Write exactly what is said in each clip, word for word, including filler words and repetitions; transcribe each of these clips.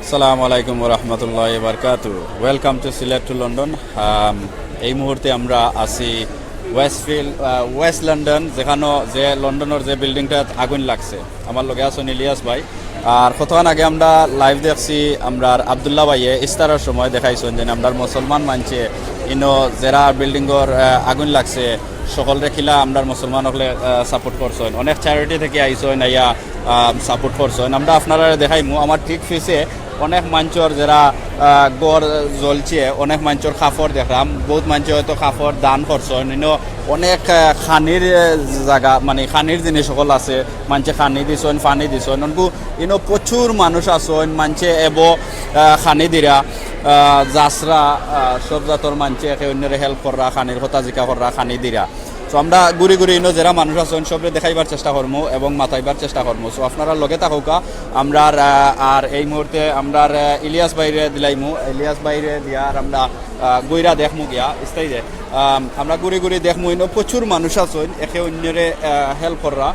আসসালামু আলাইকুম ওয়া রাহমাতুল্লাহি ওয়া বারাকাতুহু। Welcome to Sylhet to London. আম, এই মুহূর্তে আমরা আছি ওয়েস্টফিল্ড, আহ, ওয়েস্ট লন্ডন, যেখানো যে লন্ডনর যে বিল্ডিংটাত আগুন লাগছে। আমার লগে আছইন ইলিয়াস ভাই। আর কতক্ষণ আগে আমরা লাইভ দেখছি, আমরার আব্দুল্লাহ ভাইয়ে ইস্তারর সময় দেখাইছইন যে আমরার মুসলমান মানষে ইনো যেরা বিল্ডিংর, আহ, আগুন লাগছে, সকলরে কিলা আমরার মুসলমান অকলে, আহ, সাপোর্ট করছইন, অনেক চ্যারিটি থাকি আইছইন, আইয়া, আহ, সাপোর্ট করছইন। আমরা আপনারারে দেখাইমু, আমার ঠিক পিছে অনেক মানষর যেরা, আহ, ঘর জ্বলছে, অনেক মানষর কাপড় দেখরাম, বউত মানষে হয়তো কাপড় দান করছইন। ইনো অনেক, আহ, খানির, আহ, জাগা, মানে খানির জিনিস সকল আছে, মানষে খানি দিছইন, পানি দিছইন। অনকু ইনো প্রচুর মানুষ আছইন, মানষে এবো, আহ, খানি দিরা, আহ, যাছরা, আহ, সব জাতর মানষে একে অন্যরে হেল্প কররা, খানির কথা জিকা কররা, খানি দিরা। So আমরা ঘুরি ঘুরি ইনো যেরা মানুষ আছইন, সবরে দেখাইবার চেষ্টা করমু এবং মাতাইবার চেষ্টা করমু। So আপনারা লগে থাকউক্কা। আমরার, আহ, আর এই মুহূর্তে আমরার, আহ, ইলিয়াস ভাইরে দিলাইমু, ইলিয়াস ভাইরে দিয়া আর আমরা, আহ, ঘুইরা দেখমু গিয়া স্টেজে। আম, আমরা ঘুরি ঘুরি দেখমু, ইনো প্রচুর মানুষ আছইন, একে অন্যরে, আহ, হেল্প কররা,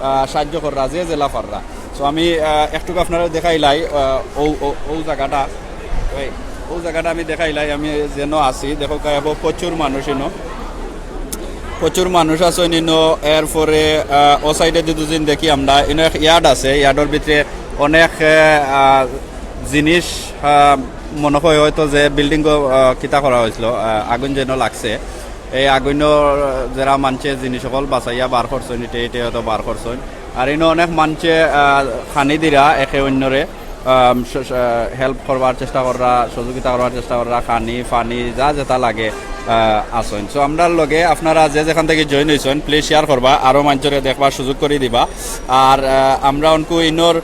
আহ, সাহায্য কররা, যে যেলা পাররা। So আমি, আহ, একটুক আপনারারে দেখাইলাই, আহ, অউ, অউ, অউ জাগাটা, অউ জাগাটা আমি দেখাইলাই, আমি যেনো আছি, দেখউক্কা, এবো প্রচুর মানুষ ইনো। প্রচুর মানুষ আছইন ইনো। এরপরে, আহ, অউ সাইডেদি দুদিন দেখি আমরা, ইনো এক ইয়ার্ড আছে, ইয়ার্ডর ভিতরে অনেক, আহ, জিনিস, আহ, মনে হয় হয়তো যে বিল্ডিংও, আহ, কিতা করা হয়েছিল, আহ, আগুন যেনো লাগছে, এই আগুনর যেরা মানষে জিনিস সকল বাচাইয়া বার করছইন, ইটে ইটে হয়তো বার করছইন। আর ইনো অনেক মানষে, আহ, খানি দিরা একে অন্যরে, আহ, স-, স-, হেল্প করবার চেষ্টা কররা, সহযোগিতা করবার চেষ্টা কররা, খানি, পানি, যা যেটা লাগে, আহ, আছইন। So, আমরার লগে আপনারা যে যেখান থাকি জয়েন হইছইন, প্লিজ শেয়ার করবা, আরো মানষরে দেখবার সুযোগ করি দিবা। আর, আহ, আমরা অনকু ইনোর,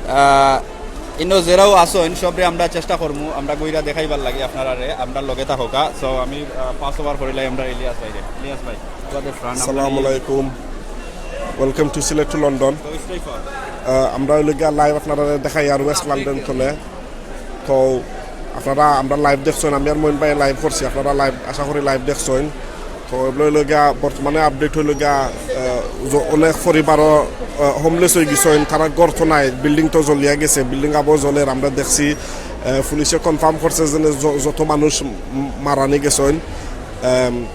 আহ, ইনো যেরাও আছইন, সবরে আমরা চেষ্টা করমু, আমরা ঘুইরা দেখাইবার লাগি আপনারারে, আমরার লগে থাকউক্কা। So, আমি, আহ, পাস ওভার করিলাই আমরা ইলিয়াস ভাইরে। ইলিয়াস ভাই, আমাদের ফ্রেন্ড, আমরা আসসালামু আলাইকুম। Welcome to Sylhet to London. So, stay far. আহ, আমরা অইলো গিয়া লাইভ আপনারারে দেখাইয়ার ওয়েস্ট লন্ডন থনে। তো আপনারা আমরা লাইভ দেখছইন, আমি আর মইন ভাই লাইভ করছি, আপনারা লাইভ, আশা করি লাইভ দেখছইন। তো এগুলো অইলো গিয়া বর্তমানে আপডেট অইলো গিয়া, আহ, জ-, অনেক পরিবারও, আহ, হোমলেস হয়ে গেছইন, তারা ঘর তো নাই, বিল্ডিং তো জ্বলিয়া গেছে, বিল্ডিং আবো জ্বলের আমরা দেখছি। আহ, পুলিশে কনফার্ম করছে যে য-, যত মানুষ ম-, মারানি গেছইন। আম,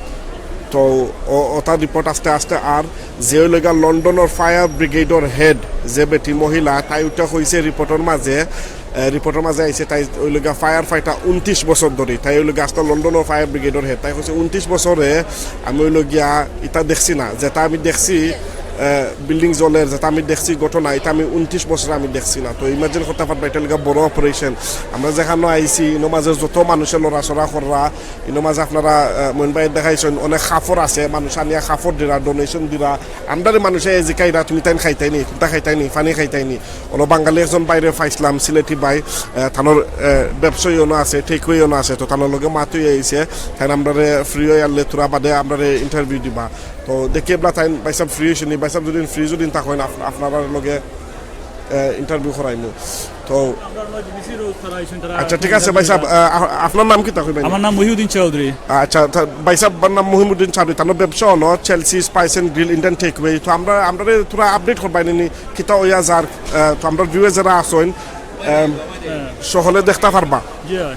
তো ও-, ওটার রিপোর্ট আস্তে আস্তে আর যে অইলো গিয়া লন্ডনর ফায়ার ব্রিগেডর হেড যে বেটি মহিলা, তাই উঠা কইছে রিপোর্টর মাঝে, আহ, রিপোর্টর মাঝে আইছে, তাই অইলো গিয়া ফায়ার ফাইটার ঊনত্রিশ বছর ধরি, তাই অইলো গিয়া আস্তা লন্ডনর ফায়ার ব্রিগেডর হেড, তাই কইছে ঊনত্রিশ বছরে আমি অইলো গিয়া ইটা দেখছি না, যেটা আমি দেখছি, আহ, বিল্ডিং জ্বলের, যেটা আমি দেখছি ঘটনা, ইটা আমি ঊনত্রিশ বছরে আমি দেখছি না। তো ইমাজিন করতে পারবা, ইটা অইলো গিয়া বড় অপারেশন। আমরা যেখানো আইছি, ইনো মাঝে যত মানুষে লড়াচড়া কররা, ইনো মাঝে আপনারা, আহ, মইন ভাই দেখাইছইন, অনেক কাপড় আছে, মানুষ আনিয়া কাপড় দিরা, ডোনেশন দিরা, আমরারে মানুষে জিকাইরা, তুমি তাইন খাইতাইনি, কুনটা খাইতাইনি, পানি খাইতাইনি। অনো বাঙালি একজন বাইরে পাইছলাম, সিলেটি ভাই, আহ, তানোর, আহ, ব্যবসায়ী অনো আছে, টেকওয়ে অনো আছে, তো তানোর লগে মাত অইয়া আইছে, তাইন আমরারে ফ্রি অইয়া আনলে তোরা বাদে আমরারে ইন্টারভিউ দিবা। তো দেখি এবলা তাইন ভাইসাব ফ্রি অইছইননি, ভাইসাব যদি ফ্রি যদি থাকইন আপ-, আপনারার লগে, আহ, ইন্টারভিউ করাইমু। তো আচ্ছা, ঠিক আছে ভাইসাব, আহ, আ-, আপনার নাম কিতা কইবেন? আমার নাম মহিউদ্দিন চৌধুরী। আচ্ছা, তা ভাইসাব, আমার নাম মহিউদ্দিন চৌধুরী, তানোর ব্যবসা অনো Chelsea spice and grill Indian takeaway. তো আমরা, আমরারে তোরা আপডেট করবায়নি, কিতা অইয়া যার, আহ, তো আমরার ভিউয়ার যেরা আছইন, আহ, হ্যাঁ। সকলে দেখতা পারবা। জি, হয়।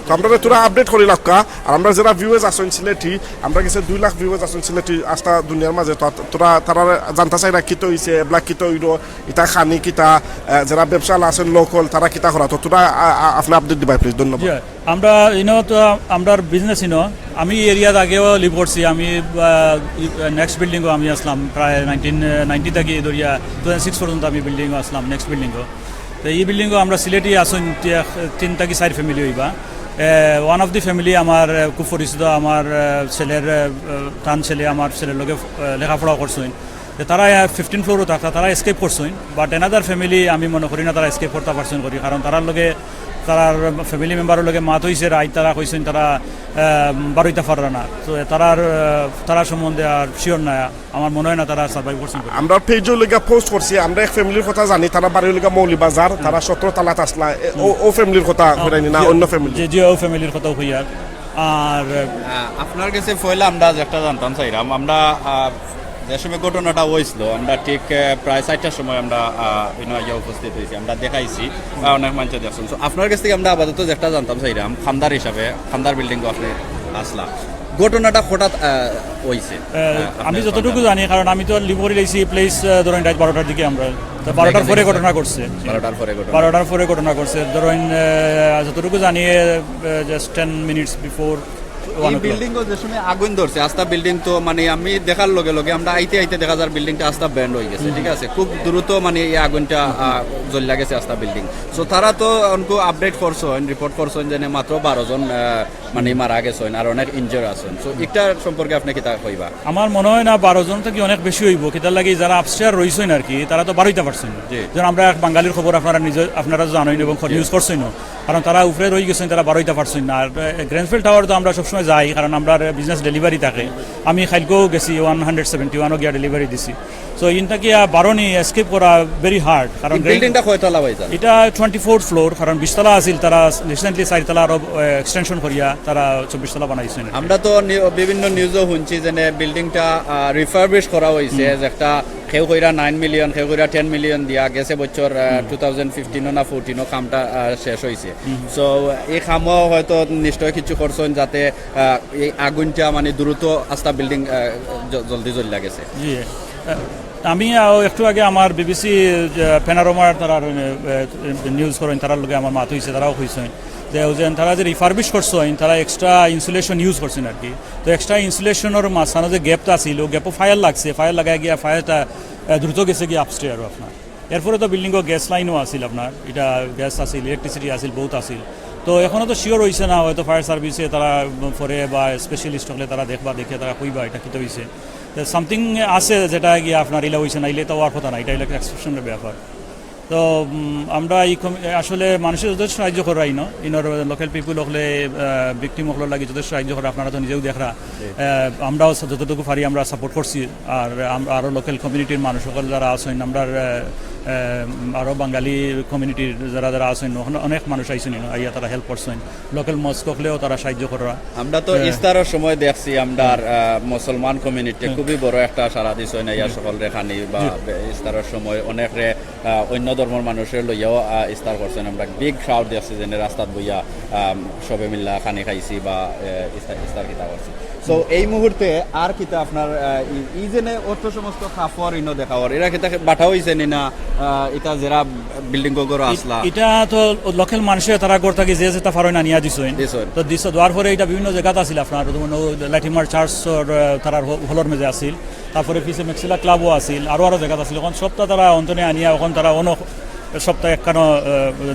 তো আমরারে তোরা আপডেট করি রাখবা। আর আমরার যেরা ভিউয়ার্স আছইন সিলেটি, আমরার গেছে দুই লাখ ভিউয়ার্স আছইন সিলেটি, আস্তা দুনিয়ার মাঝে। তো তোরা, তারা জানতা চাইরা কিতা অইছে, এবলা কিতা অইলো, ইটা খানি কিতা, আহ, যেরা ব্যবসাআলা আছইন লোকাল, তারা কিতা করা। তো তোরা, আ-, আ-, আপনে আপডেট দিবায় প্লিজ, ধন্যবাদ। জি, আমরা ইনো তো আমরার বিজনেস ইনো, আমি এই এরিয়াত আগেও লিভ করছি, আমি, আহ, নেক্সট বিল্ডিংও আমি আছলাম প্রায় নাইনটিন নাইনটি থাকি ধরিয়া টু থাউজেন্ড সিক্স পর্যন্ত আমি বিল্ডিংও আছলাম, নেক্সট বিল্ডিংও। তো এই বিল্ডিংও আমরা সিলেটি আছইন তি-, তিন থাকি চাইর ফ্যামিলি অইবা। এ, one of the family আমার, এ, খুব পরিচিত, আমার, এ, ছেলের, এ, তান ছেলে আমার ছেলের লগে, এ, লেখাপড়া করছইন। তো তারা, এ, ফিফটিন ফ্লোরও থাকতা, তারা এসকেপ করছইন। But another family আমি মনে করি না তারা এসকেপ করতা পারছইন করি, কারণ তারার লগে, তারার ফ্যামিলি মেম্বারর লগে মাত অইছে, রাইত তারা কইছইন তারা, এ, বারইতা পাররা না। তো তারার, এ, তারার সম্বন্ধে আর শিওর না। আমার মনে হয় না তারা সার্ভাইভ করছইন। আমরা পেজও অইলো গিয়া পোস্ট করছি, আমরা এক ফ্যামিলির কথা জানি, তারা বাড়ি অইলো গিয়া মৌলভীবাজার, তারা সতেরো তালাত আছলা, এ, ও, ও ফ্যামিলির কথা কইরায়নি না, জি, অন্য ফ্যামিলি? জি, জি, ও ফ্যামিলির কথা কইয়ার। আর আহ, আপনার গেছে পয়লা আমরা যেটা জানতাম চাইরাম, আমরা, আহ, যে সময় ঘটনাটা হয়েছিল, আমরা ঠিক, আহ, প্রায় চারটার সময় আমরা, আহ, ইনো আইয়া উপস্থিত হয়েছি, আমরা দেখাইছি, আহ, অনেক মানুষ দেখছেন। So, আপনার কাছ থেকে আমরা আপাতত যেটা জানতাম চাইলাম, খান্দার হিসাবে, খান্দার বিল্ডিং আপনি আসলা, ঘটনাটা হঠাৎ, আহ, হয়েছে। আহ, আমি আপনার যতটুকু জানি, কারণ আমি তো লিভ করি লাইছি প্লেস, আহ, ধরেন রাত বারোটার দিকে আমরা, তো বারোটার পরে ঘটনা ঘটছে। বারোটার পরে ঘটনা। বারোটার পরে ঘটনা ঘটছে। ধরেন, আহ, যতটুকু জানি, আহ, just ten minutes before one o'clock। Building যে সময় আগুন ধরছে, আস্তা বিল্ডিং তো মানে আমি দেখার লগে লগে আমরা আইতে আইতে দেখা যার বিল্ডিংটা আস্তা ব্যান্ড হয়ে গেছে, ঠিক আছে? খুব দ্রুত মানে এই আগুনটা, আহ, জ্বলিয়া গেছে আস্তা বিল্ডিং। So তারা তো অনকু আপডেট করছেন, রিপোর্ট করছেন যে মাত্র বারো জন, আহ, মানে মারা গেছেন আর অনেক ইনজুর আছেন। So এটা সম্পর্কে আপনি কিতা কইবা? আমার মনে হয় না বারো জন তো কি অনেক বেশি হইব, কিতার লাগি যারা আপস্টেয়ার রইছেন আর কি, তারা তো বারইতা পারছেন না। জি। যেমন আমরা এক বাঙালির খবর আপনারা নিজে, আপনারা জানেন এবং নিউজ করছেন, কারণ তারা উপরে রয়ে গেছেন, তারা বারইতা পারছেন না। আর, আহ, গ্রেনফেল টাওয়ার তো আমরা সবসময় যাই, কারণ আমরা বিজনেস ডেলিভারি থাকে। আমি কালকেও গেছি, ওয়ান হান্ড্রেড সেভেন্টি ওয়ানও গিয়া ডেলিভারি দিছি। So ইনটা কি, আহ, বারো নি এসকেপ করা ভেরি হার্ড, কারণ বিল্ডিংটা কয়তলা ভাই স্যার? এটা টোয়েন্টি ফোর্থ ফ্লোর, কারণ বিশতলা আছিল, তারা রিসেন্টলি চারতলা আরো, আহ, এক্সটেনশন করিয়া তারা চব্বিশতলা বানাইছেন। আমরা তো নি-, বিভিন্ন নিউজও শুনছি যে বিল্ডিংটা, আহ, রিফারবিশ করা হয়েছে, যে একটা কেউ কইরা নাইন মিলিয়ন, কেউ কইরা টেন মিলিয়ন দিয়া গেছে বছর, আহ, টু থাউজেন্ড ফিফটিনও না ফোরটিনও কামটা, আহ, শেষ হয়েছে। So এই কামও হয়তো নিশ্চয় কিছু করছেন যাতে, আহ, এই আগুনটা মানে দ্রুত আস্তা বিল্ডিং, আহ, জ-, জলদি জ্বলিয়া গেছে। জি, আহ, আমি, আহ, একটু আগে আমার বিবিসি, আহ, প্যানোরামার তারার, আহ, নিউজ করেন, তারার লগে আমার মাত হইছে, তারাও কইছেন যে ওই যে তারা যে রিফারবিশ করছেন, তারা এক্সট্রা ইনসুলেশন ইউজ করছেন আর কি। তো এক্সট্রা ইনসুলেশনের মাঝখানে যে গ্যাপটা আছিল, ও গ্যাপও ফায়ার লাগছে, ফায়ার লাগাই গিয়া ফায়ারটা, আহ, দ্রুত গেছে গিয়া আপস্টেয়ারও আপনার। এরপরে তো বিল্ডিংও গ্যাস লাইনও আছিল আপনার, এটা গ্যাস আছিল, ইলেকট্রিসিটি আছিল, বহুত আছিল। তো এখনো তো শিওর হইছে না, হয়তো ফায়ার সার্ভিসে তারা পরে বা স্পেশালিস্ট হলে তারা দেখবা, দেখে তারা কইবা এটা কিতা হইছে। তো সামথিং আছে যেটা গিয়া আপনার ইলা হইছে না, ইলে তো হওয়ার কথা না, এটা ইলা এক্সেপশনের ব্যাপার। তো, উম, আমরা এই কমি-, আসলে মানুষের যথেষ্ট সাহায্য করাই না, ইনোর লোকাল পিপল হকলে, আহ, ভিকটিম হকলর লাগি যথেষ্ট সাহায্য করা, আপনারা তো নিজেও দেখরা। আহ, আমরাও যতটুকু পারি আমরা সাপোর্ট করছি, আর আম-, আরও লোকাল কমিউনিটির মানুষ হকল যারা আছেন, আমরা, আহ, আহ, আরও বাঙালি কমিউনিটির যারা যারা আছেন, অনেক মানুষ আইছেন, ইনো আইয়া তারা হেল্প করছেন, লোকাল মস্ক হকলেও তারা সাহায্য করা। আমরা তো ইফতারের সময় দেখছি, আমরা, আহ, মুসলমান কমিউনিটি খুবই বড় একটা সারা দিছেন, আইয়া সকলরে খানি বা ইফতারের সময় অনেকরে, আহ, অন্য ধর্মর মানুষরে লইয়াও, আহ, ইফতার করছেন। আমরা বিগ ক্রাউড দেখছি যেনে রাস্তাত বইয়া, আহ, সবে মিল্লা খানি খাইছি বা, আহ, ইফতার, ইফতার কিতা করছি। So এই মুহূর্তে আর কিতা আপনার, আহ, ই, ই যেনে অত সমস্ত কাপড় ইনো দেখা অর, এরা কিতা বাটা হইছে নি না, আহ, এটা যারা বিল্ডিং ঘর আসলা? এটা তো লোকাল মানুষে তারা ঘর থাকি যে যেটা পারইন আনিয়া দিছইন। দিছইন। তো দিছ, দেওয়ার পরে এটা বিভিন্ন জায়গাত আছিল আপনার, যেমন ও লাইটিমার চার্চ, আহ, তারার হ-, হলর মাঝে আছিল। তারপরে পিছে মেক্সিলা ক্লাবও আছিল, আরও আরও জায়গাত আছিল। এখন সবটা তারা অন্তনে আনিয়া, এখন তারা অন্য সবটা একখানো, আহ,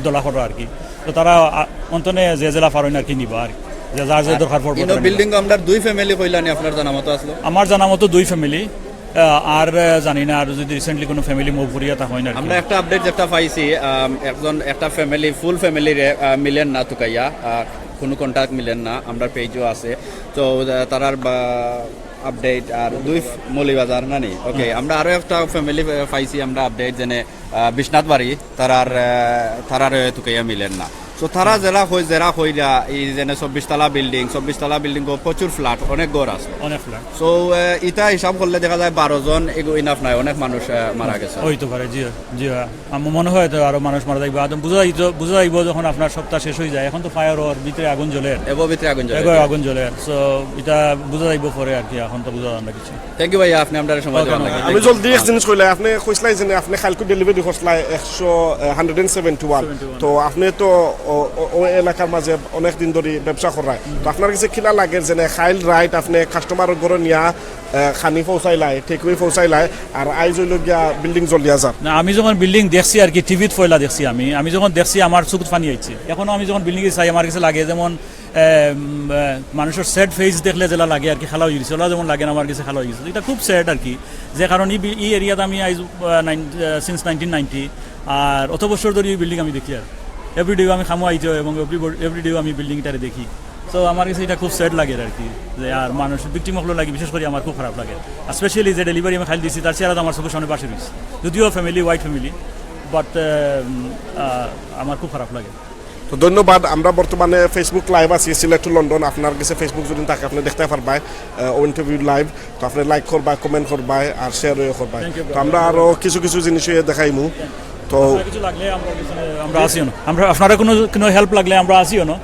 দলা করো আর কি। তো তারা, আ, অন্তনে যে জেলা পারইন আর কি নিবা আর কি, যে যার যে দরকার পড়বো ইনো তারা নিবা। বিল্ডিং আমরা দুই ফ্যামিলি কইলানি আপনার জানা মতো আসলো? আমার জানা মতো দুই ফ্যামিলি, আহ, আর, আহ, জানি না, আর যদি রিসেন্টলি কোনো ফ্যামিলি মুভ করিয়া তা হয় না আর কি। আমরা একটা আপডেট যেটা পাইছি, আম, একজন, একটা ফ্যামিলি, ফুল ফ্যামিলিরে, আহ, মিলেন না তুকাইয়া, আহ, কোনো কন্ট্যাক্ট মিলেন না, আমরা পেজও আছে। তো, আহ, তারার বা-, আপডেট আর দুই ফ-, মৌলভীবাজার না নি? ওকে, আমরা আরো একটা ফ্যামিলি, আহ, পাইছি আমরা আপডেট যেনে, আহ, বিশ্বনাথ বাড়ি, তারার, আহ, তারার, আহ, তুকাইয়া মিলেন না। তো তারা জেলা হই, জেলা হইরা, এই যেনে চব্বিশ তলা বিল্ডিং, চব্বিশ তলা বিল্ডিং ও প্রচুর ফ্ল্যাট, অনেক ঘর আছে। অনেক ফ্ল্যাট। তো, আহ, ইটা হিসাব করলে দেখা যায় বারো জন এগো ইনাফ নাই, অনেক মানুষ, আহ, মারা গেছে। হইতে পারে, জি, জি। আমার মনে হয় তো আরো মানুষ মারা যাইবো। আর বুঝা যাইতো, বুঝা যাইবো যখন আপনার সপ্তাহ শেষ হয়ে যায়। এখন তো ফায়ার ওর ভিতরে আগুন জ্বলে। এগো ভিতরে আগুন জ্বলে। এগো আগুন জ্বলে। So, এটা বুঝা যাইবো পরে আর কি, এখন তো বুঝা যান না কিছু। Thank you ভাইয়া, আপনি আমরা সময় ওকে, দেওয়ার ওকে। লাগি। আমি জলদি এক জিনিস কইলাই, আপনি কইসলাই যে আপনি কালকে ডেলিভারি করসলাই একশো, আহ, hundred and seventy one. Seventy one. তো আপনি তো ও, ও, ও এলাকার মাঝে অনেক দিন ধরে ব্যবসা করায়, তো আপনার কাছে কিলা লাগে যে খাইল রাইট আপনি কাস্টমার ঘরে নিয়া, আহ, খানি পৌঁছাইলায়, টেকওয়ে পৌঁছাইলায়, আর আইজ হইল গিয়া বিল্ডিং জ্বলিয়া যার? না, আমি যখন বিল্ডিং দেখছি আর কি, টিভিত পয়লা দেখছি আমি, আমি যখন দেখছি আমার চোখত পানি আইছে। এখনো আমি যখন বিল্ডিং চাই আমার কাছে লাগে যেমন, আহ, উম, আহ, মানুষের স্যাড ফেস দেখলে যেটা লাগে আর কি, খালা হয়ে গেছে, ওলা যেমন লাগে না আমার কাছে খালা হয়ে গেছে। এটা খুব স্যাড আর কি, যে কারণে এই বি-, এই এরিয়াতে আমি আইজ, আহ, নাইন-, আহ, সিন্স নাইনটিন নাইনটি, আর অত বছর ধরে এই বিল্ডিং আমি দেখি আর এভরিডে আমি খামো আইতে হয় এবং এভরি, এভরিডে আমি বিল্ডিংটারে দেখি। তো আমার কাছে এটা খুব স্যাড লাগে আর কি, যে আর মানুষ ভিকটিম হকলর লাগি বিশেষ করে আমার খুব খারাপ লাগে। আর স্পেশালি যে ডেলিভারি আমি খাইল দিছি, তার চেহারা তো আমার চোখের সামনে বাসে রয়েছে, যদিও ফ্যামিলি, হোয়াইট ফ্যামিলি, বাট আমার খুব খারাপ লাগে। তো ধন্যবাদ। আমরা বর্তমানে Facebook live আছি, সিলেট to লন্ডন। আপনার গেছে Facebook যদি থাকে, আপনে দেখতা পারবায়, আহ, ও interview live। তো আপনে like করবায়, comment করবায়, আর share ও করবায়। Thank you, তো brother। আমরা আরো কিছু কিছু জিনিস অইয়া দেখাইমু। তো আপনার কিছু লাগলে আমরা কিছু, আমরা আছি অনো। আমরা, আপনারা কুনু, কুনু help লাগলে আমরা আছি অনো।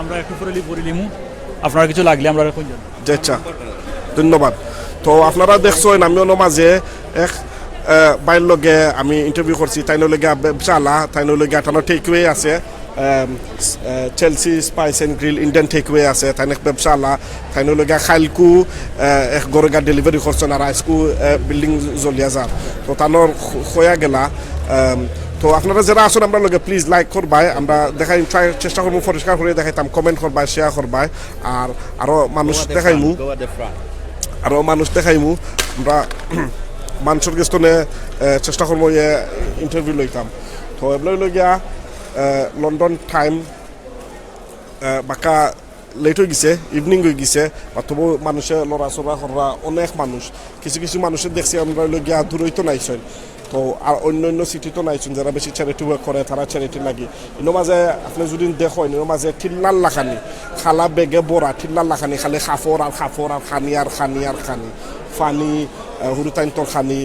আমরা একটু পরে পরিলিমু। আপনার কিছু লাগলে আমরা এখন জি আচ্ছা, ধন্যবাদ। তো আপনারা দেখছইন, আমি অনো মাঝে এক, আহ, ভাইর লগে আমি interview করছি, তাইন অইলা গিয়া ব্যবসাআলা, তাইন অইলা গিয়া তান take away আছে, আহ, আহ, Chelsea Spice and Grill Indian take away আছে, তাইন এক ব্যবসাআলা, তাইন অইলা গিয়া কাইলকু, আহ, এক ঘরো গিয়া delivery করছইন, আর আইজকু, আহ, building জ্বলিয়া যার। তো তানর খ-, খয়া গেলা, আম, তো আপনারা যেরা আছইন আমরার লগে, please like করবায়, আমরা দেখাই, try, চেষ্টা করমু পরিষ্কার করি দেখাইতাম, comment করবায়, share করবায়, আর আরো মানুষ দেখাইমু। আরো মানুষ দেখাইমু। আমরা মানুষর গেছ থনে, আহ, চেষ্টা করমু যে interview লইতাম। তো এবলা অইলা গিয়া, আহ, লন্ডন time, আহ, বাক্কা late অইগেছে, evening অইগেছে, বা তবু মানুষে লড়াচড়া কররা, অনেক মানুষ। কিছু কিছু মানুষে দেখছি আমরা অইলা গিয়া দূরইত থনে আইছইন। তো আর অন্য অন্য city থনে আইছইন, যেরা বেশি charity work করে, তারা charity লাগি। ইনো মাঝে আপনে যদি দেখইন, ইনো মাঝে টিল্লার লাখানি, খালা ব্যাগে ভরা টিল্লার লাখানি, খালি কাপড় আর কাপড় আর খানি আর খানি আর খানি, পানি, আহ, হুরুতাইন্তর খানি,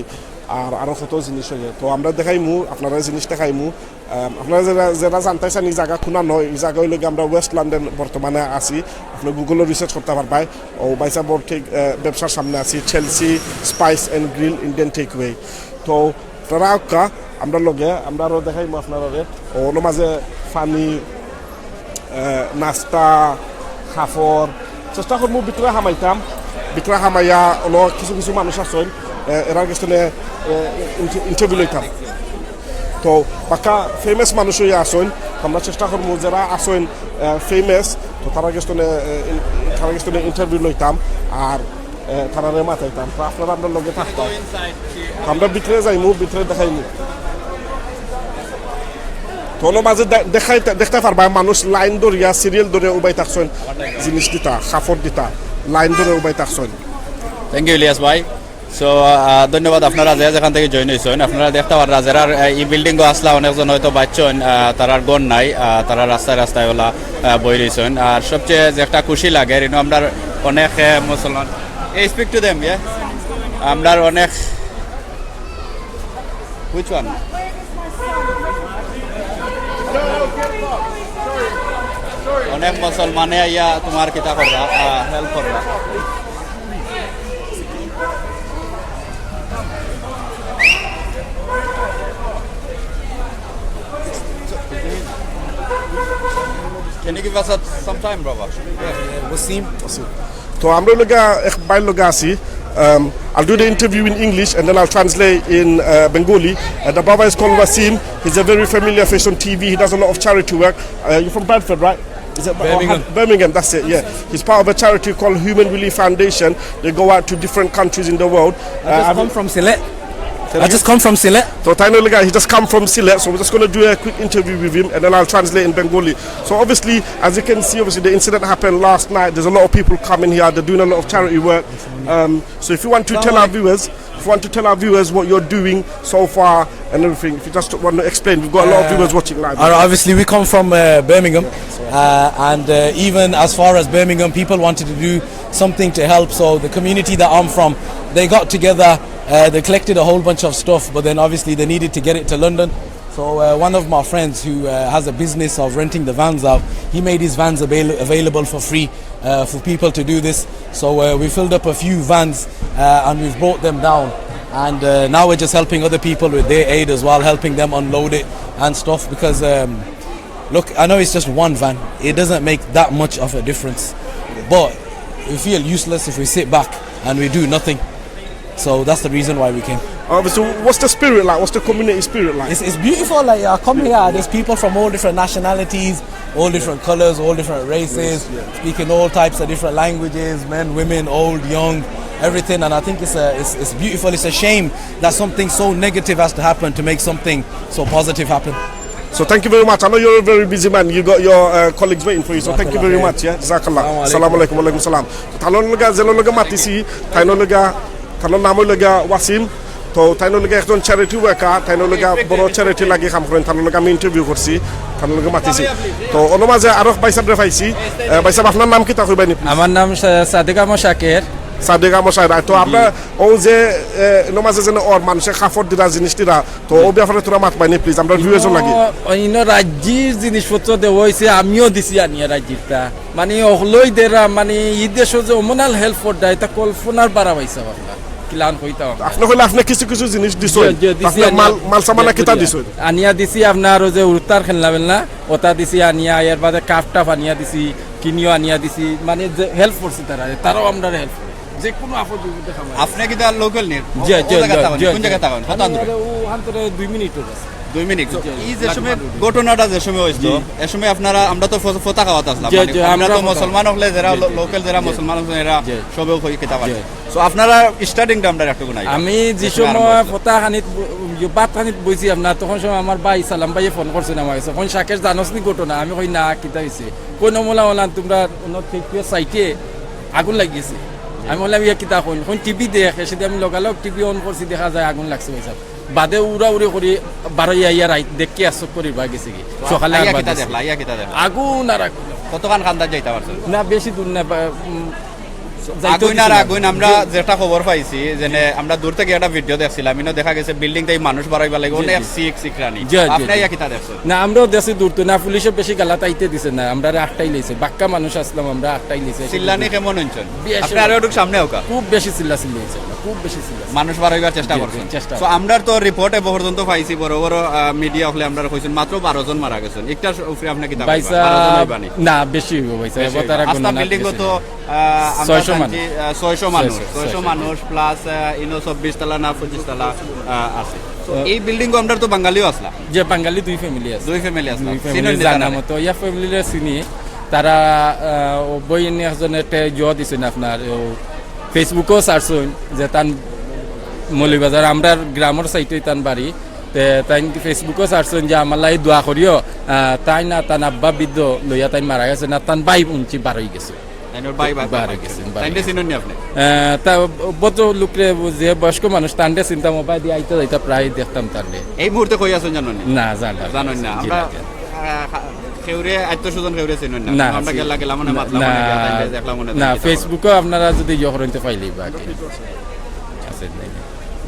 আর আরো কত জিনিস অইয়া। তো আমরা দেখাইমু, আপনারারে জিনিস দেখাইমু। আহ, আপনারা যেরা, যেরা জানতায় চাইন ই জাগা কুনানো, ই জাগা অইলা গিয়া আমরা West London বর্তমানে আছি। আপনে Google-ও research করতা পারবায়। ও ভাইসাবর ঠিক, আহ, ব্যবসার সামনে আছি, Chelsea Spice and Grill Indian take away। তো তারা আউক্কা, আমরার লগে, আমরা আরো দেখাইমু আপনারারে। ও, অনো মাঝে পানি, আহ, নাস্তা, কাপড়, চেষ্টা করমু ভিতরে হামাইতাম, ভিতরে হামাইয়া অনো কিছু কিছু মানুষ আছইন, আহ, এরার গেছ থনে, আহ, inter-, interview লইতাম। তো বাক্কা famous মানুষ অইয়া আছইন, আমরা চেষ্টা করমু যেরা আছইন, আহ, famous, তো তারার গেছ থনে, আহ, in-, তারার গেছ থনে interview লইতাম, আর, আহ, তারারে মাতাইতাম। তো আপনারা আমরার লগে থাকতা। আমরা ভিতরে যাইমু, ভিতরে দেখাইমু। তো অনো মাঝে দে-, দেখাইতা-, দেখতা পারবায় মানুষ line ধরিয়া, serial ধরিয়া উবাই থাকছইন, জিনিস দিতা, কাপড় দিতা, line ধরিয়া উবাই থাকছইন। Thank you, ইলিয়াস ভাই। So, আহ, ধন্যবাদ আপনারা যে যেখান থাকি join অইছইন। আপনারা দেখতা পাররা যেরার, আহ, ই building-ও আছলা, অনেকজন হয়তো বাঁচছইন, আহ, তারার ঘর নাই, আহ, তারা রাস্তায় রাস্তায় অলা, আহ, বই রইছইন। আর সবচেয়ে যে একটা খুশি লাগের, ইনো আমরার অনেক, আহ, মুসলমান, এই speak to them, yeah? আমরার অনেক, which one? অনেক মুসলমানে আইয়া তুমার কিতা কররা, আহ, help কররা। Can you give us a, some time, brother? Yeah, yeah, Wasim. Wasim. তো আমরা অইলা গিয়া এক ভাইর লগে আছি। Um, I'll do the interview in English and then I'll translate in, uh, Bengali. Uh, the brother is called Wasim. He's a very familiar face on T V. He does a lot of charity work. Uh, you're from Bradford, right? Is it Birmingham. Birmingham, that's it, yeah. He's part of a charity called Human Relief Foundation. They go out to different countries in the world. I just come from Sylhet. I just come from Sylhet. So, তাইন অইলা গিয়া, he just come from Sylhet, so we're just gonna do a quick interview with him, and then I'll translate in Bengali. So, obviously, as you can see, obviously, the incident happened last night. There's a lot of people coming here. They're doing a lot of charity work. Um, so, if you want to tell our viewers, if you want to tell our viewers what you're doing so far and everything, if you just want to explain, we've got a lot of viewers watching live. Uh, obviously, we come from, uh, Birmingham, uh, and, uh, even as far as Birmingham, people wanted to do something to help. So the community that I'm from, they got together, uh, they collected a whole bunch of stuff, but then obviously they needed to get it to London. So, uh, one of my friends who, uh, has a business of renting the vans out, he made his vans avail-, available for free, uh, for people to do this. So, uh, we filled up a few vans, uh, and we've brought them down. And, uh, now we're just helping other people with their aid as well, helping them unload it and stuff because, um, look, I know it's just one van. It doesn't make that much of a difference. But we feel useless if we sit back and we do nothing. So that's the reason why we came. Uh, so what's the spirit like? What's the community spirit like? It's, it's beautiful. Like, I come here, there's people from all different nationalities, all different colors, all different races, speaking all types of different languages, men, women, old, young, everything. And I think it's a, it's, it's beautiful. It's a shame that something so negative has to happen to make something so positive happen. So thank you very much. I know you're a very busy man. You got your, uh, colleagues waiting for you. So thank you very much. Yeah, Jazakallah. Assalamu alaikum. Wa alaikum salam. তানর লগে, যেন লগে মাতিছি, তাইন অইলা গিয়া, তানর নাম অইলা গিয়া ওয়াসিম। তো তাইন অইলা গিয়া একজন চ্যারিটি ওয়ার্কার, তাইন অইলা গিয়া বড় চ্যারিটি লাগি কাম করইন, তান লগে আমি ইন্টারভিউ করছি, তান লগে মাতিছি। তো অনো মাঝে আরো ভাই সাহেবরে পাইছি। আহ, ভাই সাহেব, আপনার নাম কিতা কইবা নি, please? আমার নাম সা-, সাদেক আহমদ শাকের। সাদেক আহমদ শাকের। তো আপনার ও যে, এ, অনো মাঝে যেন অর মানুষে কাপড় দিরা, জিনিস দিরা, তো ও ব্যাপারে থুড়া মাতবায় নি, please, আমরা ভিউয়ার্স লাগি। ইনো, ইনো রাজ্যির জিনিসপত্র দেওয়া অইছে, আমিও দিছি আনিয়া রাজ্যিরটা। মানে, অকলই দেরা, মানে, ই দেশো যে অমন হেল্প কররা, ইটা কল্পনার বারা পাইছে আপনার। কিলান কইতাম। আপনে কইলে আপনে কিছু কিছু জিনিস দিছইন। জি, জি, দিছি আপনে আনিয়া। মাল, মাল সামানা জি, কিতা জি। দিছইন? আনিয়া দিছি আপনার ওই যে উরতার খেলনা বেলনা, ওটা দিছি আনিয়া, এর বাদে কাপ টাপ আনিয়া দিছি, কিনিও আনিয়া দিছি, মানে যে হেল্প করছে তারা, তারাও আমরারে হেল্প করে। যে কোনো আপদ বিপদে কামাই। আপনে কিতা লোকাল নি? জি, ও, জি, ও জায়গা জি, থাকেন? জি, কোন জি। জায়গা থাকেন? কত আমি দূরে? ওখান থেকে দুই মিনিটর কাছে। দুই মিনিট। জি, জি, ই যে সময় লাগবে। ঘটনাটা যে সময় হইছিল, জি। এ সময় আপনারা, আমরা তো ফ-, ফতা খাওয়াত আসলাম, জি, মানে, জি, আমরা আমরা তো ফতা মুসলমান হকলে যারা জি, লো-, জি, লোকাল যারা জি। মুসলমান আছে, এরা জি। সবেও কই কিতা পারে। জি। So, আপনারা starting টা আমরা একটু নাই। আমি যে সময় আরম্ভ হইছিল। ফতা খানিত ব-, ইয়ে, ভাত খানিত বইছি আপনার, তখন সময় আমার ভাই সালাম ভাইয়ে ফোন করছেন আমার কাছে। কইন, "শাকের জানোস নি ঘটনা?" আমি কই, "না, কিতা হইছে?" কইন, "অমলা অমলা, তোমরা অন্য কেউ সাইটে আগুন লাগিয়েছে।" আমি বললাম, "ইয়া কিতা কইন?" কইন, "টিভি দেখ।" এসে আমি লগালগ টিভি অন করছি, দেখা যায় আগুন লাগছে, ভাই সাহেব। বাদে উড়াউড়ি করি বারো ইয়া ইয়া রাইত দেখি আসক করি বা গেছে কি। তো সকালে আইয়া আর কিতা বাজে। দেখলা, আইয়া কিতা দেখলা? আগুন আর আগুন। কতক্ষণ কান্দাত যাইতা পারছো? না, বেশি দূর না, বা, উম, যাইতেও আগুন আর দিছে না। আগুন, আমরা জি। যেটা খবর পাইছি, যে জি। আমরা দূর থেকে একটা ভিডিও দেখছিলাম, ইনো দেখা গেছে বিল্ডিং তাই মানুষ বাড়াইবার লাগে, জি, অনেক জি। সিক সিকরানি। জি, জি, আপনি জি। আইয়া কিতা দেখছো? না, আমরাও দেখছি দূর তো না, পুলিশে বেশি গালাত আইতে দিছে না, আমরা আটকাই লইছে, বাক্কা মানুষ আসলাম, আমরা আটকাই লইছে। চিল্লানি কেমন হইছেন? বেশি। আপনি আরো একটু সামনে হোকা। খুব বেশি চিল্লা চিল্লি হইছে, খুব বেশি চিল্লা। মানুষ বাড়াইবার চেষ্টা জি, করছেন। জি, চেষ্টা। তো আমরা তো রিপোর্টে পর্যন্ত পাইছি, বড় বড়, আহ, মিডিয়া হকলে আমরা কইছেন মাত্র বারো জন মারা গেছেন। ইটার উপরে আপনি কিতা ভাই কইবা? সাহেব, বারো জন হইবা নি? না, বেশি হইব ভাই সাহেব, বেশি হইব। তারা আস্তা গণনা বিল্ডিং বেশি তো, হইব। আহ, আমরা ছয়শো জানছি, মানুষ। আহ, ছয়শো মানুষ, ছয়শো, ছয়শো ছয়শো। মানুষ প্লাস, আহ, ইনো চব্বিশ তলা না পঁচিশ তলা, আহ, আছে। তো আহ, এই বিল্ডিং আমরা তো বাঙালিও আসলা। যে বাঙালি দুই ফ্যামিলি আছে। দুই ফ্যামিলি আছে। দুই ফ্যামিলি চিনেন নি জানা তারা? মতো, ইয়া ফ্যামিলিরে চিনি। তারা, আহ, ও বইন একজন একটা ইয়ে দিছেন আপনার, ও Facebook-ও ছাড়ছইন যে তান মৌলভীবাজার, আমরার গ্রামর সাইডে তান বাড়ি। তে তাইন Facebook-ও ছাড়ছইন যে আমার লাগি দোয়া করিও, আহ, তাইন না তান আব্বা বৃদ্ধ লইয়া তাইন মারা গেছে না, তান ভাই উঞ্চি বারোই গেছে। তাইন ওর ভাই, ভাই, বারো ভাই। গেছে, বারো তাইনরে গেছে। চিনইন নি আপনি? আহ, তা ভদ্র লোকরে যে বয়স্ক মানুষ, তানরে চিনতাম, ও বায়দি আইতা যাইতা প্রায় দেখতাম তানরে। এই মুহূর্তে কই আছেন জানইন নি? না, জানি না। জানইন না। জি, আমরা, না, জি। আহ, খা-, কেউরে, আত্মীয় স্বজন কেউরে চিনইন না। না, আমরা জি। গেলা গেলা মনে না, মাতলাম না, মনে গেলা, তাইনরে দেখলাম মনে না, দেখলাম। Facebook-ও আপনারা যদি ইয়ে করেন তো পাইলেই বা কি। আছে নাই?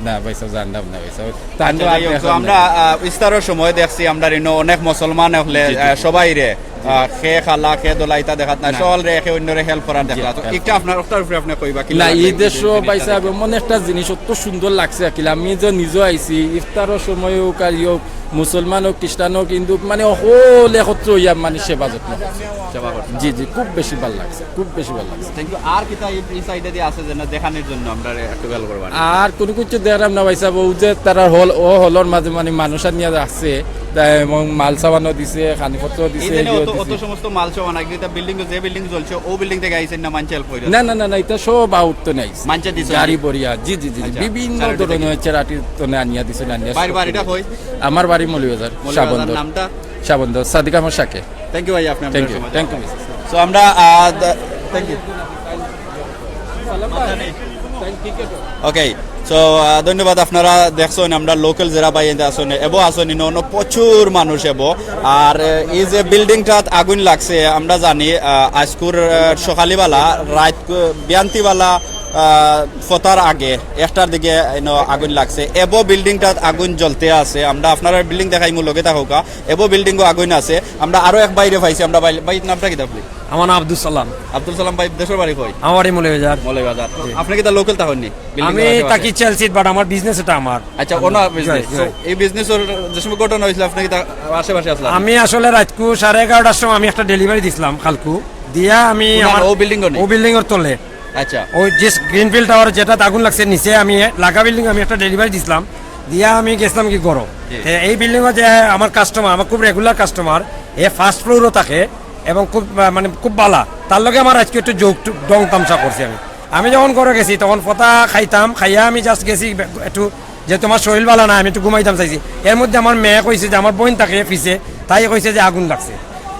না, ভাই সাহেব, জানতাম না, ভাই সাহেব। তান আচ্ছা, আর যাই হোক, তো দেখা আমরা, নাই। আহ, ইফতারর সময় দেখছি, আমরা ইনো অনেক মুসলমান হকলে, জি, জি। আহ, সবাইরে, জি। আহ, খে খালা, খে দোলা, ইতা দেখাত না, না। সওয়ালরে, একে অন্যরে হেল্প করার জি, দেখলা। তো help একটা করা। আপনার, আপনার উপরে আপনি কইবা, কি না, লাগে এই এই দেশো জিনিসটা? ভাই সাহেব, এমন একটা জিনিস অত সুন্দর লাগছে, আকিল। আমি যে নিজে আইছি, ইফতারর সময় হোক আর ইয়ে হোক, মুসলমান হোক, খ্রিস্টান হোক, হিন্দু হোক, মানে, হকল একত্র হইয়া, মানে, সেবা যত্ন করছে। সেবা করছে। জি, জি, খুব বেশি ভালা লাগছে, খুব বেশি ভালা লাগছে। Thank you। আর কিতা এই, এই সাইডে দিয়ে আছে যে না দেখানোর জন্য আমরা একটু ভালো করবা? আর কোনো কিছু দেখলাম না ভাই সাহেব, ও যে তারা হল, ও হলর মাঝে, মানে, মানুষ আনিয়া রাখছে, তা এবং মাল সামানও দিছে, খানিপত্র এই দিছে, যে ইয়েও অত, অত দিছে। সমস্ত মাল সামান, আগে এটা বিল্ডিং, যে বিল্ডিং চলছে, ও বিল্ডিং থেকে আইছেন না, মানছে হেল্প করে? না, না, না, না, এটা সব আউট তো নাই। মানছে দিছে? গাড়ি ভরিয়া, জি, জি, জি, জি, আচ্ছা, বিভিন্ন charity ধরনের থেকে। Charity তো আনিয়া দিছে, আনিয়া ভাইর সব বাড়িটা করে। কই? আমার বাড়ি মৌলভীবাজার, মৌলভীবাজার, শাহবন্দর। নামটা? শাহবন্দর, সাদিক আহমদ শাকে। Thank you ভাই, আপনি আপনার thank you, সময় thank you, দেওয়ার জন্য। Mister So আমরা, আহ, দ-, thank you। Okay, so, আহ, ধন্যবাদ। আপনারা দেখছেন, আমরা লোকাল যারা ভাই এনতে আছেন, এবো আছেন, ইনো অন্য প্রচুর মানুষ এবো। আর, আহ, এই যে বিল্ডিংটাত আগুন লাগছে, আমরা জানি, আহ, আজকুর, আহ, সকালবেলা, রাত, আহ, বিয়ান্তিবেলা, আহ, ফতার আগে একটার দিকে ইনো আগুন লাগছে। এবো বিল্ডিংটাত আগুন জ্বলতে আছে। আমরা আপনারা বিল্ডিং দেখাইমু, লগে থাকউক্কা। এবো বিল্ডিংও আগুন আছে। আমরা আরো এক ভাইরে পাইছি। আমরা ভাই, ভাই, নামটা কিতা আপনি? আমার নাম আব্দুল সালাম। আব্দুল সালাম ভাই, দেশের বাড়ি কই? আমার বাড়ি মৌলভীবাজার। মৌলভীবাজার। জি। আপনি কিতা লোকাল থাকেননি? বিল্ডিং আমি করার থাকি আশেপাশে? চেলসিত, but আমার বিজনেস এটা আমার। আচ্ছা, ওনার জি, বিজনেস। জি। So, এই বিজনেসর যে সময় ঘটনা হয়েছিল, আপনি কিতা আশেপাশে আসলেন? আমি আসলে রাতকু সাড়ে এগারোটার সময় আমি একটা ডেলিভারি দিছিলাম কালকু। দিয়া আমি ওনার আমার ও বিল্ডিং ও নেই? ও বিল্ডিং এর তলে। আচ্ছা। ওই যে গ্রিনফিল্ড টাওয়ার যেটাত আগুন লাগছে নিচে, আমি লাগা বিল্ডিং আমি একটা ডেলিভারি দিছিলাম, দিয়া আমি গেছিলাম কি ঘরো। জি। তে এই বিল্ডিং যে আমার কাস্টমার, আমার খুব রেগুলার কাস্টমার, এ ফার্স্ট ফ্লোরও থাকে এবং খুব, আহ, মানে খুব বালা। তার লগে আমার আজকে একটু জোক টু-, ঢং তামশা করছি আমি। আমি যখন ঘরো গেছি তখন ফতা খাইতাম, খাইয়া আমি just গেছি বে-, একটু, যেহেতু আমার শরীর বালা না, আমি একটু ঘুমাইতাম চাইছি। এর মধ্যে আমার মেয়ে কইছে যে আমার বইন থাকে পিছে, তাই কইছে যে আগুন লাগছে।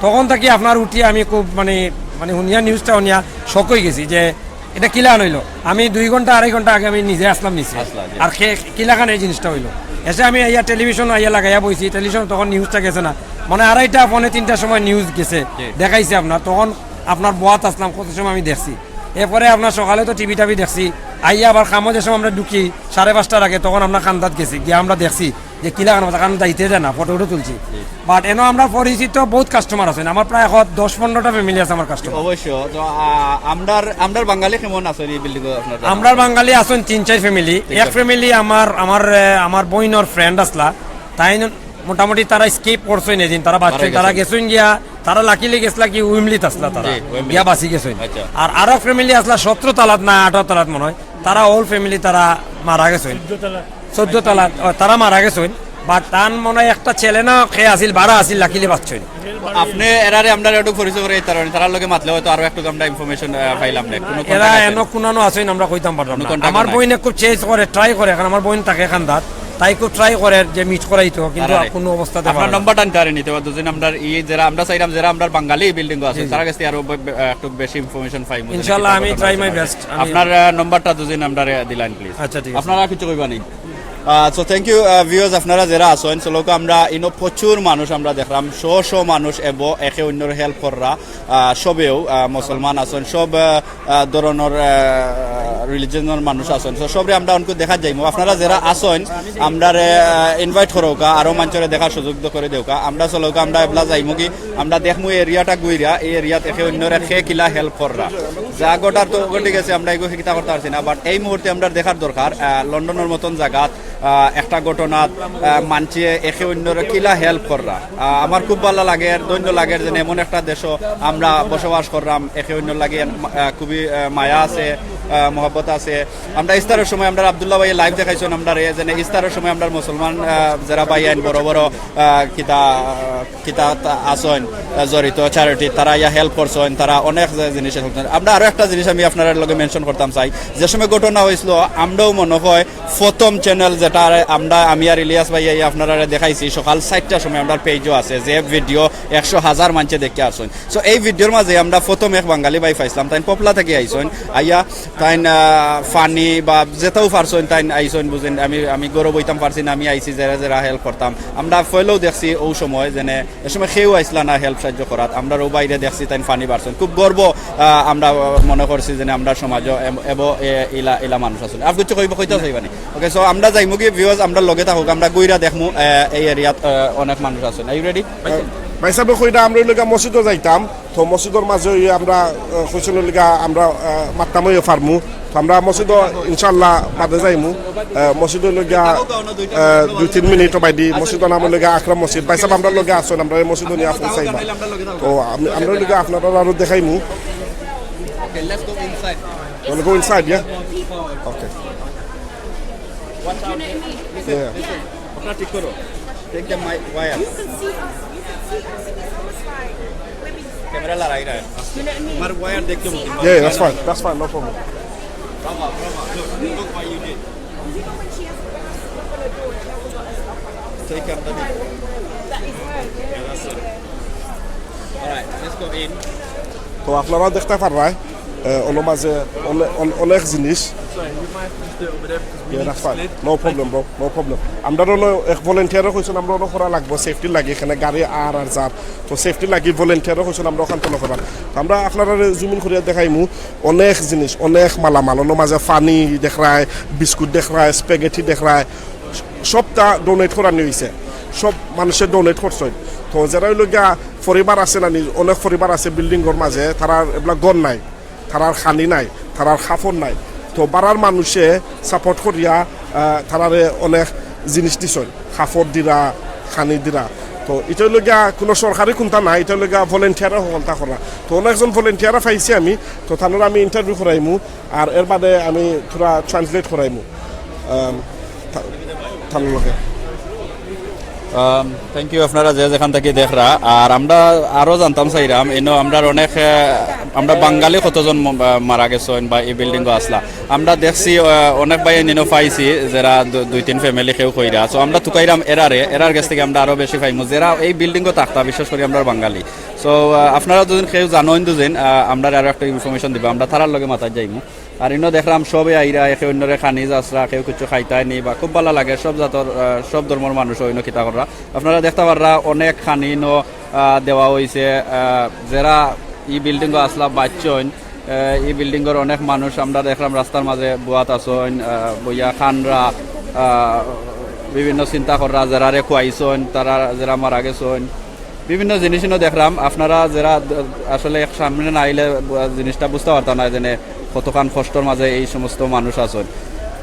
তখন থাকি আপনার উঠি আমি খুব মানে, মানে হুনিয়া নিউজটা হুনিয়া শক হয়ে গেছি যে এটা কিলান অইলো? আমি দুই ঘন্টা, আড়াই ঘন্টা আগে আমি নিজে আসলাম নিচে। আসলা, জি। আর কে-, কিলাখান এই জিনিসটা অইলো? এসে আমি আইয়া টেলিভিশন আইয়া লাগাইয়া বইছি, টেলিভিশন তখন নিউজটা গেছে না, মানে আড়াইটা, পৌনে তিনটার সময় নিউজ গেছে, জি। দেখাইছে আপনার, তখন আপনার বওয়াত আসলাম, কত সময় আমি দেখছি। এরপরে আপনার সকালে তো টিভি টাভি দেখছি, আইয়া আবার কামো যে সময় আমরা ঢুকি সাড়ে পাঁচটার আগে, তখন আপনার কান্দাত গেছি, গিয়া আমরা দেখছি যে কিলাখান, কারণ যাইতে দেয় না, ফটো উটো তুলছি। বাট এনো আমরা পরিচিত বহুত কাস্টমার আছইন, আমার প্রায় এখন দশ পনেরোটা ফ্যামিলি আছে আমার কাস্টমার। অবশ্য তো, আহ, আমরার, আমরার বাঙালি কেমন আছইন এই বিল্ডিং আপনার? আমরার বাঙালি আছইন তিন চাইর ফ্যামিলি। এক ফ্যামিলি আমার, আমার, আহ, আমার বইনর ফ্রেন্ড আসলা, তাইন মোটামুটি তারা স্কিপ করছইন এদিন, তারা বাঁচছইন, তারা গেছইন গিয়া, তারা লাকিলি গেছলা কি উইমলিত আসলা তারা, জি, উইমলি। গিয়া বাঁচি গেছইন। আচ্ছা। আর আরো ফ্যামিলি আসলা সতেরো তালাত না আঠারো তালাত মনে হয়, তারা অল ফ্যামিলি তারা মারা গেছইন। চোদ্দ তালাত, ও, তারা মারা গেছইন। বাট তান মনে হয় একটা ছেলে না কে আছিল, বারা আছিল, লাকিলি বাঁচছইন। আপনি এরারে আমরা একটু পরিচয় করে দিতে পারবেন, তারার লগে মাতলে হয়তো আরো একটু আমরা ইনফরমেশন, আহ, পাইলাম না। কোনো এরা contact আছে? এনো কুনানো আছইন, আমরা কইতাম পারতাম না। কোনো contact আমার নাই। বইনে খুব চেঞ্জ করে, ট্রাই করে, কারণ আমার বইন থাকে কান্দাত, তাই খুব ট্রাই করে যে মিট করাইতো, কিন্তু আরে, আরে। কোনো অবস্থাতে আপনার পারে না। নাম্বারটা আনতে পারেনি তো, দুজন আমরা এই যারা আমরা চাইলাম, যারা আমরা বাঙালি বিল্ডিং আছে, জি, জি। তারা কাছ থেকে আরো বে-, বে-, একটু বেশি ইনফরমেশন পাইমু, ইনশাআল্লাহ, আমি try my best। আমি আপনার, আহ, নাম্বারটা দুজন আমরা দিলাম, প্লিজ। আচ্ছা, ঠিক আছে। আপনারা কিছু কইবা নি? আহ, so thank you, আহ, viewers, আপনারা যারা আছেন, so লোক আমরা ইনো প্রচুর মানুষ আমরা দেখলাম, শ শ মানুষ এবো একে অন্যর হেল্প কররা, আহ, সবেও, আহ, মুসলমান আছেন, সব, আহ, আহ, ধরনর, আহ, রিলিজনর মানুষ আছেন। So সবরে আমরা অনকু দেখা যাইমু। আপনারা যারা আছেন, আমরারে, আহ, ইনভাইট করউক্কা, আরো মানষরে দেখার সুযোগ দ-, করে দেউক্কা। আমরা চলউক্কা, আমরা এবলা যাইমু কি, আমরা দেখমু এই এরিয়াটা ঘুইরা, এই এরিয়াত একে অন্যরে কে কিলা হেল্প কররা। যা ঘটার তো ঘটি গেছে, আমরা এগু কিতা করতে পারছি না, বাট এই মুহূর্তে আমরা দেখার দরকার, আহ, লন্ডনর মতন জাগাত আহ, একটা ঘটনাত, আহ, মানষে একে অন্যরে কিলা হেল্প কররা। আহ, আমার খুব ভালা লাগের, ধন্য লাগের যে এমন একটা দেশো আমরা বসবাস কররাম, একে অন্যর লাগি, আহ, খুবই, আহ, মায়া আছে, আহ, মহব্বত আছে। আমরা ইফতারর সময় আমরা আব্দুল্লাহ ভাইয়ে লাইভ দেখাইছইন আমরারে, যে ইফতারর সময় আমরা মুসলমান, আহ, যারা ভাইয়াইন বড় বড়, আহ, কিতা, আহ, কিতা তা আছইন, আহ, জড়িত চ্যারিটি, তারা ইয়া হেল্প করছইন, তারা অনেক যে জিনিস হেল্প করছইন। আমরা আরো একটা জিনিস আমি আপনারার লগে মেনশন করতাম চাই, যে সময় ঘটনা অইছিল, আমরাও মনে হয় প্রথম চ্যানেল যেটা আমরা, আমি আর ইলিয়াস ভাই এই আপনারারে দেখাইছি সকাল চাইরটার সময়, আমরার পেজও আছে, যে ভিডিও একশো হাজার মানষে দেখিয়া আছইন। So এই ভিডিওর মাঝে আমরা প্রথম এক বাঙালি ভাই পাইছলাম, তাইন পপলা থাকি আইছইন, আইয়া তাইন, আহ, পানি বা যেতাও পারছইন, তাইন আইছইন, বুঝইন, আমি, আমি গরো বইতাম পারছি না, আমি আইছি, যারা যারা হেল্প করতাম। আমরা ফয়লাও দেখছি ও সময়, যেনে এ সময় কেউ আইছলা না হেল্প সাহায্য করাত, আমরা ও বাইরে দেখছি, তাইন পানি বাড়ছইন। খুব গর্ব, আহ, আমরা মনে করছি যে আমরা সমাজও এম-, এবো এ-, ইলা, ইলা মানুষ আছইন। আর কিছু কইবা, কইতা চাইবা নি? ওকে, so আমরা যাইমু কি, ভিউয়ার্স, আমরা লগে থাকুক, আমরা ঘুইরা দেখমু, আহ, এই এরিয়াত, আহ, অনেক মানুষ আছইন। Are you ready? ভাই সাহেব কইরা আমরা অইলো গিয়া মসজিদো যাইতাম, তো মসজিদর মাঝে অই আমরা, আহ, কইছইন অইলো গিয়া আমরা, আহ, মাততাম অইয়া পারমু, তো আমরা মসজিদো ইনশাআল্লাহ বাদে যাইমু। আহ, মসজিদ অইলো গিয়া, আহ, দুই তিন মিনিট বাইদি, মসজিদর নাম অইলো গিয়া আকরাম মসজিদ। ভাই সাহেব আমরা লগে আছইন, আমরা এই মসজিদো নিয়া পৌঁছাইবা। তো আমি, আমরা অইলো গিয়া আপনারারে আরো দেখাইমু। Okay, let's go inside. Wanna go inside, yeah? Okay. Yeah. আপনারা ঠিক করো। Take the mic wire. You can see us. You can see us. It's almost like we're being, camera লড়াই না। You know what I mean? আমার ওয়্যার দেখতে মুশকিল। Yeah, that's fine. That's fine. No problem. Bravo, bravo. Look, look what you did. Take up the mic. That is her. Yeah, that's it. All right, let's go in. তো আপনারা দেখতা পাররা, এ, অনো মাঝে অনে-, অন-, অনেক জিনিস। Yeah, that's fine. No problem, bro. No problem. আমরা অনো এক ভলেন্টিয়ারও কইছইন, আমরা অনো করা লাগবো, সেফটির লাগি, এখানে গাড়ি আর আর যার। তো সেফটির লাগি ভলেন্টিয়ারও কইছইন, আমরা অখান তো অনো করার। তো আমরা আপনারারে জুম ইন করিয়া দেখাইমু, অনেক জিনিস, অনেক মালামাল। অনো মাঝে পানি দেখরায়, বিস্কুট দেখরায়, স্প্যাগেটি দেখরায়, সবটা ডোনেট করানি অইছে, সব মানষে ডোনেট করছইন। তো যারা অইলো গিয়া পরিবার আছে না, নি-, অনেক পরিবার আছে বিল্ডিংর মাঝে, তারার এবলা ঘর নাই, তারার খানি নাই, তারার কাপড় নাই। তো বারার মানষে সাপোর্ট করিয়া, আহ, তারারে অনেক জিনিস দিছইন, কাপড় দিরা, খানি দিরা। তো ইটা অইলো গিয়া কোনো সরকারি কুন্তা না, ইটা অইলো গিয়া ভলেন্টিয়ারর হকলতা করা। তো অনেকজন ভলেন্টিয়ার পাইছি আমি, তো তানরে আমি ইন্টারভিউ করাইমু। আর এর বাদে আমি থুড়া ট্রান্সলেট করাইমু, আম, থা-, থানোর লগে। আম, thank you আপনারা যে যেখান থাকি দেখরা। আর আমরা আরো জানতাম চাইরাম, ইনো আমরার অনেক, আহ, আমরা বাঙালি কতজন ম-, আহ, মারা গেছইন বা এই বিল্ডিংও আছলা। আমরা দেখছি, আহ, অনেক ভাইয়াইন ইনো পাইছি, যারা দু-, দুই তিন ফ্যামিলি কেউ কইরা। So আমরা তুকাইরাম এরারে, এরার গেছ থাকি আমরা আরো বেশি পাইমু, যারা এই বিল্ডিংও থাকতা, বিশেষ করি আমরার বাঙালি। So, আহ, আপনারা দুজন কেউ জানইন দুজন, আহ, আমরারে আরো একটা ইনফরমেশন দিবা, আমরা তারার লগে মাতাত যাইমু। আর ইনো দেখরাম সবে আইরা, একে অন্যরে খানি যাছরা, কেউ কিছু খাইতায় নি বা খুব ভালা লাগে। সব জাতর, আহ, সব ধর্মর মানুষ অইনো কিতা কররা। আপনারা দেখতা পাররা অনেক খানি ইনো, আহ, দেওয়া অইছে। আহ, যেরা ই building-ও আছলা বাইচ্চইন, আহ, ই building-র অনেক মানুষ আমরা দেখরাম রাস্তার মাঝে বওয়াত আছইন, আহ, বইয়া খানরা, আহ, বিভিন্ন চিন্তা কররা, যেরারে খুয়াইছইন, তারা যেরা মারা গেছইন, বিভিন্ন জিনিস ইনো দেখরাম। আপনারা যেরা দ-, আসলে এক সামনে না আইলে ব-, জিনিসটা বুঝতা পারতা না, যেনে কতখান কষ্টর মাঝে এই সমস্ত মানুষ আছইন।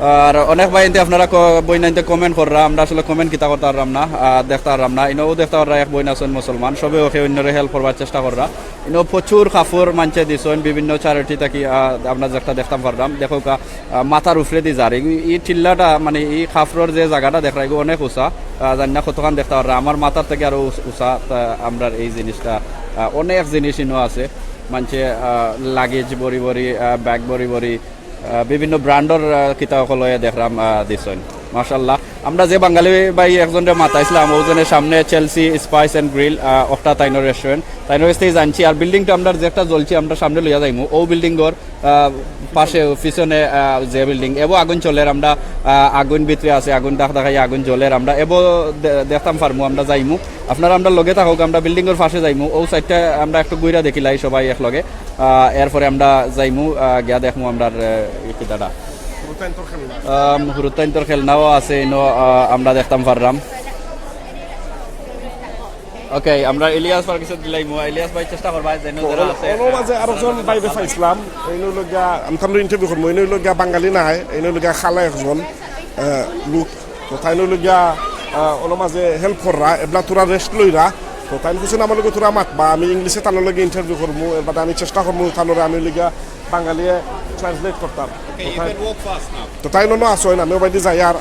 আর অনেক ভাইয়াইন্তে আপনারা ক-, বইনাইন্তে comment কররা, আমরা আসলে comment কিতা করতা পাররাম না, আহ, দেখতা পাররাম না। ইনোও দেখতা পাররা এক বইন আছইন মুসলমান, সবে ওকে অন্যরে help করবার চেষ্টা কররা। ইনো প্রচুর কাপড় মানষে দিছইন বিভিন্ন charity থাকি, আহ, আমরা যেটা দেখতাম পাররাম। দেখউক্কা, আহ, মাথার উপরেদি যার। ই, ই টিল্লাটা, মানে, ই কাপড়র যে জাগাটা দেখরা, ইগু অনেক উঁচা। আহ, জানি না কতখান দেখতা পাররা। আমার মাথার থাকি আরো উঁচ-, উঁচা, তা আমরার এই জিনিসটা, আহ, অনেক জিনিস ইনো আছে। মানষে, আহ, luggage ভরি ভরি, আহ, bag ভরি ভরি, আহ, বিভিন্ন brand-র, আহ, কিতা অকল অইয়া দেখরাম, আহ, দিছইন। মাশাআল্লাহ। আমরা যে বাঙালি ভাই একজনরে মাতাইছলাম, অউ যেনে সামনে Chelsea Spice and Grill, আহ, অটা তাইনর restaurant। তাইনর গেছ থাকি জানছি। আর building-টা আমরা যেটা জ্বলছি, আমরা সামনে লইয়া যাইমু। অউ building-র, আহ, পাশে, পিছনে, আহ, যে building, এবো আগুন চলের, আমরা, আহ, আগুন ভিতরে আছে, আগুন দেখ-, দেখাই আগুন জ্বলের, আমরা এবো দে-, দেখতাম পারমু, আমরা যাইমু। আপনারা আমরার লগে থাকউক, আমরা building-র পাশে যাইমু। অউ side-টা আমরা একটু ঘুরা দেখিলাই সবাই একলগে। আহ, এরপরে আমরা যাইমু, আহ, গিয়া দেখমু আমরার, আহ, ই কিতাটা। আম, হুরুতাইন্তর খেলনাও আছে ইনো, আহ, আমরা দেখতাম পাররাম। Okay, আমরা ইলিয়াস ভাইর গেছে দিলাইমু। ইলিয়াস ভাই চেষ্টা করবা যেন যারা আছে। অনো মাঝে আরো জন বাইরে পাইছলাম। ইনো অইলো গিয়া, আমি তানরে interview করমু। ইনো অইলো গিয়া বাঙালি নায়, ইনো অইলো গিয়া খালা একজন, আহ, লোক। তো তাইন অইলো গিয়া, আহ, অনো মাঝে help কররা, এবলা থুড়া rest লইরা। তো তাইন কইছইন আমার লগে থুড়া মাতবা, আমি English-এ তানর লগে interview করমু, এর বাদে আমি চেষ্টা করমু তানরে আমি অইলো গিয়া বাঙালিয়ে translate করতাম। Okay, তো you তাইন, can walk fast now. তো তাইন অনো আছইন, আমি অবায়দি যাইয়ার।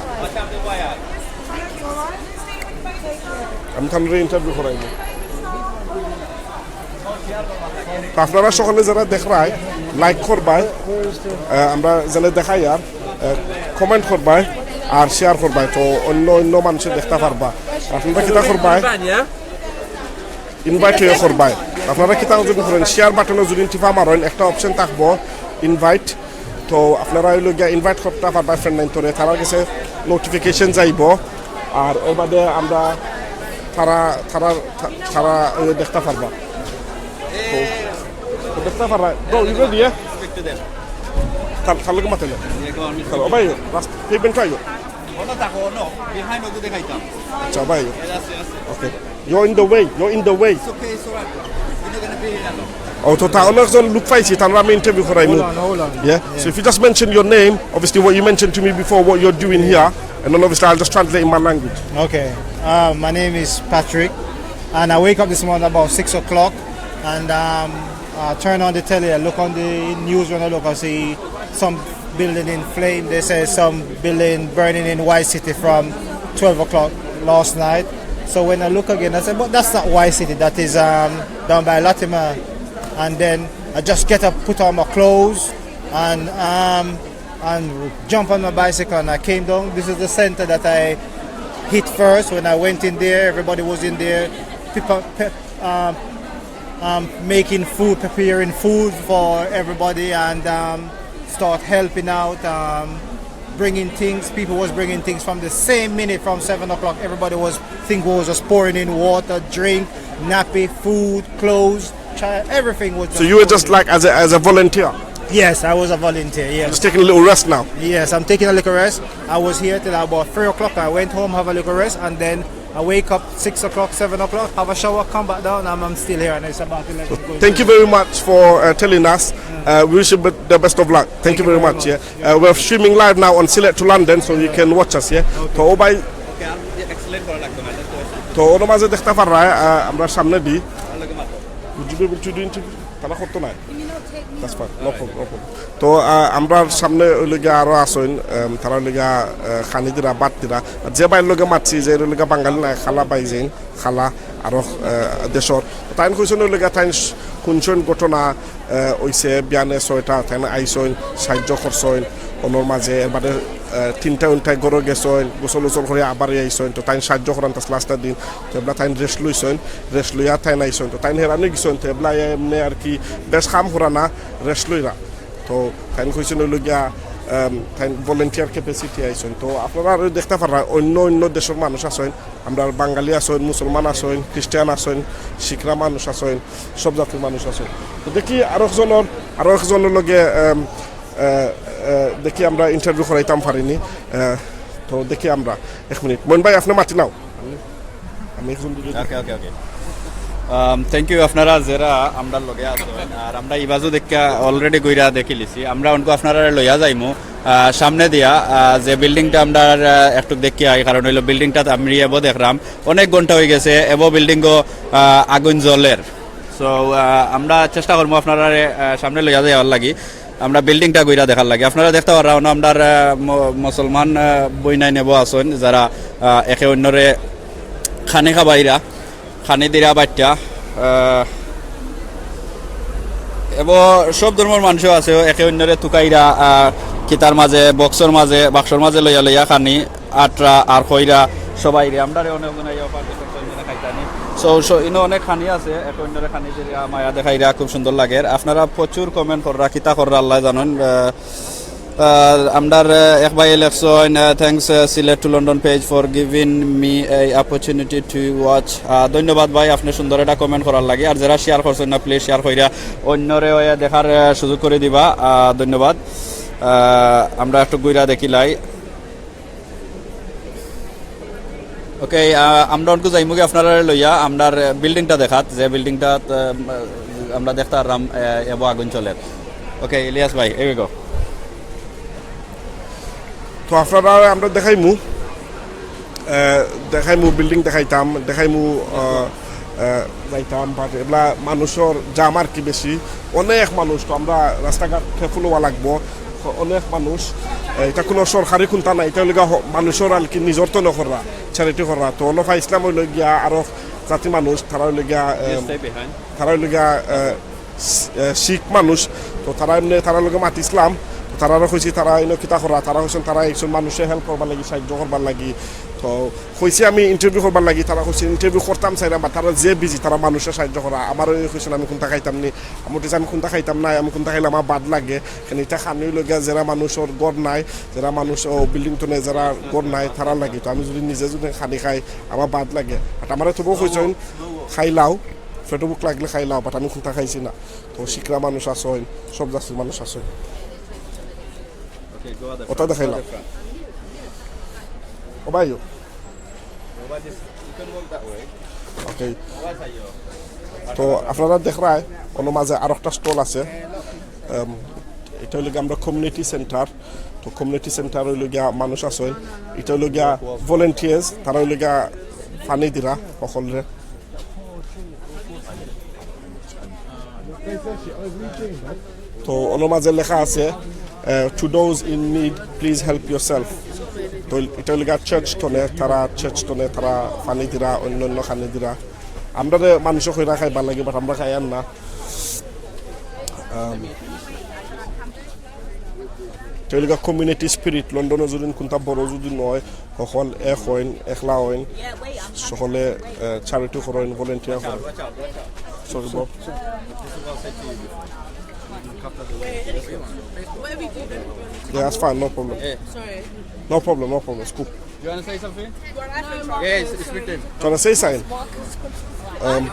আমি তানরে interview করাইমু। তো আপনারা সকলে যেরা দেখরায়, like করবায়, আহ, আমরা যেন দেখাইয়ার, আহ, comment করবায়, আর share করবায়। তো অন্য অন্য মানষে দেখতা পারবা। আপনারা কিতা করবায়? Invite অইয়া করবায়। আপনারা কিতা যদি করেন, share button-ও যদি টিপা মারইন, একটা option থাকবো, invite। তো আপনারা অইলো গিয়া invite করতা পারবা friend নাইন তোরে, তারার গেছে notification যাইবো। আর এর বাদে আমরা তারা, তারা, তারা, ওই দেখতা পারবা। তো, তো দেখতা পারবা। Bro, you ready, yeah? তার, তার লগে মাতে না। চলো, ভাই, রাস্তা, এই বেঞ্চো আইও। আচ্ছা, ভাই। Okay. You're in the way. You're in the way. Oh, তো তাহলে একজন লোক পাইছি, তাহলে আমি interview করাইমু। Hold on, hold on. Yeah? So if you just mention your name, obviously what you mentioned to me before, what you're doing here, and then obviously I'll just translate in my language. Okay. Uh, my name is Patrick, and I wake up this morning about six o'clock, and, um, I turn on the telly, I look on the news when I look, I see some building in flame. They say some building burning in White City from twelve o'clock last night. So when I look again, I said, "But that's not White City. That is, um, down by Latimer." And then I just get up, put on my clothes, and, um, and jump on my bicycle, and I came down. This is the center that I hit first. When I went in there, everybody was in there, people, pe-, um, um, making food, preparing food for everybody, and, um, start helping out, um, bringing things. People was bringing things from the same minute from seven o'clock. Everybody was, thing was just pouring in water, drink, nappy, food, clothes, chi-, everything was. So just you were just pouring. Like as a, as a volunteer? Yes, I was a volunteer, yes. Just taking a little rest now? Yes, I'm taking a little rest. I was here till about three o'clock. I went home, have a little rest, and then I wake up six o'clock, seven o'clock, have a shower, come back down, and I'm still here, and it's about eleven going. Thank you very much for, uh, telling us. Uh, we wish you be-, the best of luck. Thank you very much, yeah. Uh, we're streaming live now on Sylhet to London, so you can watch us, yeah. Okay. তো ও ভাই, তো ওর মাঝে দেখতা পাররা, আহ, আমরা সামনে দি। Would you be able to do interview? তারা করতো না। That's fine, no problem, no problem. তো, আহ, আমরার সামনে অইলো গিয়া আরো আছইন, আম, তারা অইলো গিয়া, আহ, খানি দিরা, ভাত দিরা। আর যে ভাইর লগে মাতছি, যে অইলো গিয়া বাঙালি না, খালা ভাই যেইন, খালা, আরো, আহ, দেশর। তাইন কইছইন অইলো গিয়া তাইন হুনছইন ঘটনা, আহ, অইছে বিয়ানে ছয়টা, তাইন আইছইন, সাহায্য করছইন, অনর মাঝে, এর বাদে, আহ, তিনটা উনটায় ঘরো গেছইন, গোসল উসল করি আবার আইছইন, তো তাইন সাহায্য করান তাস last দিন, তো এবলা তাইন rest লইছইন, rest লইয়া তাইন আইছইন, তো তাইন হেরানি গেছইন, তো এবলা এমনে আর কি বেশ কাম করা না, rest লইরা। তো তাইন কইছইন অইলো গিয়া, আম, তাইন volunteer capacity আইছইন। তো আপনারা আরো দেখতা পাররা অইন্য অইন্য দেশর মানুষ আছইন, আমরার বাঙালি আছইন, মুসলমান আছইন, খ্রিস্টান আছইন, শিখরা মানুষ আছইন, সব জাতির মানুষ আছইন। তো দেখি আরো একজনর, আরো একজনর লগে, আম, আহ, আহ, দেখি আমরা interview করাইতাম পারিনি। আহ, তো দেখি আমরা এক মিনিট, মইন ভাই, আপনে মাতি নাও। আমি একজন দিকে ওকে, ওকে, ওকে। Um, thank you আপনারা যেরা আমরার লগে আছইন। আর আমরা ইবাজু দেখিয়া already ঘুরিয়া দেখিলিছি। আমরা অনকু আপনারারে লইয়া যাইমু, আহ, সামনে দিয়া, আহ, যে buildingটা আমরা, আহ, একটু দেখিয়া আই, কারণ অইলো buildingটাত আমি এবো দেখরাম অনেক ঘন্টা অইগেছে, এবো buildingও, আহ, আগুন জ্বলের। So, আহ, আমরা চেষ্টা করমু আপনারারে, আহ, সামনে লইয়া যাওয়ার লাগি। আমরা buildingটা ঘুরিয়া দেখার লাগি। আপনারা দেখতা পাররা অনো আমরার, আহ, ম-, মুসলমান, আহ, বইনাইন এবো আছইন, যেরা, আহ, একে অইন্যরে খানি খাবাইরা, খানি দিরা বাইট্টা। আহ, এবো সব ধর্মর মানুষও আছে, একে অইন্যরে তুকাইরা, আহ, কিতার মাঝে, boxর মাঝে, বাক্সর মাঝে লইয়া লইয়া খানি আটরা আর খইরা সবাইরে। আমরারে অনেক জন আইয়া offer দিছইন, তো অইন্যরে খাইতানি। So, so, ইনো অনেক খানি আছে, একে অইন্যরে খানি দিরা, মায়া দেখাইরা, খুব সুন্দর লাগের। আপনারা প্রচুর comment কররা, কিতা কররা আল্লায় জানইন। আহ, আহ, আমরার, আহ, এক ভাইয়ে লেখছইন, আহ, "Thanks, uh, Sylhet to London page for giving me a opportunity to watch." আহ, ধন্যবাদ ভাই, আপনে সুন্দর একটা comment করার লাগি। আর যেরা share করছইন না, please share কইরা অইন্যরে অইয়া দেখার, আহ, সুযোগ করি দিবা। আহ, ধন্যবাদ। আহ, আমরা একটু ঘুরিয়া দেখিলাই। ওকে, আহ, আমরা অনকু যাইমুগি আপনারারে লইয়া, আমরার, আহ, buildingটা দেখাত, যে buildingটাত, আহ, আমরা দেখতা পাররাম, আহ, এবো আগুন জ্বলের। ওকে, ইলিয়াস ভাই, here we go। তো আপনারারে আমরা দেখাইমু, আহ, দেখাইমু, building দেখাইতাম, দেখাইমু, আহ, আহ, যাইতাম, but এবলা মানুষর jam আর কি বেশি, অনেক মানুষ। তো আমরা রাস্তাঘাট careful অওয়া লাগবো, অনেক মানুষ। আহ, ইটা কুনু সরকারি কুন্তা নায়, ইটা অইলো গিয়া হ-, মানুষর আর কি নিজর তনে কররা, charity কররা। তো অনো পাইছলাম অইলো গিয়া আরো জাতি মানুষ, তারা অইলো গিয়া, আহ, তারা অইলো গিয়া, আহ, শি-, আহ, শিখ মানুষ। তো তারা এমনে তারার লগে মাতিছলাম, তো তারারে কইছি তারা ইনো কিতা কররা, তারা কইছইন তারা একজন মানুষরে help করবার লাগি, সাহায্য করবার লাগি। তো কইছি আমি interview করবার লাগি, তারা কইছে interview করতাম চাইরাম, but তারা যে busy, তারা মানুষরে সাহায্য কররা। আমারে কইছইন আমি কুন্তা খাইতাম নি, আমি কইছি আমি কুন্তা খাইতাম না, আমি কুন্তা খাইলে আমার bad লাগে। কেনে ইটা খানি অইলো গিয়া যেরা মানুষর ঘর নাই, যেরা মানুষ, ও, building তনে যেরা ঘর নাই, তারার লাগি। তো আমি যুদি নিজে যুদি খানি খাই, আমার bad লাগে। But আমারে তবুও কইছইন, "খাইলাও, পেটো ভুক লাগলে খাইলাও", but আমি কুন্তা খাইছি না। তো শিখরা মানুষ আছইন, সব জাতির মানুষ আছইন। ওটা দেখাইলাম। ও ভাই। ওকে। তো আপনারা দেখরায়, অনো মাঝে আরোকটা stall আছে। আম, ইটা অইলো গিয়া আমরার community centre। তো community centre অইলো গিয়া মানুষ আছইন। ইটা অইলো গিয়া volunteers, তারা অইলো গিয়া পানি দিরা হকলরে। তো অনো মাঝে লেখা আছে, আহ, "To those in need, please help yourself।" তো ইটা অইলো গিয়া church তনে, তারা church তনে, তারা পানি দিরা, অইন্য অইন্য খানি দিরা। আমরারে মানুষে কইরা খাইবার লাগি, but আমরা খাইয়ার না। আম, ইটা অইলো গিয়া community spirit, লন্ডনো যুদি কুন্তা বড় যুদি নায়, হকল এক অইন, একলা অইন, সকলে, আহ, charity করইন, volunteer করইন। Sorry, bro. Yeah, that's fine, no problem. No problem, no problem, it's cool. You wanna say something? Yeah, it's, it's written. Do you wanna say something? Um,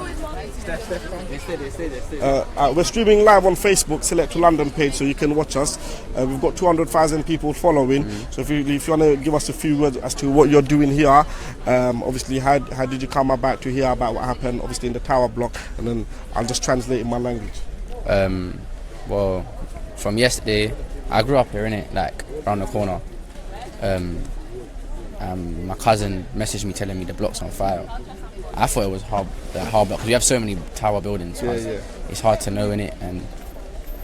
uh, uh, we're streaming live on Facebook, Sylhet to London page, so you can watch us. Uh, we've got two hundred thousand people following. So if you, if you wanna give us a few words as to what you're doing here, um, obviously, how, how did you come about to hear about what happened, obviously, in the tower block, and then I'll just translate in my language. Um, well, from yesterday, I grew up here, innit, like, around the corner. Um, um, my cousin messaged me telling me the block's on fire. I thought it was hard, like, hard block, 'cause we have so many tower buildings. Yeah, yeah. It's hard to know, innit? And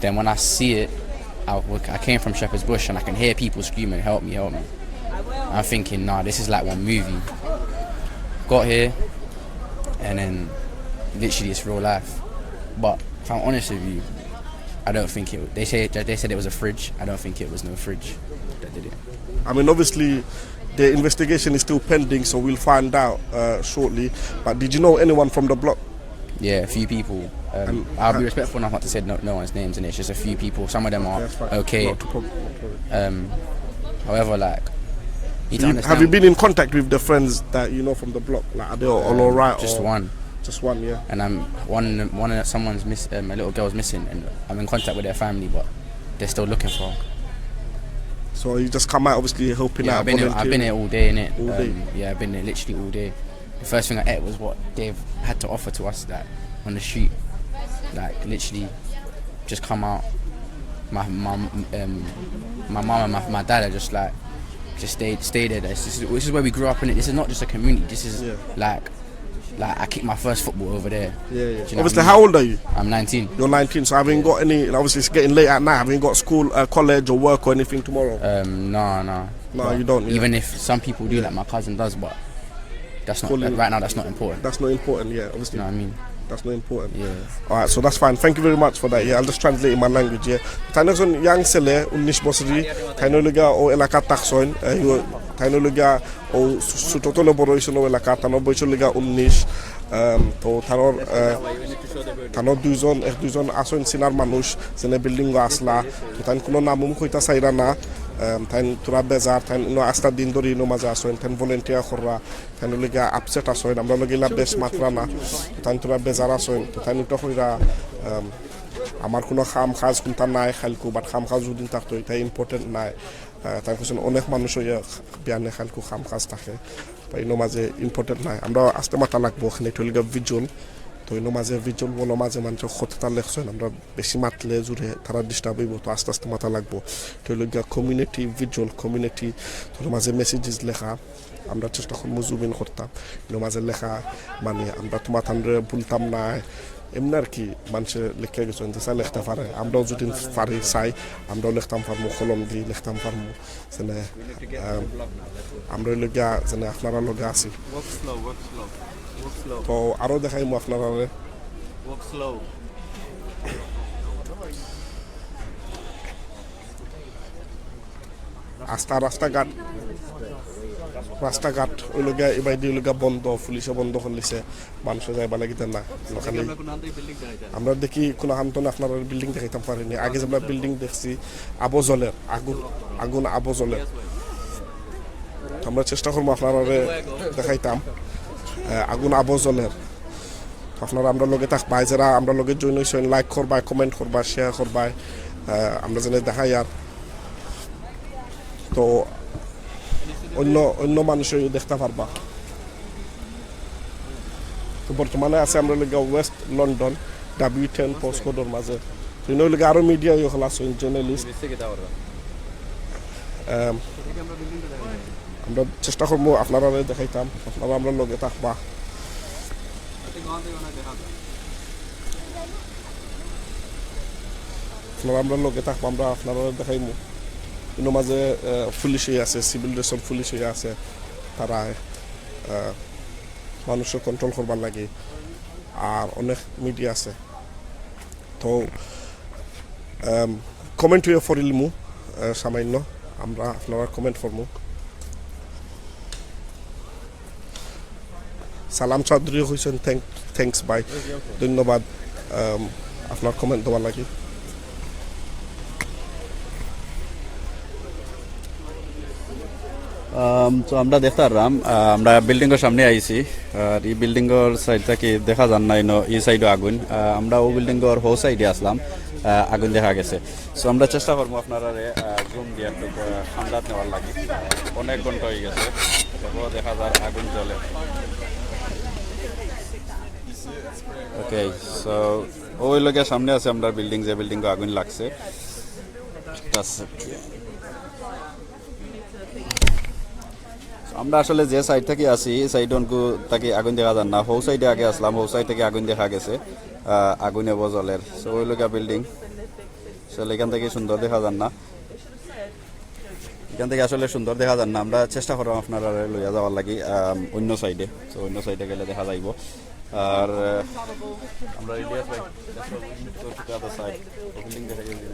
then when I see it, I, w-, I came from Shepherd's Bush and I can hear people screaming, "Help me, help me." I'm thinking, "Nah, this is like one movie." Got here, and then literally it's real life. But if I'm honest with you, I don't think it. They say, they said it was a fridge. I don't think it was no fridge that did it. I mean, obviously, the investigation is still pending, so we'll find out, uh, shortly. But did you know anyone from the block? Yeah, a few people. Um, I'll be respectful enough not to say no, no one's names, and it's just a few people. Some of them are okay. Not to prob- not to- Um, however, like, you Do don't you- understand. have you been in contact with the friends that you know from the block? Like, are they all, all alright? Just or- one, Just one, yeah. And I'm one. One of someone's miss. Um, a little girl's missing, and I'm in contact with their family, but they're still looking for her. So you just come out, obviously helping Yeah, out. I've been here, I've been volunteering. here all day, innit? All day. Um, yeah, I've been here literally all day. The first thing I ate was what they've had to offer to us, like, on the street, like, literally just come out. My my um, my mum and my, my dad are just like, just stay stay there. This is, this is where we grew up, innit? This is not just a community. This is Yeah. like like I kicked my first football over there. Yeah, yeah. Do you know Obviously, what I how mean? old are you? I'm nineteen. You're nineteen, so haven't got any. Obviously, it's getting late at night. Haven't got school, uh, college, or work or anything tomorrow. Um, no, no. No, But you don't, yeah. Even if some people do, like my cousin does, but that's not Schooling. Right now. That's not important. That's not important, yeah. Obviously, You know what I mean? That's not important. Yeah. Alright, so that's fine. Thank you very much for that. Yeah, I'll just translate in my language. Yeah. Taino son young sele, উনিশ বছরি, taino luga o elaka takson, taino luga o suto tole boro isono elaka, tano boiso luga উনিশ. Um, to tanor, uh, tano duijon, ek duijon ason sinar manush, sene building go asla. To tain kuno namum koita saira na. Um, tain tura bezar, tain ino asta din dori ino maza ason, tain volunteer korra. Tainu liga upset আছইন, আমরা লগে ইলা বেশ মাতরা না। তাইন থুড়া বেজার আছইন, তাইন ইটা কইরা, আম, আমার কুনু কাম কাজ কুনতা নাই কাইলকু, but কাম কাজ যুদি থাকতো, ইটা important নাই। আহ, তাইন কইছইন অনেক মানুষ অইয়া বিয়ানে কাইলকু কাম কাজ থাকে, বা ইনো মাঝে important নাই। আমরা আস্তে মাতা লাগবো, অখান ইটা অইলো গিয়া visual। তো ইনো মাঝে visual wall-ও মাঝে মানষে কততা লেখছইন, আমরা বেশি মাতলে জুরে তারা disturb অইবো, তো আস্তে আস্তে মাতা লাগবো। ইটা অইলো গিয়া community visual, community, তো ইনো মাঝে messages লেখা, আমরা চেষ্টা করমু zoom in করতাম। ইনো মাঝে লেখা, মানে, আমরা তুমা তানরে ভুলতাম না, এমনে আর কি, মানষে লেখিয়া গেছইন, যেসা লেখতা পারে, আমরাও যুদি পারি, চাই, আমরাও লেখতাম পারমু, কলম দি লেখতাম পারমু। যেনে, আম, আমরা অইলো গিয়া, যেনে আপনারার লগে আছি। Walk slow, walk slow, walk slow, তো আরো দেখাইমু আপনারারে। Walk slow. আস্তা রাস্তাঘাট, রাস্তাঘাট অইলো গিয়া, ইবায়দি অইলো গিয়া বন্ধ, পুলিশে বন্ধ করিলিছে, মানষে যাইবার লাগি দেয় না। খালি আমরা কোনো আন্তরিক বিল্ডিং দেখাইতাম। আমরা দেখি কুনু হান্তনে আপনারারে বিল্ডিং দেখাইতাম পারিনি। আগে যেমন বিল্ডিং দেখছি, আবো জ্বলের, আগুন, আগুন আবো জ্বলের। তো আমরা চেষ্টা করমু আপনারারে দেখাইতাম, আহ, আগুন আবো জ্বলের। তো আপনারা আমরার লগে থাকবায়, যারা আমরার লগে join অইছইন, like করবায়, comment করবায়, share করবায়, আহ, আমরা যেন দেখাই আর। তো অন্য, অন্য মানষেও দেখতা পারবা। তো বর্তমানে আছি আমরা অইলো গিয়া West London, W ten postcode-র মাঝে। তো ইনো অইলো গিয়া আরো media অকল আছইন, journalist। আম, আমরা চেষ্টা করমু আপনারারে দেখাইতাম, আপনারা আমরার লগে থাকবা। আপনারা আমরার লগে থাকবা, আমরা আপনারারে দেখাইমু। ইনো মাঝে, আহ, পুলিশ অইয়া আছে, civil dress-র পুলিশ অইয়া আছে, তারা, আহ, মানষরে control করবার লাগি, আর অনেক media আছে। তো, আম, comment অইয়া পড়িলিমু, আহ, সামান্য, আমরা আপনারার comment পড়মু। সালাম চৌধুরী কইছইন, "Thank-, thanks ভাই, ধন্যবাদ, আম, আপনার comment দেওয়ার লাগি।" আম, তো আমরা দেখতাম, আহ, আমরা বিল্ডিংর সামনে আইছি, আর ই বিল্ডিংর side থাকি দেখা যার না, ইনো ই side-ও আগুন। আহ, আমরা অউ বিল্ডিংর হউ side-এ আছলাম, আহ, আগুন দেখা গেছে। So আমরা চেষ্টা করমু আপনারারে, আহ, zoom দিয়া একটু, আহ, আন্দাজ নেওয়ার লাগি। অনেক ঘন্টা অইগেছে, তবুও দেখা যার আগুন জ্বলে। Okay, so অউ অইলো গিয়া সামনে আছে আমরার বিল্ডিং, যে বিল্ডিংও আগুন লাগছে। Just a second. আমরা আসলে যে side থাকি আছি, ই side অনকু থাকি আগুন দেখা যার না। হউ side-এ আগে আছলাম, হউ side থাকি আগুন দেখা গেছে। আহ, আগুন এবো জ্বলের। So অইলো গিয়া বিল্ডিং। So ইখান থাকি সুন্দর দেখা যার না। ইখান থাকি আসলে সুন্দর দেখা যার না। আমরা চেষ্টা করমু আপনারারে লইয়া যাওয়ার লাগি, আম, অইন্য side-এ। So অইন্য side-এ গেলে দেখা যাইবো। আর, আহ, আমরা ইলিয়াস ভাই, let's go to the other side. Building দেখা যাইবো।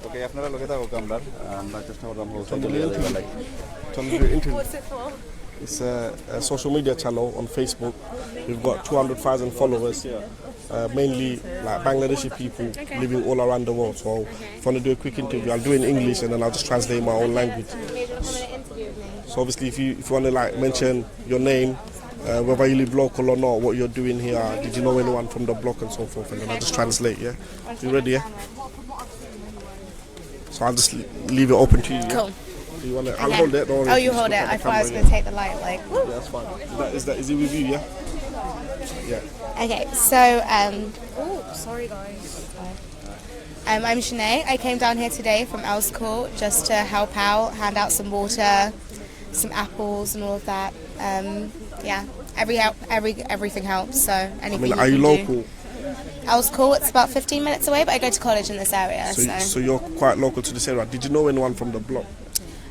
Okay, আপনারা লগে থাকউক আমরার, আহ, আমরা চেষ্টা করমু হউ side-এ লইয়া যাইবার লাগি। চলো, interview। What's it for? It's a, a social media channel on Facebook. We've got two hundred thousand followers, uh, mainly like Bangladeshi people living all around the world. So if you want to do a quick interview, I'll do it in English and then I'll just translate in my own language. So obviously, if you if you want to like mention your name, uh, whether you live local or not, what you're doing here, did you know anyone from the block and so forth, and then I'll just translate. Yeah, you ready? Yeah. So I'll just l- leave it open to you. Yeah? Cool. Do you want to? I'll hold it. Don't worry, oh, you hold it. I thought I was going to take the light. Like, woo. Yeah, that's fine. Is that, is that is it with you? Yeah. Yeah. Okay. So, um, oh, sorry guys. Um, I'm Shanae. I came down here today from Earls Court just to help out, hand out some water, some apples, and all of that. Um, yeah, every help, every everything helps. So anything. I mean, are you local? Earls Court, it's about fifteen minutes away, but I go to college in this area. So, so. So you're quite local to this area. Did you know anyone from the block?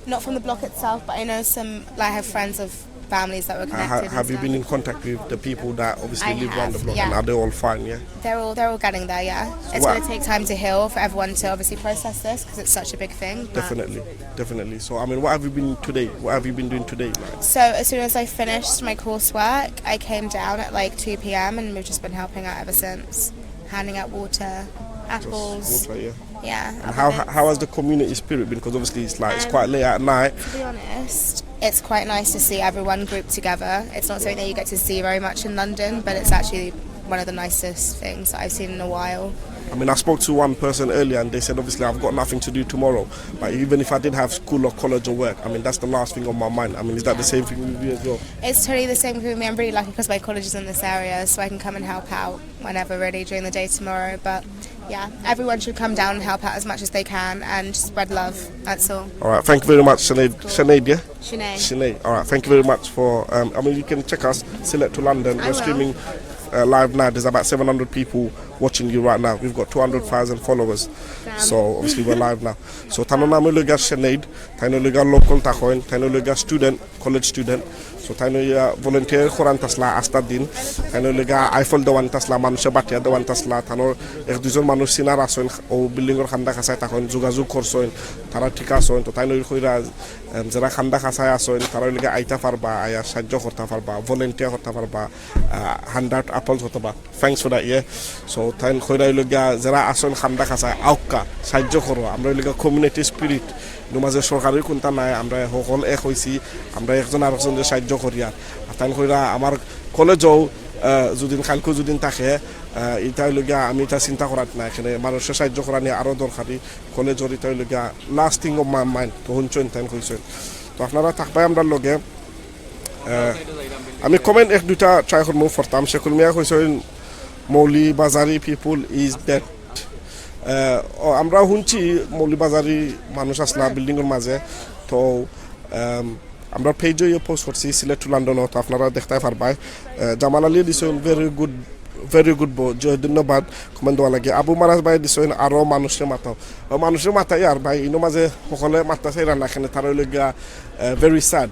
Not from the block itself, but I know some. Like, I have friends of families that were connected. Have you been in contact with the people that obviously live around the block, and are they all fine? Yeah. They're all they're all getting there. Yeah. It's going to take time to heal for everyone to obviously process this because it's such a big thing. Definitely, definitely. So I mean, what have you been today? What have you been doing today? Like? So as soon as I finished my coursework, I came down at like two p.m. and we've just been helping out ever since, handing out water, apples. Water, yeah. Yeah. And how how has the community spirit been? Because obviously it's like it's quite late at night. To be honest, it's quite nice to see everyone grouped together. It's not something that you get to see very much in London, but it's actually one of the nicest things that I've seen in a while. I mean, I spoke to one person earlier and they said, obviously, I've got nothing to do tomorrow. But even if I did have school or college or work, I mean, that's the last thing on my mind. I mean, is that the same thing with you as well? It's totally the same thing with me. I'm really lucky because my college is in this area, so I can come and help out whenever, really, during the day tomorrow. But yeah, everyone should come down and help out as much as they can and spread love. That's all. All right, thank you very much, Sinead. Sinead, yeah? Sinead. Sinead. All right, thank you very much for. Um, I mean, you can check us, Select to London. We're streaming uh, live now. There's about seven hundred people watching you right now. We've got two hundred thousand followers. So obviously we're live now. So তান নাম অইলো গিয়া Sinead, তাইন অইলো গিয়া local থাকইন, তাইন অইলো গিয়া student, college student. So তাইন অইয়া volunteer করানিত আছলা আস্তা দিন। তাইন অইলো গিয়া আইফল দেওয়ানিত আছলা, মানুষে বাটিয়া দেওয়ানিত আছলা। তানর এক দুইজন মানুষ চিনার আছইন, অউ building-র খান্দা খাছাই থাকইন, যোগাযোগ করছইন, তারা ঠিক আছইন। তো তাইন অইলো কইরা, এম, যেরা খান্দা খাছাই আছইন, তারা অইলো গিয়া আইতা পারবা, আইয়া সাহায্য করতা পারবা, volunteer করতা পারবা, আহ, hand out apples অথবা thanks for that, yeah. So তাইন কইরা অইলো গিয়া যেরা আছইন খান্দা খাছাই আউক্কা সাহায্য করো, আমরা অইলো গিয়া community spirit, ইনো মাঝে সরকারি কুন্তা নাই, আমরা হকল এক অইছি, আমরা একজন আরকজনরে সাহায্য করিয়ার। আর তাইন কইরা আমার কলেজও, আহ, যুদিন কাইলকু যুদিন থাকে, আহ, ইটা অইলো গিয়া আমি ইটা চিন্তা করাত না, এখানে মানুষরে সাহায্য করানি আরো দরকারি, কলেজর ইটা অইলো গিয়া last thing on my mind, তো হুনছইন তাইন কইছইন। তো আপনারা থাকবায় আমরার লগে। আহ, আমি comment এক দুইটা try করমু পড়তাম। শেখুল মিয়া কইছইন, "Maulibazari people is dead।" আহ, ও, আমরা হুনছি মৌলভীবাজারি মানুষ আছলা building-র মাঝে। তো, আম, আমরা page-ও ইয়ে post করছি, Select to London-ও, তো আপনারা দেখতায় পারবায়। আহ, জামাল আলী দিছইন, "Very good, very good bro, জয়, ধন্যবাদ comment দেওয়ার লাগি।" আবু মারাজ ভাই দিছইন, "আরো মানুষরে মাতাও।" ও, মানুষরে মাতাইয়ার ভাই, ইনো মাঝে হকলে মাততা চাইরা না, এখানে তারা অইলো গিয়া, আহ, very sad।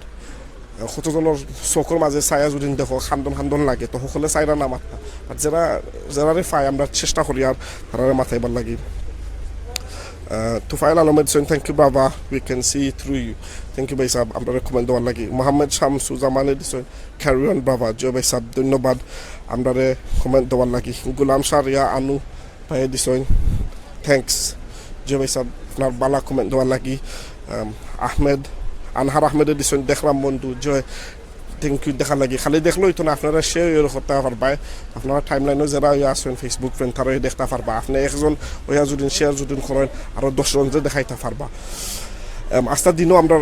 কতজনর চকুর মাঝে চাইয়া যুদিন দেখো, কান্দন কান্দন লাগে, তো হকলে চাইরা না মাততা। But যেরা, যেরারে পাই, আমরা চেষ্টা করিয়ার তারারে মাতাইবার লাগি। আহ, তুফাইল আলমে দিছইন, "Thank you, brother, we can see through you।" Thank you, ভাই সাহেব, আমরারে comment দেওয়ার লাগি। মোহাম্মদ শামসু জামানে দিছইন, "Carry on, brother।" জি ভাই সাহেব, ধন্যবাদ আমরারে comment দেওয়ার লাগি। গোলাম শাহরিয়া আনু ভাইয়ে দিছইন, "Thanks।" জি ভাই সাহেব, আপনার বালা comment দেওয়ার লাগি। আম, আহমেদ, আনহার আহমেদে দিছইন, "দেখলাম বন্ধু।" জি, thank you দেখার লাগি। খালি দেখলে অইতো না, আপনারা share ইয়ে করতা পারবায়। আপনারা timeline-ও যেরা ইয়ে আছইন, Facebook friend, তারাও দেখতা পারবা। আপনে একজন অইয়া যুদিন share যুদিন করইন, আরো দশজনরে দেখাইতা পারবা। আম, আস্তা দিনও আমরা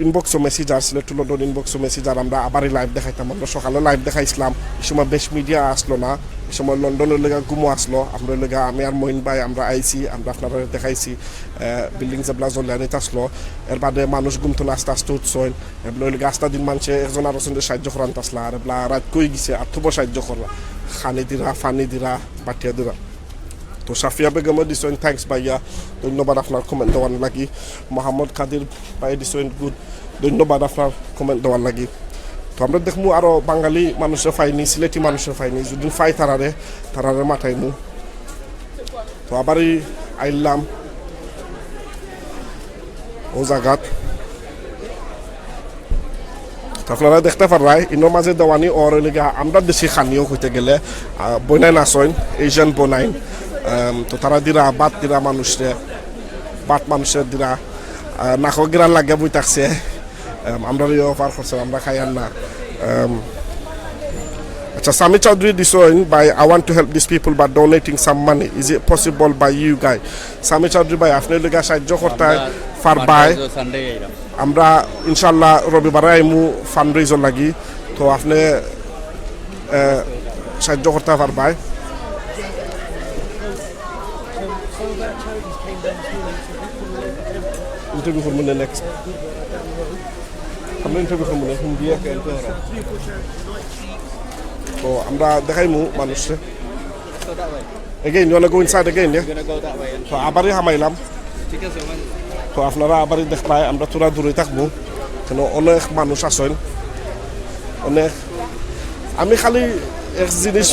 inbox-ও message আর Select to London inbox-ও message আর আমরা আবারই live দেখাইতাম। আমরা সকালে live দেখাইছলাম, ই সময় বেশ media আছলো না, ই সময় লন্ডনর লেগা ঘুমো আছলো। আমরা লেগা আমি আর মইন ভাই আমরা আইছি, আমরা আপনারারে দেখাইছি, আহ, building যেবলা জ্বলিয়ানিত আছলো। এর বাদে মানুষ ঘুম থনে আস্তে আস্তে উঠছইন। এবলা অইলো গিয়া আস্তা দিন মানষে একজন আরকজনরে সাহায্য করানিত আছলা, আর এবলা রাইত কই গেছে, আর থুবো সাহায্য করলা, খানি দিরা, পানি দিরা, বাটিয়া দিরা। তো সাফিয়া বেগমে দিছইন, "Thanks ভাইয়া, ধন্যবাদ আপনার comment দেওয়ার লাগি।" মোহাম্মদ কাদির ভাইয়ে দিছইন, "Good, ধন্যবাদ আপনার comment দেওয়ার লাগি।" তো আমরা দেখমু আরো বাঙালি মানুষরে পাইনি, সিলেটি মানুষরে পাইনি, যুদি পাই তারারে, তারারে মাতাইমু। তো আবারই আইলাম অউ জাগাত। তো আপনারা দেখতা পাররায়, ইনোর মাঝে দেওয়ানি অর অইলো গিয়া আমরা দেশি খানিও কইতে গেলে, আহ, বইনাইন আছইন, Asian বইনাইন। আম, তো তারা দিরা, ভাত দিরা মানুষরে, ভাত মানুষরে দিরা, আহ, নাকো গিরান লাগিয়া বই থাকছে। আম, আমরারে offer করছে, আমরা খাইয়ার না। আম, আচ্ছা, সামি চৌধুরী দিছইন, "Bhai, I want to help these people by donating some money. Is it possible by you guys?" Sami চৌধুরী ভাই, আপনে অইলো গিয়া সাহায্য করতে পারবায়। আমরা ইনশাআল্লাহ রবিবারে আইমু fundraiser লাগি, তো আপনে, আহ, সাহায্য করতে পারবায়। Interview করবো না next। আমরা interview করবো না, হিন্দি। তো আমরা দেখাইমু মানুষরে। Again, you wanna go inside again, yeah? তো আবারই হামাইলাম। তো আপনারা আবারই দেখবায়, আমরা থুড়া দূরে থাকমু, কেন অনেক মানুষ আছইন, অনেক। আমি খালি এক জিনিস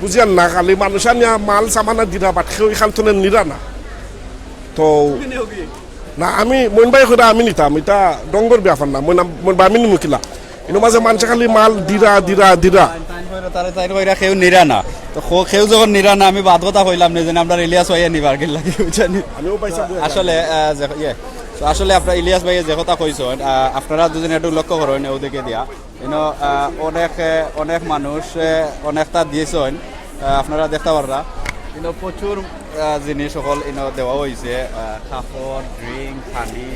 বুঝিয়ার না, খালি মানুষ আনিয়া মাল সামানা দিরা, but কেউ ইখান থনে নিরা না। তো না, আমি মইন ভাই কইরা আমি নিতাম, ইটা ডঙ্গর ব্যাপার না। মইন, মইন ভাই আমি নিমু কিলা। ইনো মাঝে মানষে খালি মাল দিরা, দিরা, দিরা। তাইন কইরা, তারা তাইন কইরা কেউ নিরা না। তো খো-, কেউ যখন নিরা না, আমি বাদ কথা কইলাম না, যেন আমরা ইলিয়াস ভাইয়ে নিবার গেল লাগি, বুঝছনি? আমিও পাইছি তো দুই হাজার। আসলে, আহ, যে, ইয়ে, তো আসলে আপনারা ইলিয়াস ভাইয়ে যে কথা কইছইন, আহ, আপনারা দুজনে একটু লক্ষ্য করইন, ওদিকে দিয়া। ইনো, আহ, অনেক, আহ, অনেক মানুষ, আহ, অনেকটা দিছইন, আহ, আপনারা দেখতা পাররা। ইনো প্রচুর, আহ, জিনিস সকল ইনো দেওয়া অইছে, আহ, কাপড়, drink, পানি।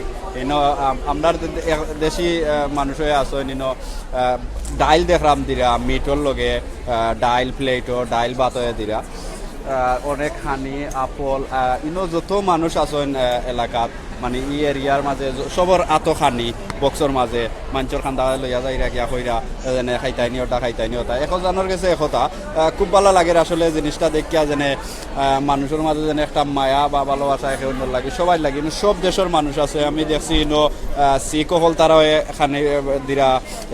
ইনো, আম-, আমরার দে-, দে-, দেশি, আহ, মানুষ অইয়া আছইন, ইনো, আহ, ডাইল দেখরাম দিরা, meat-র লগে, আহ, ডাইল plate-ও, ডাইল ভাত অইয়া দিরা। আহ, অনেক পানি, আপেল, আহ, ইনো যত মানুষ আছইন, আহ, এলাকাত, মানে, ই area-র মাঝে য-, সবর আতো পানি, box-র মাঝে, মানষর কান্দা লইয়া যাইরা গিয়া কইরা, এ, যেনে খাইতাইনি ওটা, খাইতাইনি ওটা। একজনর গেছে একতা, আহ, খুব ভালা লাগের আসলে জিনিসটা দেখিয়া, যেনে, আহ, মানষর মাঝে যেনে একটা মায়া বা ভালোবাসা একে অন্যর লাগি, সবার লাগি, মানে, সব দেশর মানুষ আছে। আমি দেখছি ইনো, আহ, শিখ অকল তারাও এখানে, আহ, দিরা,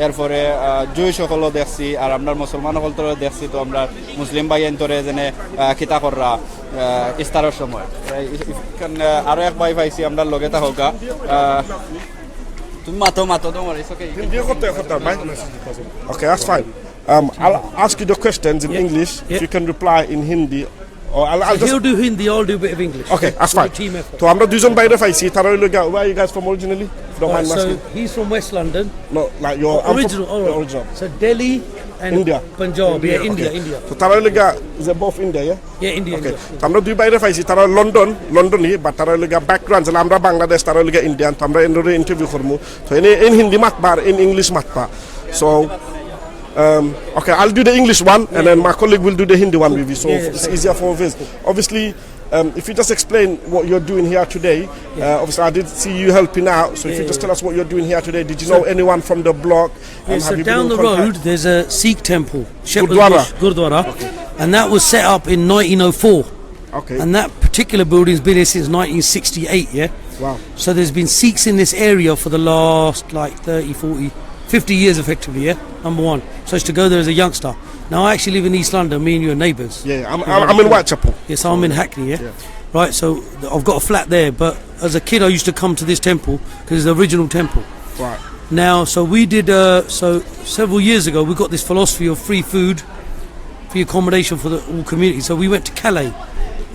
এরপরে, আহ, Jewish অকলও দেখছি, আর আমরার মুসলমান অকল তারাও দেখছি, তো আমরার মুসলিম ভাইয়াইন্তরে যেনে, আহ, কিতা কররা, আহ, ইফতারর সময়। এই ইফ-, ইফ-, কারণ, আহ, আরো এক ভাই পাইছি, আমরার লগে তা হোক, আহ, তুমি মাতো, মাতো, don't worry, it's okay. You can Hindi করতে, করতে, ভাই। Okay, that's fine. Um, I'll ask you the questions in English. If you can reply in Hindi, or I'll, I'll just, he'll do Hindi, I'll do a bit of English. Okay, that's fine. Team effort. তো আমরা দুইজন ভাইরে পাইছি, তারা অইলো গিয়া, where are you guys from originally? If you don't mind asking. Uh, so he's from West London. No, like your, I'm from original, the original. So Delhi and Punjab, yeah, India, India. তো তারা অইলো গিয়া, they're both India, yeah? Yeah, India, India. তো আমরা দুই ভাইরে পাইছি, তারা লন্ডন, লন্ডনি, but তারা অইলো গিয়া background, যেলা আমরা বাংলাদেশ, তারা অইলো গিয়া Indian, তো আমরা এনরে interview করমু। তো এনে in Hindi মাতবা, আর in English মাতবা। So, um, okay, I'll do the English one, and then my colleague will do the Hindi one with you, so it's easier for us. Obviously, um, if you just explain what you're doing here today, uh, obviously I did see you helping out, so if you just tell us what you're doing here today, did you know anyone from the block? Yeah, so down the road, there's a Sikh temple, Shepherd's Bush Gurdwara, and that was set up in nineteen oh four. Okay. And that particular building's been here since nineteen sixty-eight, yeah? Wow. So there's been Sikhs in this area for the last, like, thirty, forty, fifty years, effectively, yeah? Number one. So I used to go there as a youngster. Now I actually live in East London, me and you are neighbours. Yeah, I'm, I'm, I'm in Whitechapel. Yeah, so I'm in Hackney, yeah? Yeah. Right, so I've got a flat there, but as a kid I used to come to this temple, 'cause it's the original temple. Right. Now, so we did, uh, so several years ago, we got this philosophy of free food, free accommodation for the whole community. So we went to Calais.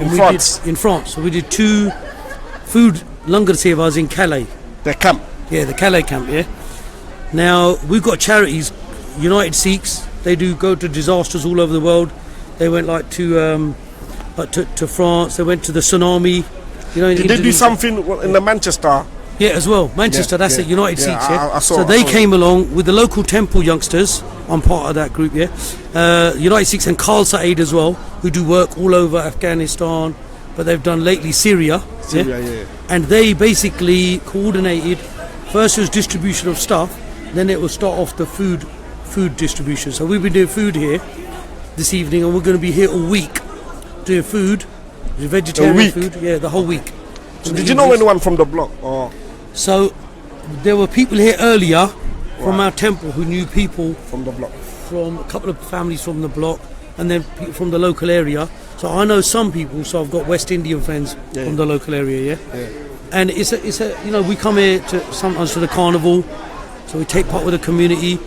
In France? In France. So we did two food langar sevas in Calais. The camp? Yeah, the Calais camp, yeah. Now, we've got charities, United Sikhs, they do go to disasters all over the world. They went, like, to, um, like, to, to France, they went to the tsunami. You know, did they do something in the Manchester? Yeah, as well. Manchester, that's it, United Sikhs, yeah. I, I saw, so I they saw came along with the local temple youngsters. I'm part of that group, yeah. Uh, United Sikhs and Khalsa Aid as well, who do work all over Afghanistan, but they've done lately Syria. Syria, yeah. And they basically coordinated. First it was distribution of stuff, then it will start off the food, food distribution. So we've been doing food here this evening, and we're gonna be here all week doing food, the vegetarian food, yeah, the whole week. So did you know anyone from the block? Or so there were people here earlier from our temple who knew people from the block, from a couple of families from the block, and then people from the local area. So I know some people. So I've got West Indian friends from the local area, yeah. And it's a, it's a, you know, we come here to sometimes to the carnival. So we take part with the community.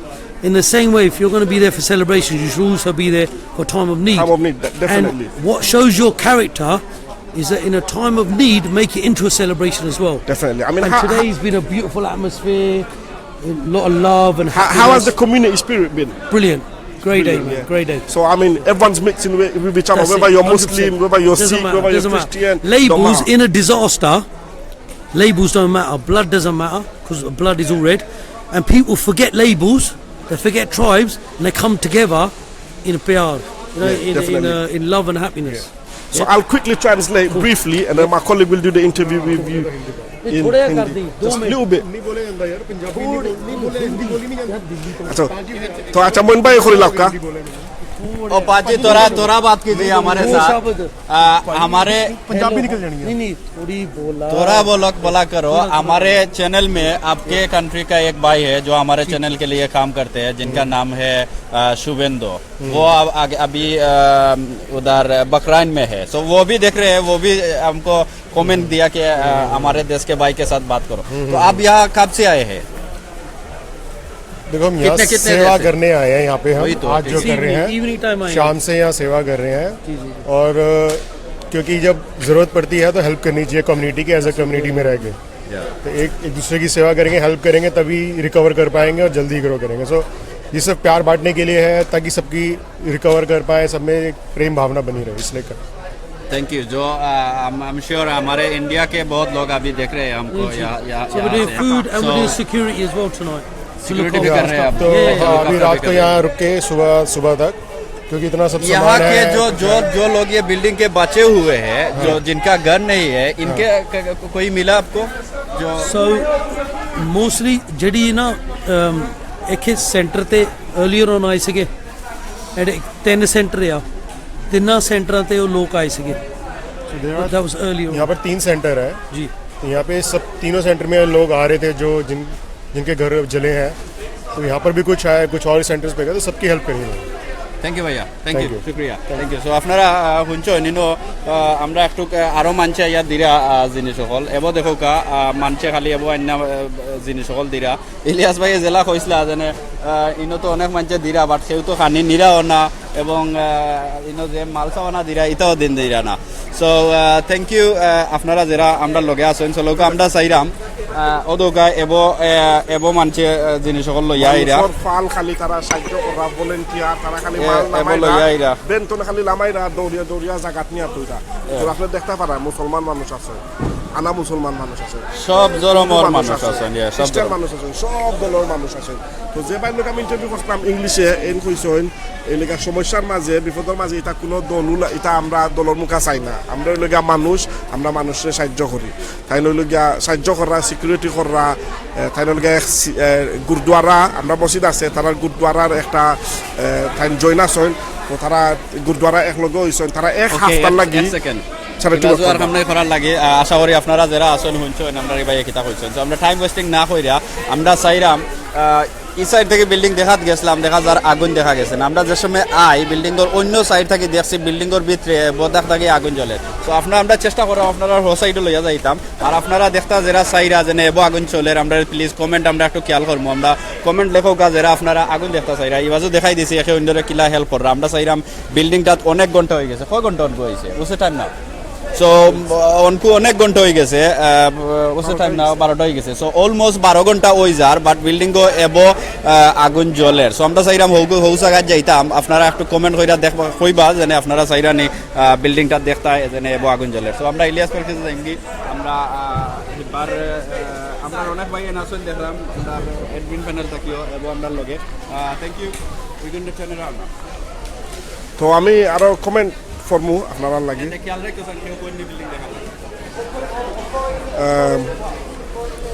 In the same way, if you're going to be there for celebrations, you should also be there for time of need. Time of need, de- definitely. And what shows your character is that in a time of need, make it into a celebration as well. Definitely. I mean, And how, today's been a beautiful atmosphere, a lot of love and how, how has the happiness. Community spirit been? Brilliant. Great day, man. Yeah. Great day. So, I mean, everyone's mixing with, with each other, That's whether it, you're hundred Muslim, percent. Whether you're Doesn't Sikh, matter, whether you're doesn't matter. Christian. Don't Labels matter. In a disaster, labels don't matter. Blood doesn't matter because blood is all red, and people forget labels, they forget tribes, and they come together in a P R, you know, Yeah, in, in, definitely. uh, in love and happiness. So I'll quickly translate briefly, and then my colleague will do the interview with you in थोड़ा कर Hindi. दी, दो Just a minute. little bit. थोड़ी नहीं, नहीं, हिंदी बोली नहीं जाती। So, तो अच्छा, मोइन भाई, खरी लाउका। ओ पाजी, थोड़ा थोड़ा बात कीजिए हमारे वो साथ। शब्द। आ, हमारे पंजाबी निकल जानी है। नहीं, नहीं, थोड़ी बोला। थोड़ा बोलो, बोला करो। हमारे चैनल में आपके कंट्री का एक भाई है जो हमारे चैनल के लिए काम करते हैं, जिनका नाम है आ, शुभेंदु। वो अब आगे, अभी आ, उधर बकराइन में है, सो वो भी देख रहे हैं, वो भी हमको कमेंट दिया कि आ, हमारे देश के भाई के साथ बात करो। तो आप यहाँ कब से आए हैं? देखो, हम यहाँ कितने- कितने सेवा देर से? करने आए हैं। यहाँ पे हम वही तो, आज जो इवनिंग, कर रहे हैं, इवनिंग टाइम आए हैं। शाम से यहाँ सेवा कर रहे हैं। और अ, क्योंकि जब ज़रूरत पड़ती है तो हेल्प करनी चाहिए कम्युनिटी के, एज अ कम्युनिटी में रह के। तो एक एक दूसरे की सेवा करेंगे, हेल्प करेंगे, तभी रिकवर कर पाएंगे और जल्दी ग्रो करेंगे। सो ये सब प्यार बांटने के लिए है, ताकि सबकी रिकवर कर पाए, सब में एक प्रेम भावना बनी रहे, इसलिए कर थैंक यू। जो आई एम श्योर हमारे इंडिया के बहुत लोग अभी देख रहे हैं हमको यहाँ यहाँ So we're doing food and we're doing security as well tonight. Security भी कर रहे हैं आप। तो हेलीकॉप्टर हाँ, अभी भी रात कर को रहे हैं। यहाँ रुक के सुबह सुबह तक, क्योंकि इतना सब यहाँ सामान के है। जो जो जो लोग ये बिल्डिंग के बचे हुए हैं, जो जिनका घर नहीं है, इनके क- क- कोई मिला आपको? जो So mostly ਜਿਹੜੀ ਨਾ ਅਮ, ਇੱਕ ਸੈਂਟਰ ਤੇ अर्लीयर ऑन ਆਏ ਸੀਗੇ, ਐਂਡ ਇੱਕ ਤਿੰਨ ਸੈਂਟਰ ਆ, ਤਿੰਨਾਂ ਸੈਂਟਰਾਂ ਤੇ ਉਹ ਲੋਕ ਆਏ ਸੀਗੇ। That was earlier on. यहाँ पर तीन सेंटर है। जी। तो यहाँ पे सब तीनों सेंटर में लोग आ रहे थे जो जिन जिनके घर जले हैं, तो यहाँ पर भी कुछ आए, कुछ और सेंटर्स पे गए, तो सबकी हेल्प करेंगे। Thank you भैया, thank you, Thank you. শুক্রিয়া, thank you। So আপনারা আহ, শুনছো নিনো, আহ, আমরা একটু আহ, আরো মানছে ইয়া দিরা আহ, জিনিস সকল, এবো দেখো কা আহ, মানছে খালি এবো অন্য আহ, জিনিস সকল দিরা। ইলিয়াস ভাই জেলা কইসলা যেনে আহ, ইনো তো অনেক মানছে দিরা, বাট কেউ তো খানি নিরাও না, এবং আহ, ইনো যে মালসাওয়ানা দিরা, ইটাও দিন দিরা না। So thank you. আপনারা যারা আমরা লগে আছেন, সো লোক আমরা চাইরাম আহ, ওদোকা এবো আহ, এবো মানছে আহ, জিনিস সকল লইয়া আইরা। মানুষের ফাল খালি তারা সাহায্য করা, ভলেন্টিয়ার, তারা খালি এ- মাল এ নামাইরা, বলো, ইয়া আইরা। বেন তো খালি লামাইরা, দৌড়িয়া দৌড়িয়া জাগাত নিয়া তুইরা। তো আপনি দেখতে পারা মুসলমান মানুষ আছে, আনা মুসলমান মানুষ আছে, সব ধর্মর হিন্দু মানুষ আছেন, ইয়া, সব খ্রিস্টান ধর্ম। মানুষ আছেন, সব দলর মানুষ আছেন। তো যে ভাইর লগে আমি ইন্টারভিউ করছিলাম ইংলিশে, এন কইছইন, এই লেগা সমস্যার মাঝে, বিপদর মাঝে ইটা কোনো দল উলা-, ইটা আমরা দলর মুখা চাই না। আমরা ওই লেগা মানুষ, আমরা মানুষরে সাহায্য করি। তাই লইল গিয়া সাহায্য কররা, সিকিউরিটি কররা, এ, তাই লইল গিয়া এক সি-, এ, গুরুদ্বারা, আমরা মসজিদ আছে, তারার গুরুদ্বারার একটা, এ, তাই জয়েন আছইন, তো তারা গুরুদ্বারা এক লগে হইছইন, তারা এক Okay, হাপ্তার এক- লাগি এক সেকেন্ড। সাড়ে ইলা তিন জোয়ার লক্ষ। কাম নাই করার লাগে, আহ, আশা করি আপনারা যারা আছেন শুনছেন, আমরা এই ভাইয়ে কিতা কইছেন। So আমরা টাইম ওয়েস্টিং না কইরা আমরা চাইরাম, আহ, এই সাইড থেকে বিল্ডিং দেখাত গেছিলাম, দেখা যার আগুন দেখা গেছে না। আমরা যে সময় আই বিল্ডিং অর অন্য সাইড থেকে দেখছি বিল্ডিং অর ভিতরে বদাক থাকি আগুন জ্বলে। তো আপনারা আমরা চেষ্টা করাম আপনারা হো সাইডে লইয়া যাইতাম। আর আপনারা দেখতা যারা চাইরা যেনে এবো আগুন চলের, আমরা প্লিজ কমেন্ট আমরা একটু খেয়াল করবো। আমরা কমেন্ট লেখোকা যারা আপনারা আগুন দেখতা চাইরা, ইবাজু দেখাই দিছি একে অন্যরে কিলা হেল্প কররা। আমরা চাইরাম বিল্ডিংটাত অনেক ঘন্টা হয়ে গেছে। কয় ঘন্টা অনকু হয়েছে? উসে টাইম না। সো অনকু অনেক ঘন্টা হয়ে গেছে, আহ, উসে টাইম না, বারোটা হয়ে গেছে। সো অলমোস্ট বারো ঘন্টা হয়ে যার, বাট বিল্ডিং গো এবো, আহ, আগুন জ্বলের। সো আমরা চাইরাম হৌ হৌ জাগাত যাইতাম, আপনারা একটু কমেন্ট কইরা দেখবা, কইবা যেনে আপনারা চাইরা নি, আহ, বিল্ডিংটা দেখতা যেনে এবো আগুন জ্বলের। সো আমরা ইলিয়াস পার্কে যাইমগি, আমরা আহ, এবার আহ, আমরা অনেক ভাই এনাসন দেখলাম, আমরা অ্যাডমিন প্যানেল থাকিও এবো আমরা লগে। Thank you. We can turn around. তো আমি আরো কমেন্ট ফরমু আপনারা লাগি। খেয়াল রাখতে চান কেউ কোন বিল্ডিং দেখা লাগে?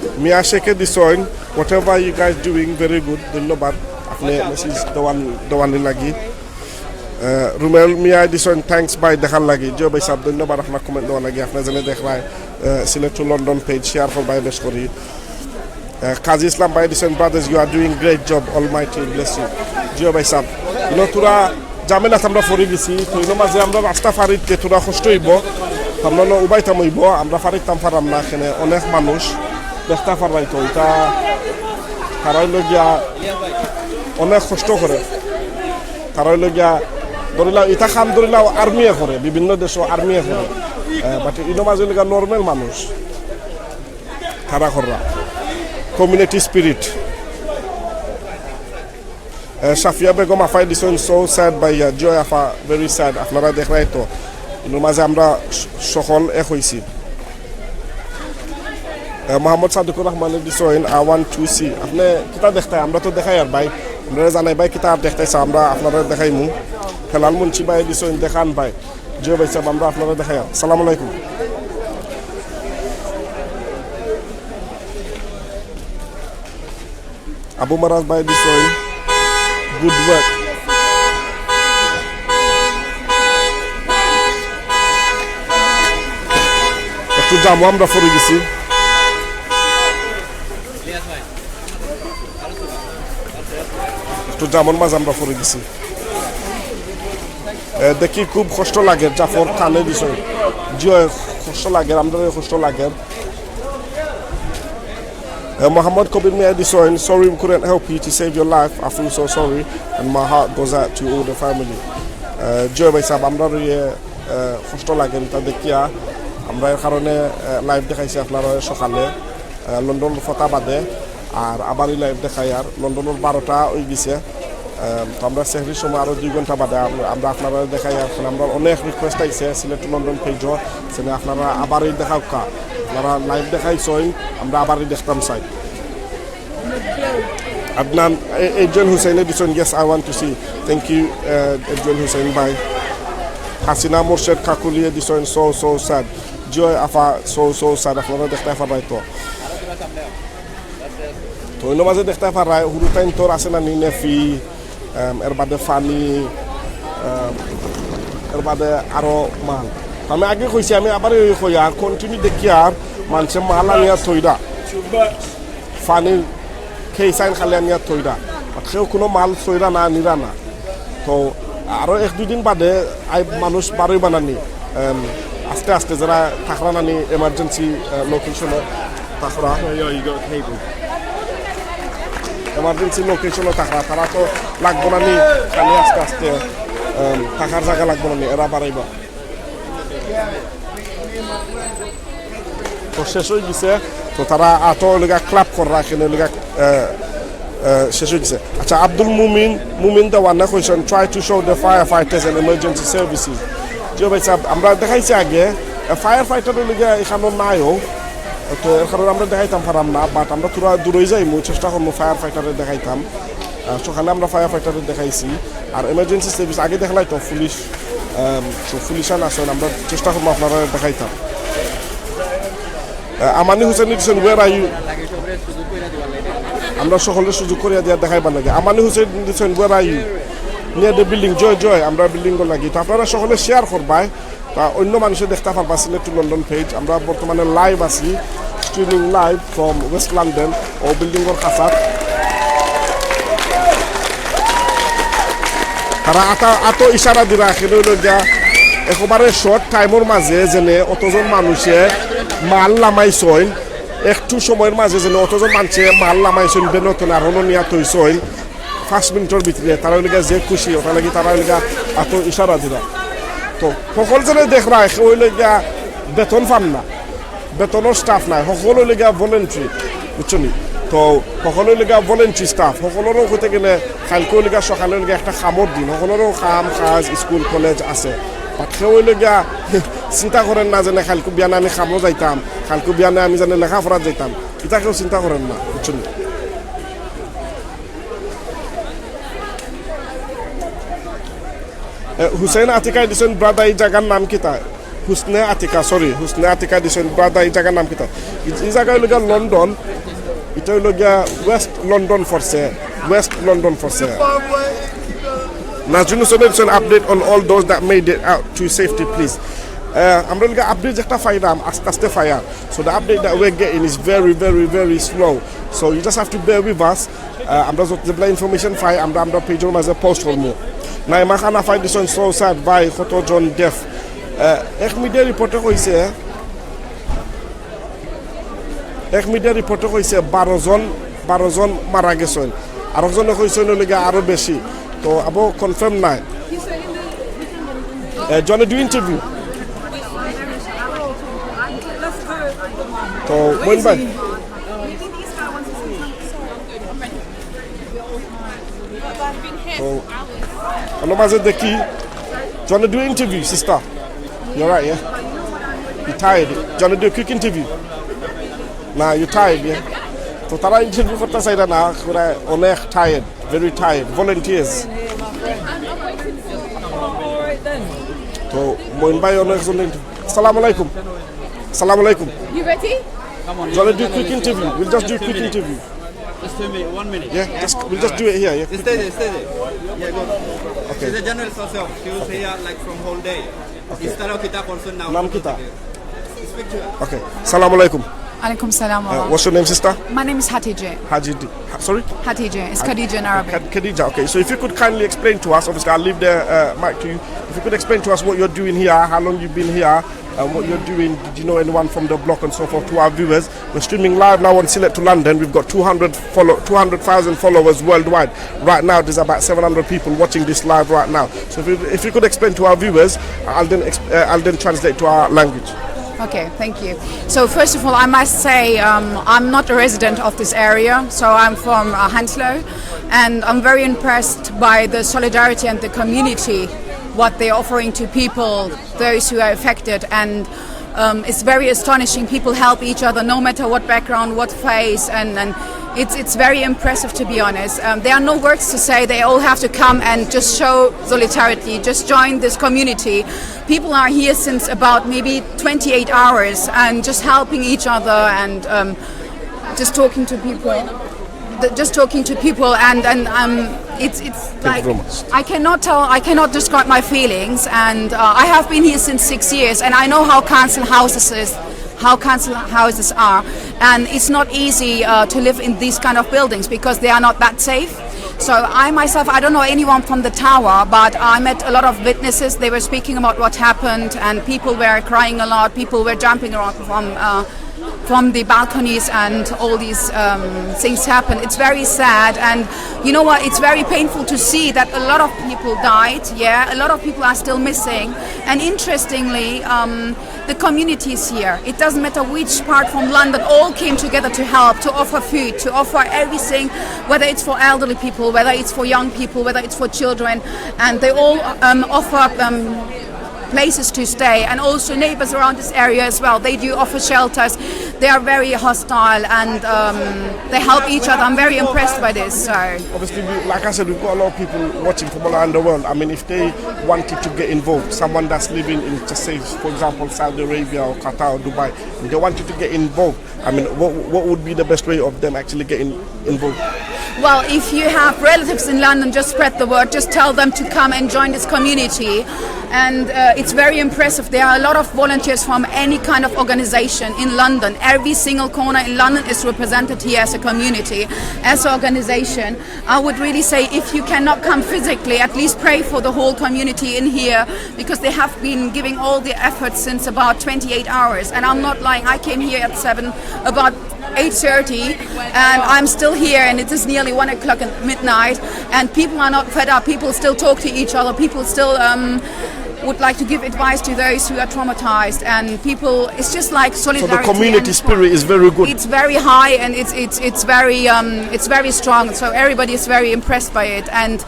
আম, মিয়া শেখে দিছইন, whatever you guys doing, very good, ধন্যবাদ। আপনি মেসেজ দেওয়ান দেওয়ানি লাগি। আহ, রুমেল মিয়া দিছইন, থ্যাংকস ভাই দেখার লাগি। জিও ভাই সাহেব, ধন্যবাদ আপনার কমেন্ট দেওয়ার লাগি। আপনি যেনে দেখলাই, আহ, Sylhet to London page share করবায় বেশ করি। আহ, কাজী ইসলাম ভাই দিছইন, brothers, you are doing great job, Almighty bless you। Jio ভাই সাহেব, ইনো তোরা ঝামেলাত আমরা পড়ি গেছি, তো ইনো মাঝে আমরা রাস্তা ফারিতে তোরা কষ্ট হইব, আমরা উবাইতাম হইব, আমরা ফারিতাম পারাম না, এখানে অনেক মানুষ দেখতা পারবাই তো, এটা তারা অইলো গিয়া অনেক কষ্ট করে। তারা অইলো গিয়া ধরিলাও, ইতা কাম ধরিলাও আর্মিয়ে করে, বিভিন্ন দেশো আর্মিয়ে করে। আহ, but ইনো মাঝে অইলো গিয়া normal মানুষ। তারা কররা। Community spirit। আহ, সাফিয়া বেগম আফায় দিছইন, "So sad ভাইয়া, জয় আফা, very sad।" আপনারা দেখরায় তো, ইনোর মাঝে আমরা স-, সকল এক অইছি। আহ, মোহাম্মদ সাদিকুর রহমানে দিছইন, "I want to see।" আপনে কিতা দেখতায়? আমরা তো দেখাইয়ার ভাই, আপনারা জানাইবায় কিতা আর দেখতায় চাও, আমরা আপনারারে দেখাইমু। হেলাল মুন্সি ভাই দিছইন, "দেখান ভাই।" জি ভাই সাহেব, আমরা আপনারারে দেখাইয়ার। সালাম আলাইকুম। আবু মারাজ ভাই দিছইন, "Good work।" একটু জামও আমরা পড়ি গেছি, একটু জামর মাঝে আমরা পড়ি গেছি। এ, দেখি খুব কষ্ট লাগে, জাফর খানে দিছইন। জি অয়, কষ্ট লাগে, আমরারও কষ্ট লাগে। এ, মোহাম্মদ কবির মিয়া দিছইন, "Sorry we couldn't help you to save your life. I feel so sorry and my heart goes out to all the family।" এ, জি অয় ভাই সাহেব, আমরারও ইয়ে, এ, কষ্ট লাগে ইতা দেখিয়া। আমরা এর কারণে, এ, live দেখাইছি আপনারারে সকালে, এ, লন্ডন ফতা বাদে, আর আবার এই live দেখাইয়ার। লন্ডনর বারোটা অই গেছে। আহ, তো আমরা সেহরির সময় আরো দুই ঘন্টা বাদে আম-, আমরা আপনারারে দেখাইয়ার। এখন আমরা অনেক request আইছে সিলেট টু লন্ডন page-ও, সেনে আপনারা আবার এই দেখাউক্কা। আপনারা live দেখাইছইন, আমরা আবার এই দেখতাম চাই। আদনান, এ-, এডরিয়ান হুসেনে দিছইন, "Yes, I want to see।" Thank you, আহ, এডরিয়ান হুসেন ভাই। হাসিনা মোর্শেদ কাকুলিয়ে দিছইন, "So, so sad।" জি অয় আফা, "So, so sad।" আপনারা দেখতায় পারবায় তো। তো অইন্য মাঝে দেখতায় পাররায়, হুরুতাইন্তর আছে না নি নেফি, আম, এর বাদে ফানি, আম, এর বাদে আরো মাল। তো আমি আগে কইছি, আমি আবার ওই কই, আর continue দেখিয়ার মানষে মাল আনিয়া থইরা। ফানি খেইছাইন খালি আনিয়া থইরা। আর কেউ কোনো মাল থইরা না, নিরা না। তো আরো এক দুই দিন বাদে আই মানুষ বারইবা নানি, এম, আস্তে আস্তে যারা থাকরা নানি emergency, আহ, location-ও থাকরা। Oh, yeah, you got a cable. Emergency location-ও থাকরা, তারা তো লাগবো নানি, খালি আস্তে আস্তে, এম, থাকার জাগা লাগবো নানি, এরা বারইবা। তো শেষ অই গেছে। তো তারা আতো অইলো গিয়া clap কররা, এখানে অইলো গিয়া, আহ, আহ, শেষ অই গেছে। আচ্ছা, আব্দুল মুমিন, মুমিন দেওয়ানে কইছইন, "Try to show the firefighters and emergency services।" জি ভাই সাহেব, আমরা দেখাইছি আগে, আহ, firefighter অইলো গিয়া এখানো নাইও, তো এর কারণে আমরা দেখাইতাম পারাম না, but আমরা থুড়া দূরই যাইমু, চেষ্টা করমু firefighter-এ দেখাইতাম। আহ, সকালে আমরা firefighter-এ দেখাইছি, আর emergency service আগে দেখলাই তো পুলিশ, আম, তো পুলিশ আন আছইন, আমরা চেষ্টা করমু আপনারারে দেখাইতাম। আহ, আমানি হোসেন লিখছেন, "Where are you?" আমরা সকলরে সুযোগ করিয়া দিয়া দেখাইবার লাগি। আমানি হোসেন লিখছেন, "Where are you?" Near the building, জয় জয়, আমরা building-ও লাগি। তো আপনারা সকলে share করবায়, তা অইন্য মানষে দেখতা পারবা সিলেট টু লন্ডন page। আমরা বর্তমানে live আছি, streaming live from West London, ও building-র কাছাত। তারা আতা, আতো ইশারা দিরা, এখানে অইলো গিয়া একবারে short time-র মাঝে যেনে অতজন মানষে মাল লামাইছইন, একটু সময়র মাঝে যেনে অতজন মানষে মাল লামাইছইন, বেনতন আর হলো নিয়া থইছইন, পাঁচ মিনিটর ভিতরে তারা অইলো গিয়া যে খুশি, ওটার লাগি তারা অইলো গিয়া আতো ইশারা দিরা। তো সকল জনে দেখরা, কেউ অইলো গিয়া বেতন পান না, বেতনর staff নাই, সকল অইলো গিয়া voluntary, বুঝছো নি? তো সকল অইলো গিয়া voluntary staff, সকলরও কইতে গেলে কাইলকে অইলো গিয়া সকালে অইলো গিয়া একটা কামর দিন, সকলরও কাম কাজ, স্কুল, কলেজ আছে। But কেউ অইলো গিয়া চিন্তা করেন না যে না কাইলকে বিয়ানে আমি কামো যাইতাম, কাইলকে বিয়ানে আমি জানি লেখাপড়া যাইতাম, ইতা কেউ চিন্তা করেন না, বুঝছো নি? এ, হুসেন আতিকায় দিছইন, "Brother, এই জাগার নাম কিতা?" হুসনে আতিকা, sorry, হুসনে আতিকায় দিছইন, "Brother, এই জাগার নাম কিতা?" ই, ই জাগা অইলো গিয়া লন্ডন, ইটা অইলো গিয়া West London for sale, West London for sale. Nazrul হোসেন দিছইন, "Update on all those that made it out to safety, please." এ, আমরা অইলো গিয়া update যেটা পাইরাম, আস্তে আস্তে পাইয়ার। So the update that we're getting is very, very, very slow. So you just have to bear with us. আহ, আমরা যত যেগুলা information পাই, আমরা, আমরা page-র মাঝে post করমু। নাইমা খান আফায় দিছইন, "So sad ভাই, কতজন deaf?" আহ, এক media report-এ কইছে, এক media report-এ কইছে বারো জন বারো জন মারা গেছইন, আরোকজনে কইছইন অইলো গিয়া আরো বেশি। তো আবো confirm নাই। Uh, do you want to do interview? তো মইন ভাই, তো অনো মাঝে দেখি, do you want to do interview, sister? You're right, yeah? You tired? Do you want to do a quick interview? Nah, you tired, yeah? তো তারা interview করতা চাইরা না, ওরা অনেক tired, very tired, volunteers. তো মইন ভাই অনেক জন interview. আসসালামু আলাইকুম। আসসালামু আলাইকুম। You ready? Do you want to do a quick interview? We'll just do a quick interview. Just two minutes, one minute. Yeah, just, we'll just do it here, yeah. Stay there, stay there. Yeah, go. Okay. She's a journalist herself. She was here like from whole day. She started kita also now. নাম কিতা? Speak to her. Okay. আসসালামু আলাইকুম. Alaikum salam. Uh, what's your name, sister? My name is Hatije. Hajidi. Ha- Sorry? Hatije. It's Khadija in Arabic. Khad- Khadija. Okay. So if you could kindly explain to us, obviously I'll leave the uh, mic to you. If you could explain to us what you're doing here, how long you've been here, and what you're doing. Did you know anyone from the block and so forth? To our viewers, we're streaming live now on Sylhet to London. We've got two hundred follow, two hundred thousand followers worldwide. Right now, there's about seven hundred people watching this live right now. So if you, if you could explain to our viewers, I'll then exp- uh, I'll then translate to our language. Okay, thank you. So first of all, I must say um, I'm not a resident of this area, so I'm from uh, Hounslow, and I'm very impressed by the solidarity and the community, what they're offering to people, those who are affected, and um, it's very astonishing. People help each other, no matter what background, what face, and, and it's it's very impressive, to be honest. Um, there are no words to say. They all have to come and just show solidarity, just join this community. People are here since about maybe twenty-eight hours and just helping each other and um, just talking to people, th- just talking to people and and um, it's it's like very much. I cannot tell, I cannot describe my feelings, and uh, I have been here since six years, and I know how council houses is, how council houses are, and it's not easy uh, to live in these kind of buildings because they are not that safe. So I myself, I don't know anyone from the tower, but I met a lot of witnesses. They were speaking about what happened, and people were crying a lot. People were jumping around from uh, from the balconies, and all these um, things happened. It's very sad, and you know what? It's very painful to see that a lot of people died. Yeah, a lot of people are still missing. And interestingly, um, the communities here, it doesn't matter which part from London, all came together to help, to offer food, to offer everything, whether it's for elderly people, whether it's for young people, whether it's for children, and they all um, offer um, places to stay, and also neighbors around this area as well. They do offer shelters. They are very hostile, and um, they help each other. I'm very impressed by this. So. Obviously, we, like I said, we've got a lot of people watching from all around the world. I mean, if they wanted to get involved, someone that's living in, just say, for example, Saudi Arabia or Qatar or Dubai, if they wanted to get involved, I mean, what, what would be the best way of them actually getting involved? Well, if you have relatives in London, just spread the word. Just tell them to come and join this community. And uh, it's very impressive. There are a lot of volunteers from any kind of organization in London. Every single corner in London is represented here as a community, as an organization. I would really say if you cannot come physically, at least pray for the whole community in here, because they have been giving all the efforts since about twenty-eight hours. And I'm not lying, I came here at seven, about eight thirty, and I'm still here, and it is nearly one o'clock at midnight, and people are not fed up. People still talk to each other. People still um, would like to give advice to those who are traumatized, and people, it's just like So the solidarity. community And spirit is very good. It's very high, and it's it's it's very um, it's very strong. So everybody is very impressed by it, and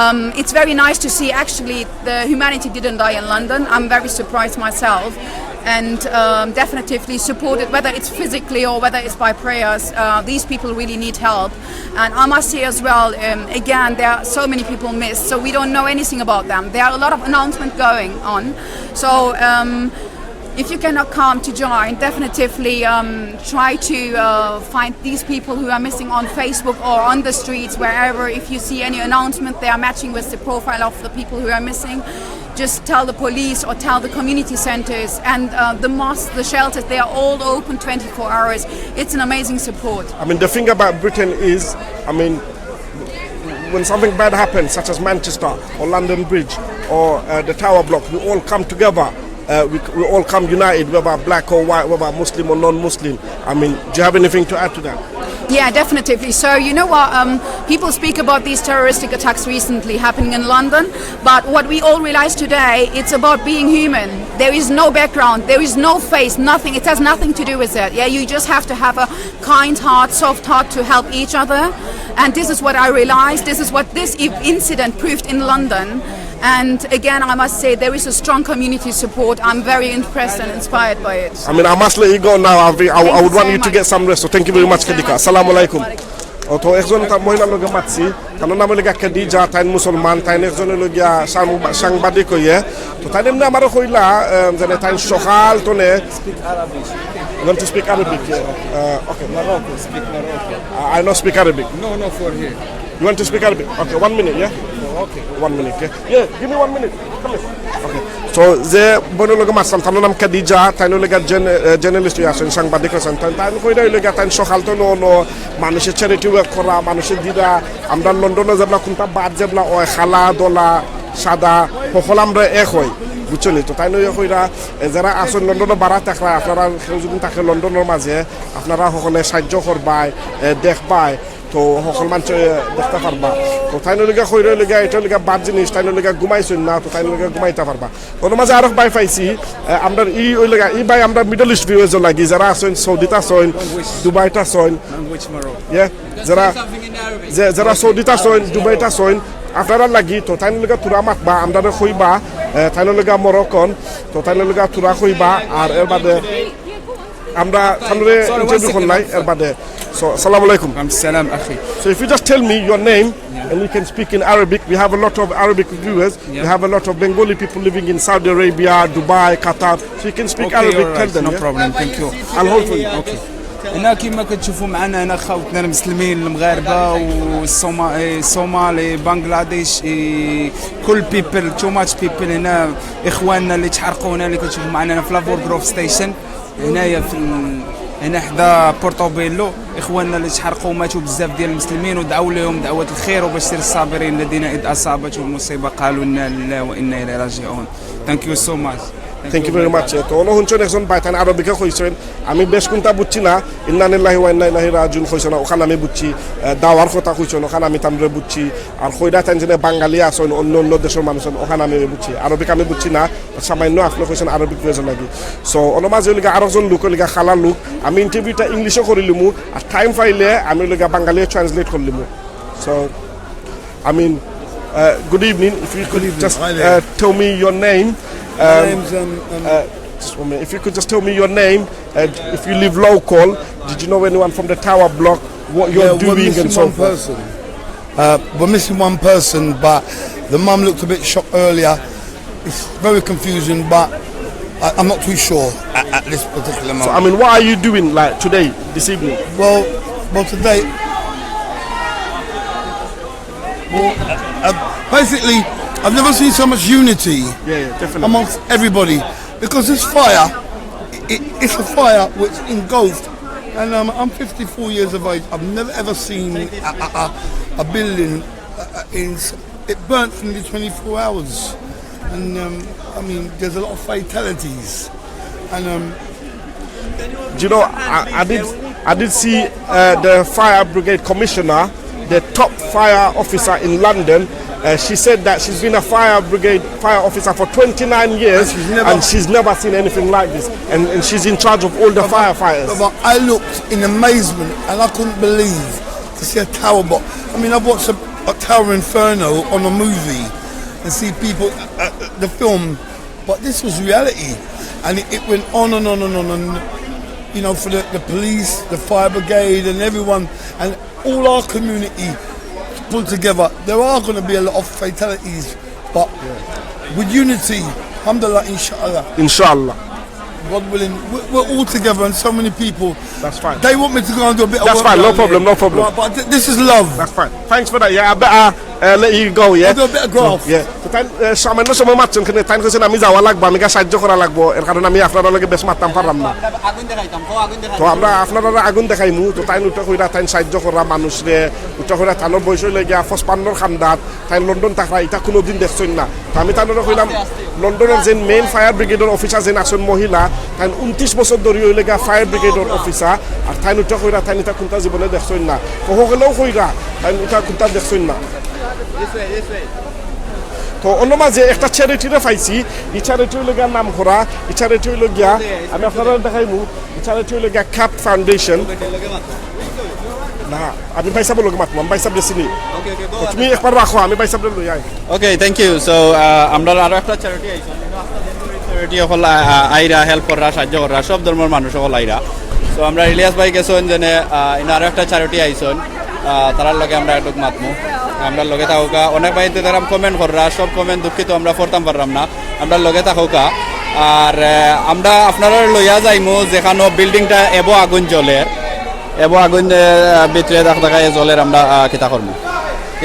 um, it's very nice to see. Actually, the humanity didn't die in London. I'm very surprised myself, and um, definitely supported, whether it's physically or whether it's by prayers. Uh, these people really need help, and I must say as well. Um, again, there are so many people missed, so we don't know anything about them. There are a lot of announcements going on, so. Um, if you cannot come to join, definitely um, try to uh, find these people who are missing on Facebook or on the streets, wherever. If you see any announcement, they are matching with the profile of the people who are missing. Just tell the police or tell the community centers and uh, the mosques, the shelters. They are all open twenty-four hours. It's an amazing support. I mean, the thing about Britain is, I mean, when something bad happens, such as Manchester or London Bridge or uh, the Tower Block, we all come together. Uh, we, we all come united, whether black or white, whether Muslim or non-Muslim. I mean, do you have anything to add to that? Yeah, definitely. So you know what? Um, people speak about these terroristic attacks recently happening in London, but what we all realize today, it's about being human. There is no background, there is no face, nothing. It has nothing to do with it. Yeah, you just have to have a kind heart, soft heart to help each other. And this is what I realized. This is what this i- incident proved in London. And again, I must say there is a strong community support. I'm very impressed and inspired by it. I mean, I must let you go now. I, I, I would want you to get some rest. So thank you very much, Khadija. Assalamu alaikum. অ, তো একজন তা মহিলার লগে মাতছি, তান নাম অইলো গিয়া খাদিজা, তাইন মুসলমান, তাইন একজন অইলো গিয়া সাং-, সাংবাদিক অইয়া। তো তাইন এমনে আমারে কইলা, আহ, যেন তাইন সকাল তনে Speak Arabic. You want to speak Arabic? Yeah. Uh, okay. Morocco, speak Morocco. Uh, I know speak Arabic. No, no, for here. You want to speak Arabic? Okay, one minute, yeah? Okay. One minute, yeah? Yeah, give me one minute. Come here. Okay. So, যে বইনর লগে মাতছিলাম, তান নাম খাদিজা, তাইন অইলো গিয়া জার্ন-, আহ, জার্নালিস্ট অইয়া আছইন, সাংবাদিক আছইন। তাইন, তাইন কইরা অইলো গিয়া, তাইন সকাল তো ন, ন, মানুষের charity work করা, মানুষের দিরা, আমরা লন্ডনে যেবলা কুনটা বাদ যেবলা অয়, কালা, ধলা, সাদা, হকল আমরা এক অই, বুঝছো নি? তো তাইন অইয়া কইরা, এ, যেরা আছইন লন্ডনে বারা থাকরা, আপনারা কেউ যদি থাকে লন্ডনের মাঝে, আপনারা হকলে সাহায্য করবায়, এ, দেখবায়, তো হকল মানষে দেখতা পারবা। তো তাইন অইলো গিয়া কইরা অইলো গিয়া, ইটা অইলো গিয়া বাদ জিনিস, তাইন অইলো গিয়া ঘুমাইছইন না, তো তাইন অইলো গিয়া ঘুমাইতা পারবা। অনো মাঝে আরক ভাই পাইছি, এ, আমরার ই অইলো গিয়া, ই ভাই আমরার Middle East viewers লাগি, যেরা আছইন সৌদিত আছইন, দুবাইত আছইন, ইয়ে, যেরা, যে, যেরা সৌদিত আছইন, দুবাইত আছইন, আপনারার লাগি, তো তাইন অইলো গিয়া থুড়া মাতবা, আমরারে কইবা, এ, তাইন অইলো গিয়া Moroccan, তো তাইন অইলো গিয়া থুড়া কইবা, আর এর বাদে আমরা তানরে interview করলাই, এর বাদে। So, আসসালামু আলাইকুম। Salam, akhi. So, if you just tell me your name, and you can speak in Arabic. We have a lot of Arabic viewers. We have a lot of Bengali people living in Saudi Arabia, Dubai, Qatar. So you can speak Arabic. Tell them, no problem. Thank you. I'll hold for you. Okay. هنا كيما كتشوفوا معنا هنا خوتنا المسلمين المغاربه والصوما-، إيه، الصومال، إيه، بنغلاديش، إيه، كل people، too much people هنا، اخواننا اللي تحرقوا هنا اللي كتشوفوا معنا هنا في لافور غروف ستيشن. هنايا في ال-، هنا حدا بورتوبيلو، اخواننا اللي تحرقوا ماتوا بزاف ديال المسلمين، ودعوا لهم دعوة الخير وبشر الصابرين الذين اذا اصابتهم مصيبة قالوا انا لله وانا اليه راجعون. Thank you so much. Thank you very much. তো অনো হুনছইন একজন ভাই তাইন আরবিকে কইছইন, আমি বেশ কুনতা বুঝছি না, ইন্না লিল্লাহি ওয়া ইন্না ইলাইহি রাজিউন কইছইন, অখান আমি বুঝছি, আহ, দাওয়ার কথা কইছইন, অখান আমি তানরে বুঝছি, আর কইরা তাইন যেন বাঙালি আছইন, অন্য অন্য দেশর মানুষ আছইন, অখান আমি বুঝছি, আরবিক আমি বুঝছি না, সামান্য আপনে কইছইন আরবিক প্রয়োজন লাগি। So, অনো মাঝে অইলো গিয়া আরকজন লোক অইলো গিয়া কালা লোক, আমি interview টা English ও করিলিমু, আর time পাইলে আমি অইলো গিয়া বাঙালি translate করিলিমু। So, I mean, uh, good evening. If you could just, uh, tell me your name. My name's, um, um, uh, just one minute. If you could just tell me your name, uh, if you live local, did you know anyone from the tower block? What you're doing and so forth? Uh, we're missing one person, but the mum looked a bit shocked earlier. It's very confusing, but I, I'm not too sure at, at this particular moment. So, I mean, what are you doing, like, today, this evening? Well, well, today, well, uh, uh, basically, I've never seen so much unity amongst everybody, because this fire, it, it's a fire which engulfed, and, um, I'm fifty-four years of age. I've never ever seen a, a, a, a building, uh, uh, in s-, it burnt for nearly twenty-four hours, and, um, I mean, there's a lot of fatalities, and, um, Do you know, I, I did, I did see, uh, the fire brigade commissioner, the top fire officer in London. Uh, she said that she's been a fire brigade fire officer for twenty-nine years, and she's never seen anything like this. And, and she's in charge of all the firefighters. But I looked in amazement, and I couldn't believe to see a tower. But I mean, I've watched a, a Tower Inferno on a movie and see people, uh, the film, but this was reality, and it, it went on and on and on and, you know, for the, the police, the fire brigade, and everyone, and all our community pulled together. There are gonna be a lot of fatalities, but with unity, alhamdulillah, inshallah. Inshallah. God willing, we're, we're all together, and so many people. That's fine. They want me to go and do a bit of work. That's fine, no problem, no problem. Right, but th-, this is love. That's fine. Thanks for that. Yeah, I better Uh, let you go, yeah? Okay, go off. Yeah. তো তাইন, এ, সামান্য সময় মাতছইন কেনে, তাইন কইছইন, "আমি যাওয়া লাগবো, আমি গিয়া সাহায্য করা লাগবো, এর কারণে আমি আপনারার লগে বেশ মাততাম পারলাম না।" আগুন দেখাইতাম, কো আগুন দেখাইতাম। তো আমরা আপনারারে আগুন দেখাইমু, তো তাইন উটা কইরা, তাইন সাহায্য করা মানুষরে, উটা কইরা তানর বয়স অইলো গিয়া পঁচপান্নর খান্দাত, তাইন লন্ডন থাকরা, ইতা কুনুদিন দেখছইন না। তো আমি তানরে কইলাম, আস্তে, আস্তে। লন্ডনর যে main fire brigade-র officer যেন আছইন মহিলা, তাইন ঊনত্রিশ বছর ধরি অইলো গিয়া fire brigade-র officer, আর তাইন উটা কইরা, তাইন ইতা কুনতা জীবনে দেখছইন না। তো হকলেও কইরা, তাইন ইতা কুনতা দেখছইন না। তো অন্য মাঝে একটা charity-রে পাইছি, ই charity অইলো গিয়া নাম করা, ই charity অইলো গিয়া, আমি আপনারারে দেখাইমু, ই charity অইলো গিয়া CAP Foundation। না, আমি ভাইসাবর লগে মাতমু, আমি ভাইসাবরে চিনি। তো তুমি একবার রাখো, আমি ভাইসাবরে লই I. Okay, thank you. So, আহ, আমরার আরো একটা charity আইছইন। Charity অকল, আহ, আইরা, help কররা, সাহায্য কররা, সব ধর্মর মানুষ অকল আইরা। So, আমরার ইলিয়াস ভাই গেছইন যেনে, আহ, ইনো আরো একটা charity আইছইন। আহ, তারার লগে আমরা একটু মাতমু। আমরার লগে থাকউক্কা। অনেক ভাইয়ে তো তারা comment কররা, সব comment দুঃখিত আমরা পড়তাম পাররাম না। আমরার লগে থাকউক্কা। আর, আহ, আমরা আপনারারে লইয়া যাইমু যেখানো building-টা এবো আগুন জ্বলের। এবো আগুন, আহ, ভিতরে দেখ-, দেখায় জ্বলের, আমরা, আহ, কিতা করমু।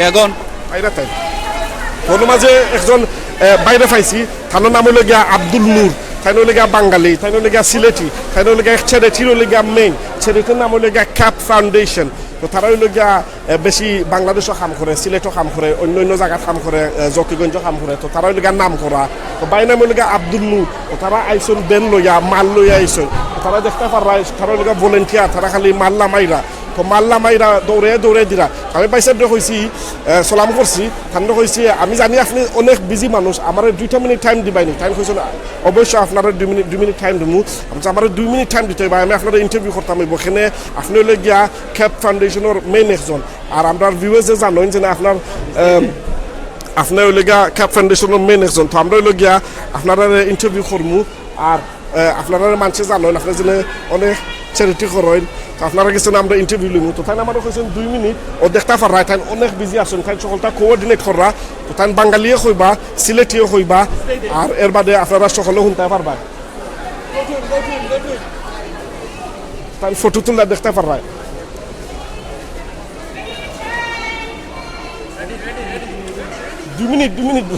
এখন আইরা তাইন। অনো মাঝে একজন, আহ, ভাইরে পাইছি, তানর নাম অইলো গিয়া আব্দুল নূর, তাইন অইলো গিয়া বাঙালি, তাইন অইলো গিয়া সিলেটি, তাইন অইলো গিয়া এক charity-র অইলো গিয়া main, charity-র নাম অইলো গিয়া CAP Foundation। তো তারা অইলো গিয়া, আহ, বেশি বাংলাদেশো কাম করে, সিলেটো কাম করে, অন্য অন্য জাগাত কাম করে, আহ, জকিগঞ্জো কাম করে। তো তারা অইলো গিয়া নাম করা। তো ভাইর নাম অইলো গিয়া আব্দুল নূর। তো তারা আইছইন van লইয়া, মাল লইয়া আইছইন। তো তারা দেখতা পাররা, তারা অইলো গিয়া volunteer, তারা খালি মাল লামাইরা। তো মাল লামাইরা দৌড়ে দৌড়ে দিরা। আমি ভাইসাবরে কইছি, আহ, সালাম করছি, তানরে কইছি, "আমি জানি আপনি অনেক busy মানুষ, আমারে দুইটা minute time দিবায়নি।" তাইন কইছইন, "অবশ্যই আপনারে দুই minute, দুই minute time দিমু।" আমি কইছি, "আমারে দুই minute time দিতে অইবো, আমি আপনারে interview করতাম অইবো। কেনে আপনি অইলো গিয়া CAP Foundation-র main একজন। আর আমরার viewers-এ জানইন যে না আপনার, আহ, আপনি অইলো গিয়া CAP Foundation-র main একজন। তো আমরা অইলো গিয়া আপনারারে interview করমু।" আর, আহ, আপনারারে মানষে জানইন, আপনে যেনে অনেক charity করইন, তো আপনারার গেছে আমরা interview লইমু। তো তাইন আমারে কইছইন দুই minute, ও দেখতা পাররা, তাইন অনেক busy আছইন, তাইন সকলটা coordinate কররা। তো তাইন বাঙালিয়ে কইবা, সিলেটিয়ে কইবা, আর এর বাদে আপনারা সকলে হুনতা পারবা। তাইন ফটো তুললা দেখতা পাররা। দুই minute, দুই minute।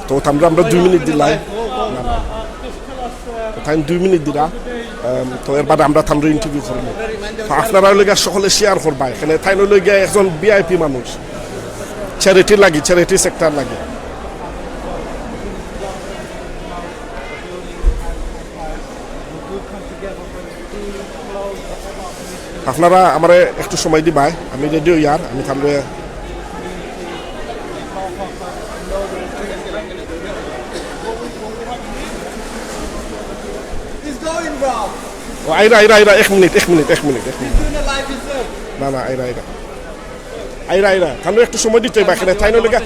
তো আমরা, আমরা দুই minute দিলাই। না, না। তো তাইন দুই minute দিরা। আম, তো এর বাদে আমরা তানরে interview করমু। তো আপনারা অইলো গিয়া সকলে share করবা। কেনে তাইন অইলো গিয়া একজন VIP মানুষ। Charity লাগি, charity sector লাগি। আপনারা আমারে একটু সময় দিবায়, আমি ready অইয়ার, আমি তানরে ও, আইরা, আইরা, আইরা, এক minute, এক minute, এক minute, এক minute। না, না, আইরা, আইরা। আইরা, আইরা, তানরে একটু সময় দিতে অইবা, কেনে তাইন অইলো গিয়া,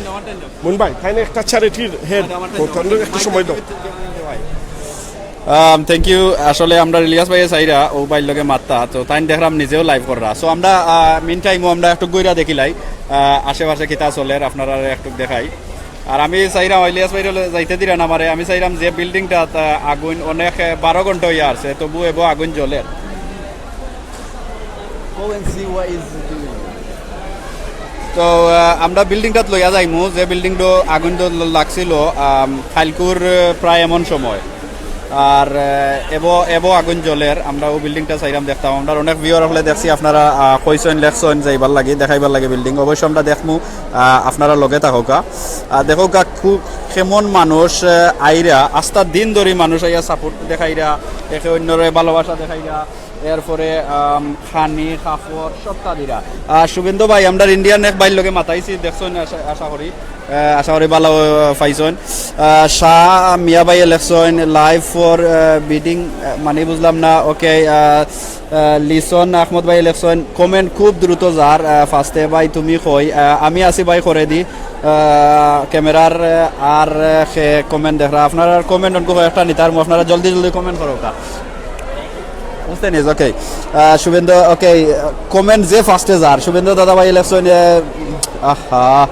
মুন ভাই, তাইন একটা charity-র head, তো তানরে একটু সময় দেও। Um, thank you। আসলে আমরা ইলিয়াস ভাইয়ে চাইরা, অউ ভাইর লগে মাততা, তো তাইন দেখরাম নিজেও live কররা। So আমরা, আহ, meantime-ও আমরা একটু ঘুরিয়া দেখিলাই, আহ, আশেপাশে কিতা চলের, আপনারারে একটু দেখাই। আর আমি চাইরাম, ইলিয়াস ভাইরে লই যাইতে দিরা না আমারে, আমি চাইরাম যে building-টাত, আহ, আগুন অনেক, আহ, বারো ঘন্টা অইয়া আছে, তবু এবো আগুন জ্বলের। Go and see what is doing. তো, আহ, আমরা building-টাত লইয়া যাইমু, যে building-টা আগুন তো ল-, লাগছিল, আম, কাইলকুর, আহ, প্রায় এমন সময়। আর, আহ, এবো, এবো আগুন জ্বলের, আমরা অউ building-টা চাইরাম দেখতাম। আমরা অনেক viewer অকলে দেখছি, আপনারা, আহ, কইছইন, লেখছইন যাইবার লাগি, দেখাইবার লাগি building। অবশ্য আমরা দেখমু, আহ, আপনারা লগে থাকউক্কা। আহ, দেখউক্কা, কু-, কেমন মানুষ, আহ, আইরা, আস্তা দিন ধরি মানুষ আইয়া support দেখাইরা, একে অন্যরে ভালোবাসা দেখাইরা। এরপরে, আম, খানি, কাপড়, সবটা দিরা। আহ, শুভেন্দু ভাই, আমরার Indian এক ভাইর লগে মাতাইছি, দেখছইন আশা, আশা করি। আহ, আশা করি ভালা, আহ, পাইছইন। আহ, শাহ মিয়া ভাইয়ে লেখছইন, live for, আহ, bidding, আহ, মানে বুঝলাম না। Okay, আহ, আহ, লিসন আহমদ ভাইয়ে লেখছইন, comment খুব দ্রুত যার, আহ, fast-এ ভাই তুমি কই? আহ, আমি আছি ভাই করেদি, আহ, camera-র, আহ, আর, আহ, খে comment দেখরা। আপনারার comment অনকু কয়েকটা নিতাম, আপনারা জলদি জলদি comment করউক্কা। বুঝতে নিস, okay। আহ, শুভেন্দু, okay, comment যে fast-এ যার, শুভেন্দু দাদা ভাই লেখছইন, আহ, আহা,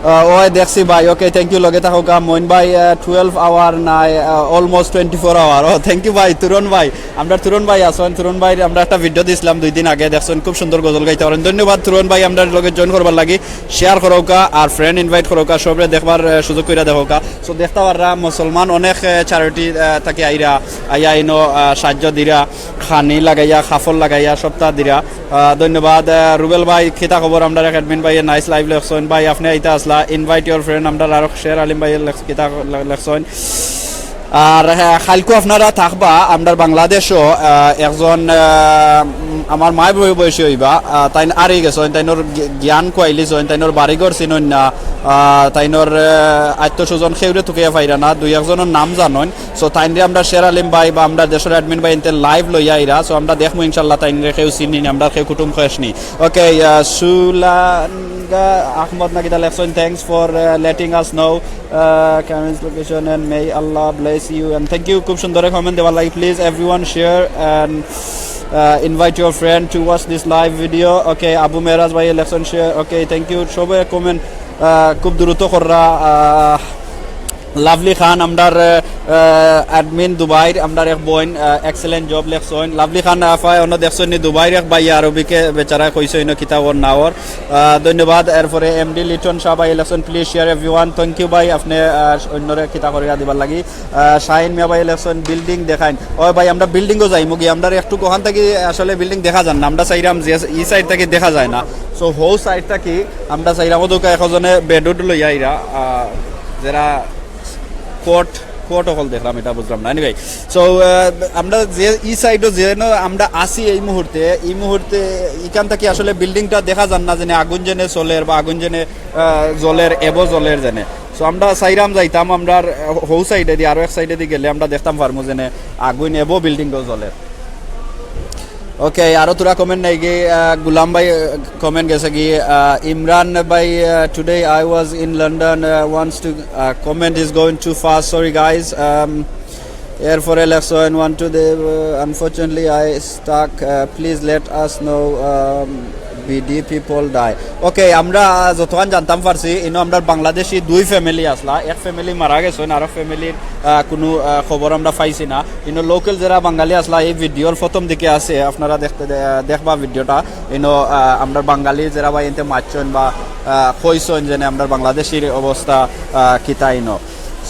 আহ, ওই দেখছি ভাই। Okay, thank you. লগে থাকউক্কা মইন ভাই। টুয়েলভ আওয়ার নাই, অলমোস্ট টোয়েন্টি ফোর আওয়ার। ও, থ্যাংক ইউ ভাই। তুরন ভাই, আমরার তুরন ভাই আছইন। তুরন ভাইর আমরা একটা ভিডিও দিছিলাম দুই দিন আগে, দেখছইন, খুব সুন্দর গজল গাইতা পারইন। ধন্যবাদ তুরন ভাই, আমরার লগে জয়েন করবার লাগি। শেয়ার করউক্কা আর ফ্রেন্ড ইনভাইট করউক্কা, সবরে দেখবার আহ, সুযোগ কইরা দেখউক্কা। সো দেখতা পাররা মুসলমান অনেক চ্যারিটি থাকি আইরা, আইয়া ইনো আহ, সাহায্য দিরা, খানি লাগাইয়া, কাপড় লাগাইয়া, সবতা দিরা। আহ, ধন্যবাদ। আহ, রুবেল ভাই, কিতা খবর? আমরার এক অ্যাডমিন ভাইয়ে নাইস লাইভ লেখছইন। ভাই, আপনে আইতা আছলা, invite your friend। আমরার আরো শের আলিম ভাইয়ে লেখ-, কিতা লে-, লেখছইন। আর হ্যাঁ, কাইলকু আপনারা থাকবা আমরার বাংলাদেশো, আহ, একজন, আহ, উম, আমার মায় বয়-, বয়সী অইবা, আহ, তাইন আরি গেছইন, তাইনর জ্ঞ-, জ্ঞান কুয়াইলিছইন, তাইনর বাড়িঘর চিনইন না, আহ, তাইনর, আহ, আত্মীয় স্বজন কেউরে তুকাইয়া পাইরা না, দুই একজনর নাম জানইন। So, তাইনরে আমরা শের আলিম ভাই বা আমরা দেশর অ্যাডমিন ভাই ইনতে লাইভ লইয়া আইরা। So, আমরা দেখমু ইনশাআল্লাহ তাইনরে কেউ চিনি নি, আমরা কেউ কুটুম খয়েস নি। ওকে, আহ, সুলাঙ্গা আহমদ না কিতা লেখছইন, thanks for, uh, letting us know, uh, Karen's location and may Allah bless you and thank you। খুব সুন্দর কমেন্ট দেওয়ার লাগি। Please everyone share and, uh, invite your friend to watch this live video। ওকে, আবু মেরাজ ভাই লেখছইন share। ওকে, thank you। সবে কমেন্ট, আহ, খুব দ্রুত কররা। আহ, লাভলি খান, আমরার, আহ, অ্যাডমিন দুবাইর, আমরার এক বইন, আহ, excellent job লেখছইন। লাভলি খান আফায় অন্য দেখছইন নি দুবাইর এক ভাই আরবিকে বেচারা কইছইন কিতা ওর না ওর। আহ, ধন্যবাদ। এরপরে এমডি লিটন শাহ ভাই লেখছইন, please share everyone। Thank you ভাই, আপনে, আহ, অন্যরে কিতা করিয়া দিবার লাগি। আহ, শাহিন মিয়া ভাই লেখছইন, বিল্ডিং দেখাইন। ওই ভাই, আমরা বিল্ডিংও যাইমু গি, আমরার একটু ওখান থাকি আসলে বিল্ডিং দেখা যার না, আমরা চাইরাম যে ই সাইড থাকি দেখা যায় না। So, হউ সাইড থাকি আমরা চাইরাম, ওদুকা একজনে বেডউড লইয়া আইরা, আহ, যেরা কোট, কোট অকল দেখলাম, ইটা বুঝলাম না। Anyway, so, আহ, আমরা যে ই সাইডো যেন আমরা আছি এই মুহূর্তে, এই মুহূর্তে ইখান থাকি আসলে বিল্ডিংটা দেখা যার না, যেনে আগুন যেনে চলের বা আগুন যেনে, আহ, জ্বলের, এবো জ্বলের যেনে। So, আমরা চাইরাম যাইতাম, আমরার, আহ, হউ সাইডেদি, আরো এক সাইডেদি গেলে আমরা দেখতাম পারমু যেনে আগুন এবো বিল্ডিংও জ্বলের। ওকে, আরো থুড়া কমেন্ট নাই গি, আহ, গুলাম ভাই, আহ, কমেন্ট গেছে গি, আহ, ইমরান ভাই, আহ, today I was in London, uh, wants to, uh, comment is going too fast, sorry guys, um, এরপরে লেখছইন, want to the, uh, unfortunately I stuck, uh, please let us know, um, BD people die। ওকে, আমরা যতখান জানতাম পারছি, ইনো আমরার বাংলাদেশি দুই ফ্যামিলি আছলা, এক ফ্যামিলি মারা গেছইন, আরো ফ্যামিলির, আহ, কুনু, আহ, খবর আমরা পাইছি না। ইনো লোকাল যেরা বাঙালি আছলা, এই ভিডিওর প্রথম দিকে আছে, আপনারা দেখতে দে-, দেখবা ভিডিওটা। ইনো, আহ, আমরার বাঙালি যেরা ভাই ইনতে মাতছইন বা, আহ, কইছইন যেনে আমরার বাংলাদেশির অবস্থা, আহ, কিতা ইনো।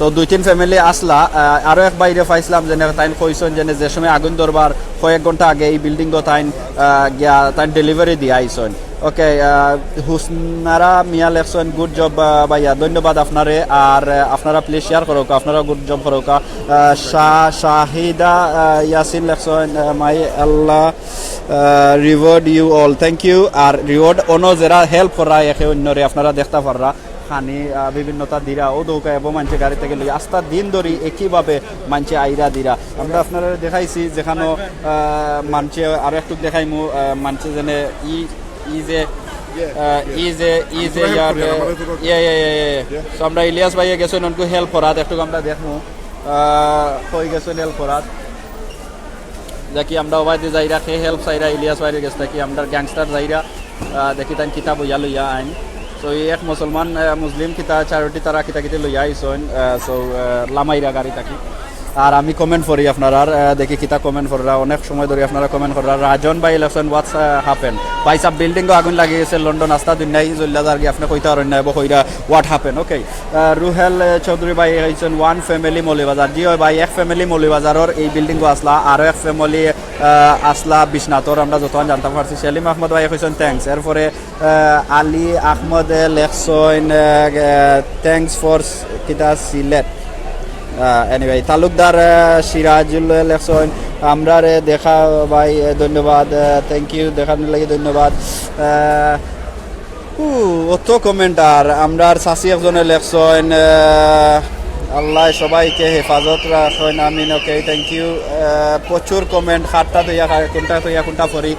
So, দুই তিন ফ্যামিলি আছলা, আহ, আরো এক ভাইরে পাইছলাম যেনে তাইন কইছইন যেনে যে সময় আগুন ধরবার কয়েক ঘন্টা আগে এই বিল্ডিংও তাইন, আহ, গিয়া তাইন ডেলিভারি দিয়া আইছইন। ওকে, আহ, হুসনারা মিয়া লেখছইন, গুড জব, আহ, ভাইয়া, ধন্যবাদ আপনারে। আর, আহ, আপনারা প্লিজ শেয়ার করউক্কা, আপনারা গুড জব করউক্কা। আহ, শা-, শাহিদা, আহ, ইয়াসিন লেখছইন, আহ, মাই আল্লাহ, আহ, reward you all, thank you। আর রিওয়ার্ড অনো যেরা হেল্প কররা একে অন্যরে, আপনারা দেখতা পাররা, খানি, আহ, বিভিন্নতা দিরা, ওদুকা এবো মানষে গাড়ি থাকি লই আস্তা দিন ধরি একইভাবে মানষে আইরা দিরা। আমরা আপনারারে দেখাইছি যেখানো, আহ, মানষে, আরো একটু দেখাইমু, আহ, মানষে যেনে ই, ই যে, আহ, ই যে, ই যে, ইয়ার, ইয়া, ইয়া, ইয়া, ইয়া। So আমরা ইলিয়াস ভাইয়ে গেছইন অনকু হেল্প করাত, একটু আমরা দেখমু, আহ, কই গেছইন হেল্প করাত। দেখি আমরা ওবায়দি যাইরা, কে হেল্প চাইরা, ইলিয়াস ভাইর গেছ থাকি আমরা গ্যাংস্টার যাইরা, আহ, দেখি তাইন কিতা বইয়া লইয়া আইন। So, এই এক মুসলমান, আহ, মুসলিম কিতা চ্যারিটি তারা কিতা কিতা লইয়া আইছইন, আহ, so, আহ, লামাইরা গাড়ি থাকি। আর আমি কমেন্ট পড়ি আপনারার, আহ, দেখি কিতা কমেন্ট পড়রা, অনেক সময় ধরি আপনারা কমেন্ট কররা। রাজন ভাই লেখছইন, what's, আহ, happen? ভাই সাব, বিল্ডিংও আগুন লাগি গেছে, লন্ডন আস্তা দুনিয়াই জ্বলিয়া যারগি, আপনে কইতা পারইন না, এবো কইরা, what happen? ওকে। আহ, রুহেল, আহ, চৌধুরী ভাই কইছইন, one family মৌলভীবাজার। জি অয় ভাই, এক ফ্যামিলি মৌলভীবাজারর এই বিল্ডিংও আছলা, আরো এক ফ্যামিলি, আহ, আছলা বিশ্বনাথর, আমরা যতখান জানতাম পারছি। সেলিম আহমদ ভাই কইছইন, thanks। এরপরে, আহ, আলী আহমদে লেখছইন, আহ, আহ, thanks for স-, কিতা সিলেট। আহ, anyway, তালুকদার, আহ, সিরাজুল লেখছইন, আমরারে দেখা ভাই, আহ, ধন্যবাদ, আহ, thank you, দেখার লাগি ধন্যবাদ। আহ, উ, অত কমেন্ট আর আমরার চাচি একজনে লেখছইন, আহ, আল্লাহ সবাইকে হেফাজত রাখইন, আমিন। ওকে, thank you। আহ, প্রচুর কমেন্ট, কারটা থইয়া কা-, কোনটা থইয়া কোনটা পড়ি।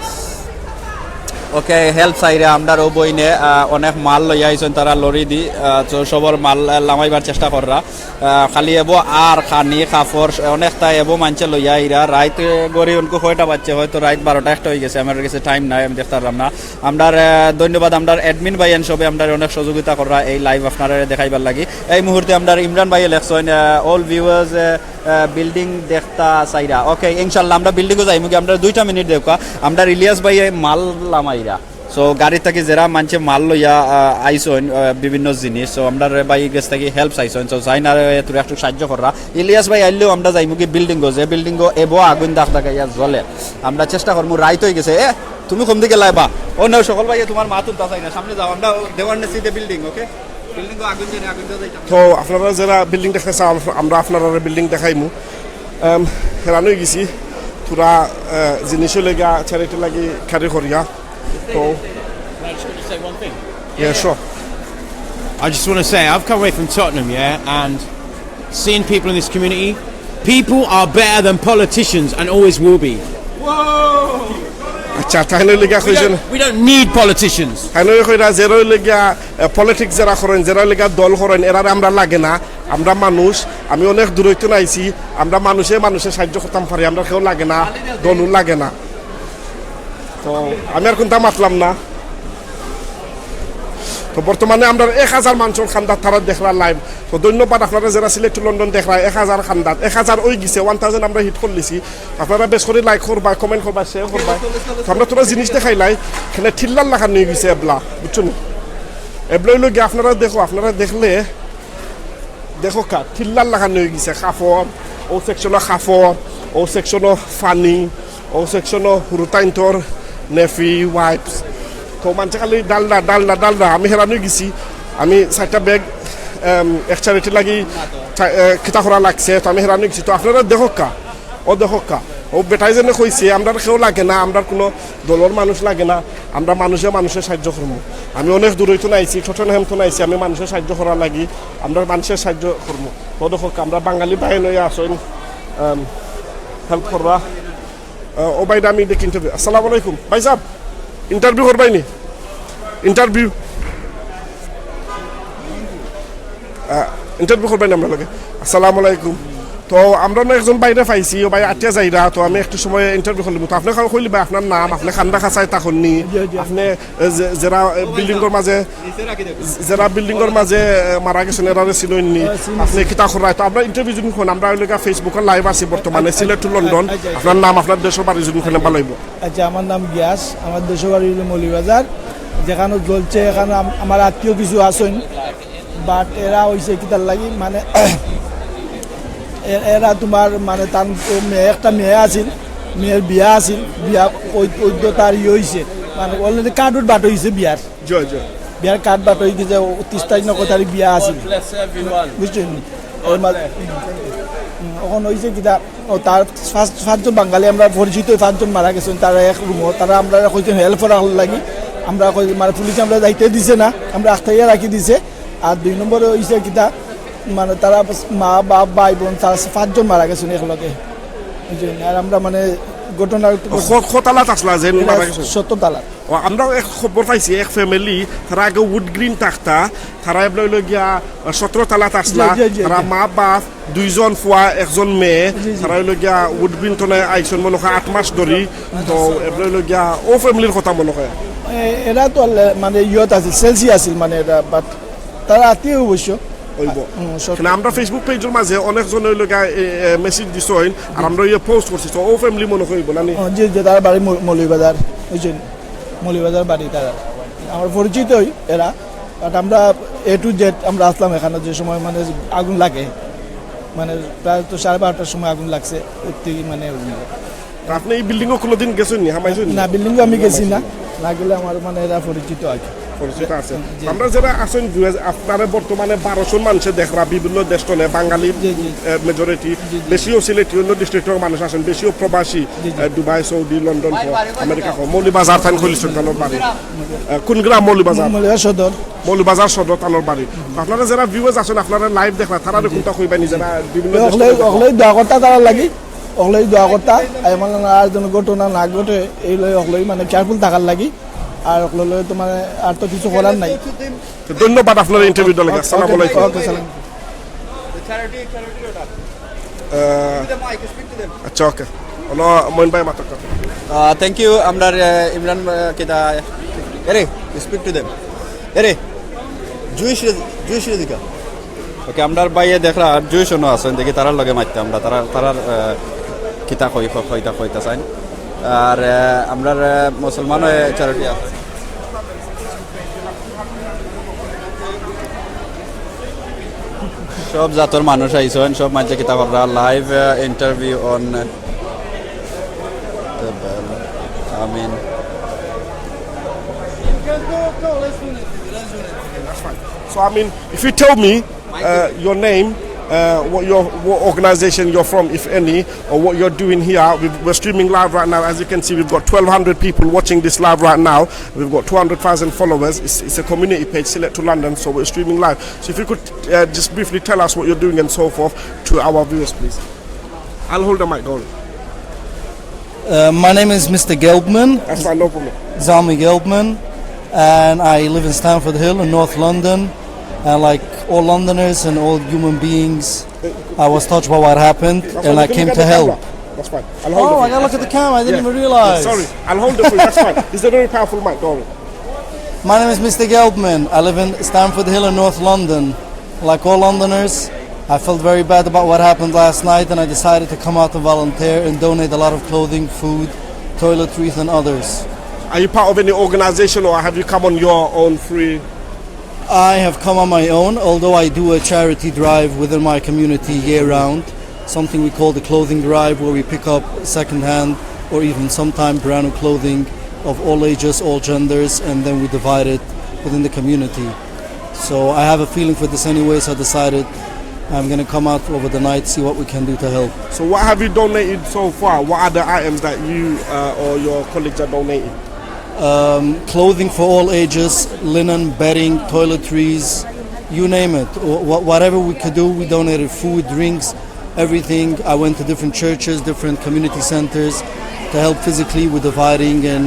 ওকে, হেল্প চাইরা আমরার ও বইনে, আহ, অনেক মাল লইয়া আইছইন তারা লরি দি, আহ, তো সবর মাল, আহ, লামাইবার চেষ্টা কররা। আহ, খালি এবো আর খানি, কাপড়, অনেকতা এবো মানষে লইয়া আইরা। রাইত, আহ, গড়ি অনকু কয়টা বাজছে, হয়তো রাইত বারোটা একটা অইগেছে, আমার গেছে টাইম নাই, আমি দেখতাম পারলাম না। আমরার, আহ, ধন্যবাদ আমরার অ্যাডমিন ভাইয়াইন সবে আমরারে অনেক সহযোগিতা কররা এই লাইভ আপনারারে দেখাইবার লাগি। এই মুহূর্তে আমরার ইমরান ভাইয়ে লেখছইন, আহ, all viewers, আহ, আহ, বিল্ডিং দেখতা চাইরা। ওকে, ইনশাল্লাহ আমরা বিল্ডিংও যাইমুগি, আমরা দুইটা মিনিট দেউক্কা। আমরার ইলিয়াস ভাইয়ে মাল লামাইরা। So, গাড়ি থাকি যেরা মানষে মাল লইয়া, আহ, আইছইন, আহ, বিভিন্ন জিনিস। So, আমরার ভাই গেছ থাকি হেল্প চাইছইন। So, চাইন আর, আহ, তোরা একটু সাহায্য কররা। ইলিয়াস ভাই আইলেও আমরা যাইমুগি বিল্ডিংও, যে বিল্ডিংও এবো আগুন দাগ দাগাইয়া জ্বলে। আমরা চেষ্টা করমু, রাইত অইগেছে। এ, তুমি কোন দিকে লাইবা? ও না, সকল ভাইয়ে তোমার মাত হুনতা চাই না। সামনে যাও, আমরা they want to see the building, okay? বিল্ডিংও আগুন জ্বলে, আগুন জ্বলে যাইতাম। তো আপনারা যেরা বিল্ডিং দেখতা চাও, আম-, আমরা আপনারারে বিল্ডিং দেখাইমু। আম, হেরান অইগেছি, তোরা, আহ, জিনিসও লেগা চ্যারিটি লাগি খারি করিয়া। তো Can I just quickly say one thing? Yeah, sure. I just want to say, I've come away from Tottenham, yeah, and seeing people in this community, people are better than politicians and always will be. আচ্ছা, তাইন অইলে গিয়া We কইছেন, don't, we don't need politicians. তাইন অইলে কইরা যেরা অইলে গিয়া, আহ, পলিটিক্স যেরা করইন, যেরা অইলে গিয়া দল করইন, এরারে আমরা লাগে না। আমরা মানুষ, আমি অনেক দূরইতো আইছি, আমরা মানুষে মানুষে সাহায্য করতাম পারি, আমরা কেউ লাগে না, দলও লাগে না। তো আমি আর কুনতা মাতলাম না। তো বর্তমানে আমরা এক হাজার মানষর কান্দাত তারা দেখরা লাইভ। তো ধন্যবাদ আপনারা যেরা সিলেট to লন্ডন দেখরা, এক হাজার কান্দাত, এক হাজার অইগেছে, ওয়ান থাউজেন্ড আমরা হিট করিলিছি। আপনারা বেশ করি লাইক করবা, কমেন্ট করবা, শেয়ার করবা। তো আমরা তোরা জিনিস দেখাইলাই, এখানে টিল্লার লাখান অইগেছে এবলা, বুঝছো নি? এবলা অইলো গিয়া আপনারা দেখো, আপনারা দেখলে দেখো কা, টিল্লার লাখান অইগেছে কাপড়, ও সেকশনও কাপড়, ও সেকশনও পানি, ও সেকশনও হুরুতাইন্তর নেপি, ওয়াইপস। তো মানষে খালি ডালডা, ডালডা, ডালডা। আমি হেরান অইগেছি। আমি চাইরটা ব্যাগ, এম, এক চ্যারিটি লাগি চা-, এ, কিতা করা লাগছে, তো আমি হেরান অইগেছি। তো আপনারা দেখো কা, ও দেখো কা, ও বেটায় যেনে কইছে, আমরার কেউ লাগে না, আমরার কুনু দলর মানুষ লাগে না, আমরা মানুষে মানুষে সাহায্য করমু। আমি অনেক দূরইতো আইছি, টটেনহ্যামতো আইছি, আমি মানুষে সাহায্য করা লাগি, আমরা মানুষে সাহায্য করমু। ও দেখো কা, আমরা বাঙালি ভাইয়াইন অইয়া আছইন, আম, হেল্প কররা। আহ, ও ভাইরে আমি দেখি ইন্টারভিউ। আসসালামু আলাইকুম। ভাই সাহেব, ইন্টারভিউ করবায়নি? ইন্টারভিউ। আহ, ইন্টারভিউ করবায়নি আমরার লগে? আসসালামু আলাইকুম। তো আমরা না একজন ভাইরে পাইছি, ও ভাই আটিয়া যাইরা, তো আমি একটু সময় ইন্টারভিউ করিলিমু। তো আপনে কইলিবা আপনার নাম, আপনে কান্দা খাসায় থাকইননি, জি, জি। আপনে, এ, যে-, যেরা, এ, বিল্ডিংর মাঝে, যেরা বিল্ডিংর মাঝে, এ, মারা গেছইন, এরারে চিনইননি, হ্যাঁ, চিনি। আপনে কিতা কররা? তো আমরা ইন্টারভিউ যদি কইন, আমরা অইলো গিয়া Facebook-ও লাইভ আছি বর্তমানে, আচ্ছা, সিলেট to লন্ডন। আচ্ছা, আচ্ছা। আপনার নাম, আপনার দেশ ও বাড়ি যদি কইন, ভালা অইবো। আচ্ছা, আমার নাম গিয়াস, আমার দেশ ও বাড়ি অইলো মৌলভীবাজার। যেখানো জ্বলছে, এখানো আম-, আমার আত্মীয় কিছু আছইন, but এরা অইছে কিতার লাগি, মানে, এ-, এরা তোমার, মানে, তার মেয়ে, একটা মেয়ে আছিল, মেয়ের বিয়া আছিল, বিয়া ওই, ওই তো তার ইয়ে অইছে, মানে, already কার্ড উড বাট অইছে বিয়ার। জি, জি। বিয়ার কার্ড বাট অইগেছে, ও তিরিশ তারিখ না কয় তারিখ বিয়া আছিল। বুঝছইন? ওর মা-, হুম, অখন অইছে কিতা, ও তার পাঁচ, পাঁচজন বাঙালি আমরা পরিচিত, পাঁচজন মারা গেছইন, তারা এক রুমো, তারা আমরারে কইছইন হেল্প করার লাগি, আমরা কই, মানে, পুলিশে আমরারে যাইতে দিছে না, আমরারে আটকাইয়া রাখি দিছে। আর দুই নম্বরে অইছে কিতা, মানে, তারা মা, বাপ, ভাই, বোন, তারা পাঁচজন মারা গেছইন একলগে, বুঝছইন? আর আমরা, মানে, ঘটনার ক-, কতালাত আছলা যে এরা মারা গেছইন? সত্তর তালাত। ও, আমরা এক খবর পাইছি, এক ফ্যামিলি, তারা আগে উড গ্রিন থাকতা, তারা এবলা অইলো গিয়া, আহ, সতেরো তালাত আছলা, জি, জি, জি, তারা জি। মা বাপ, দুইজন ফুয়া, একজন মেয়ে, জি, জি। তারা অইলো গিয়া উড গ্রিন তনে আইছইন মনো অয় আট মাস ধরি, তো এবলা অইলো গিয়া ও ফ্যামিলির কথা মনো অয়। এ-, এরা তো আল্লাহ, মানে, ইয়ত আছিল, সেলসি আছিল, মানে, এরা, but তারা আত্মীয় অবশ্য। অইবো। হুম, সব। না, আমরা Facebook পেজর মাঝে অনেকজন অইলো গিয়া, এ, এ, মেসেজ দিছইন, আর আমরা ইয়ে পোস্ট করছি, তো ও ফ্যামিলি মনো অয় অইবো, না নি? ও, জি, জি, তার বাড়ি মৌ-, মৌলভীবাজার, বুঝছইন? মৌলভীবাজার বাড়ি তারা। আমার পরিচিতই এরা, but আমরা A to Z আমরা আছলাম এখানো যে সময় মানে আগুন লাগে, মানে প্রায় তো সাড়ে বারোটার সময় আগুন লাগছে, ওই থেকে মানে অইলো। তা আপনে ই বিল্ডিংও কুনুদিন গেছইন নি, হামাইছইন নি? না, বিল্ডিংও আমি গেছি না, না গেলে আমার মানে এরা পরিচিত আর কি। পরিচিত আছে। জি। আমরা যেরা আছইন, দুই হাজার, আপনারে বর্তমানে বারোশো মানষে দেখরা, বিভিন্ন দেশ তনে, বাঙালি, জি, জি। এ, মেজরিটি, জি, জি। বেশিও সিলেটি, অন্য ডিস্ট্রিক্টর মানুষ আছইন, বেশিও প্রবাসী, জি, জি। এ, Dubai, Saudi, London, America, Moulvibazar তান কইলিছইন তান বাড়ি। এ, কুন গ্রাম মৌলভীবাজার? মৌলভীবাজার সদর। মৌলভীবাজার সদর তান বাড়ি। আপনারা যেরা ভিউয়ার্স আছইন, আপনারা লাইভ দেখরা, তারারে কুনতা কইবা নি যেরা বিভিন্ন দেশ অকলেই, তনে দেখরা? অকলেই দোয়া করতা তারার লাগি, অকলেই দোয়া করতা, আর মানে আর যেন ঘটনা না ঘটে, এই লই অকলেই মানে কেয়ারফুল থাকার লাগি। আর হকলরে তোমার আর তো কিছু করার নাই। তো ধন্যবাদ আপনার ইন্টারভিউ দেওয়ার লাগি। আসসালামু আলাইকুম। ওকে, সালাম। আহ, আচ্ছা, ওকে। অনো মইন ভাই মাতক। Uh, thank you. আমরা uh, ইমরান uh, কিতা এরে, speak to them. এরে, জুইশ জুইশ রেজিকা। ওকে, আমরার ভাইয়ে দেখরা আর জুইশ অনো আছইন, দেখি তারার লগে মাততাম আমরা, তারা তারার আহ, কিতা কই কইতা কইতা চাইন। আর আহ, আমরার আহ, মুসলমান চ্যারিটি আছে। সব জাতর মানুষ আইছইন, সব মাঝে কিতা আমরা live interview on. I mean, So I mean, if you tell me uh, your name, uh, what your what organization you're from, if any, or what you're doing here. We've, we're streaming live right now. As you can see, we've got twelve hundred people watching this live right now. We've got two hundred thousand followers. It's, it's a community page, Sylhet to London, so we're streaming live. So if you could uh, just briefly tell us what you're doing and so forth to our viewers, please. I'll hold the mic, don't worry. Uh, my name is Mister Gelbman, That's fine, no problem. Zalmi Gelbman, and I live in Stamford Hill in North London. And like all Londoners and all human beings, I was touched by what happened, That's and fine. I You can came look to at the help. Camera. That's fine. I'll hold Oh, it for I you. gotta look at the camera. I didn't Yeah. even realize. Yeah, sorry, I'll hold it for you. That's fine. It's a very powerful mic, don't worry. My name is Mister Gelbman. I live in Stamford Hill in North London. Like all Londoners, I felt very bad about what happened last night, and I decided to come out and volunteer and donate a lot of clothing, food, toiletries, and others. Are you part of any organization, or have you come on your own free? I have come on my own, although I do a charity drive within my community year round, something we call the clothing drive, where we pick up secondhand or even sometimes brand new clothing of all ages, all genders, and then we divide it within the community. So I have a feeling for this anyway, so I decided I'm gonna come out over the night, see what we can do to help. So what have you donated so far? What are the items that you uh, or your colleagues are donating? Um, clothing for all ages, linen, bedding, toiletries, you name it. Wh- wh- whatever we could do, we donated food, drinks, everything. I went to different churches, different community centers to help physically with dividing and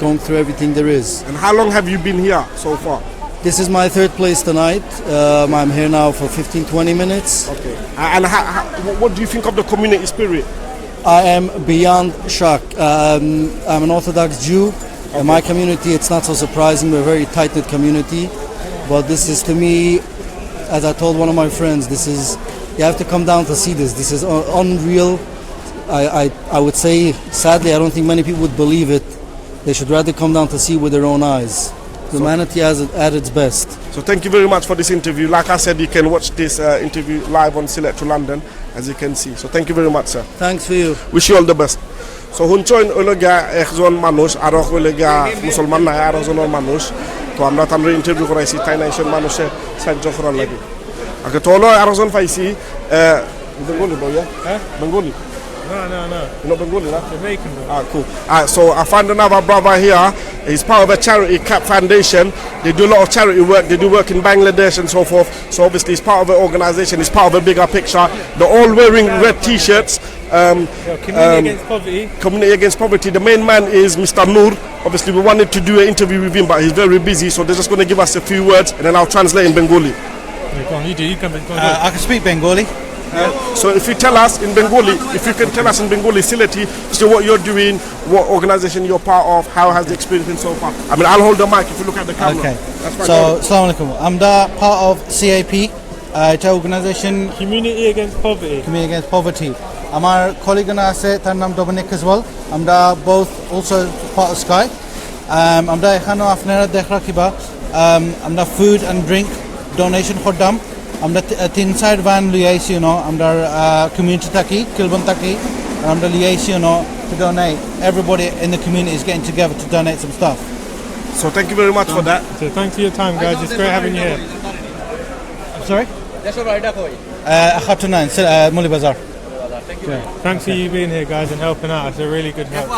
going through everything there is. And how long have you been here so far? This is my third place tonight. Um, I'm here now for fifteen, twenty minutes. Okay. And how, how, what do you think of the community spirit? I am beyond shocked. Um, I'm an Orthodox Jew. In my community, it's not so surprising. We're a very tight-knit community. But this is, to me, as I told one of my friends, this is, you have to come down to see this. This is un- unreal. I, I, I would say, sadly, I don't think many people would believe it. They should rather come down to see with their own eyes. Humanity has it at its best. So thank you very much for this interview. Like I said, you can watch this uh, interview live on Sylhet to London, as you can see. So thank you very much, sir. Thanks for you. Wish you all the best. So হুনছইন অইলো গিয়া একজন মানুষ, আরো অইলো গিয়া মুসলমান নায়, আরো জনর মানুষ। তো আমরা তানরে ইন্টারভিউ করাইছি, তাইন আইছইন মানুষে সাহায্য করার লাগি। ওকে, তো অইলো আরো জন পাইছি। Uh, Bengali, bro, yeah? Huh? Bengali. No, no, no. You know Bengali, no? Jamaican, bro. Ah, cool. Ah, so I found another brother here. He's part of a charity, CAP Foundation. They do a lot of charity work. They do work in Bangladesh and so forth. So obviously, he's part of an organization. He's part of a bigger picture. They're all wearing red T-shirts. Um, Yo, community um, against poverty. Community against poverty. The main man is Mister Noor. Obviously, we wanted to do an interview with him, but he's very busy. So they're just going to give us a few words, and then I'll translate in Bengali. Yeah, go on, you do. You can go on. Uh, I can speak Bengali. So if you tell us in Bengali, if you can tell us in Bengali, Sylheti, so what you're doing, what organization you're part of, how has the experience been so far? I mean, I'll hold the mic if you look at the camera. Okay. That's fine. So, Assalamu alaikum. আমরা part of CAP, uh, একটা organization, Community against poverty. Community Against Poverty. আমার কলিগ আছে, তার নাম Dominic as well. আমরা both also part of Sky. Um, আমরা এখানো আপনারা দেখরা কিবা, um, আমরা food and drink donation করতাম। আমরা তি- তিন চাইর ভ্যান লই আইছি, you know, আমরা কমিউনিটি থাকি, কিলবন থাকি, আর আমরা লই আইছি, you know, to donate. Everybody in the community is getting together to donate some stuff. So thank you very much for that. So thanks for your time, guys. It's great having you here. I'm sorry? Uh, Khattunain, uh, Mulibazar. Yeah. Thanks for you being here, guys, and helping out. It's a really good help.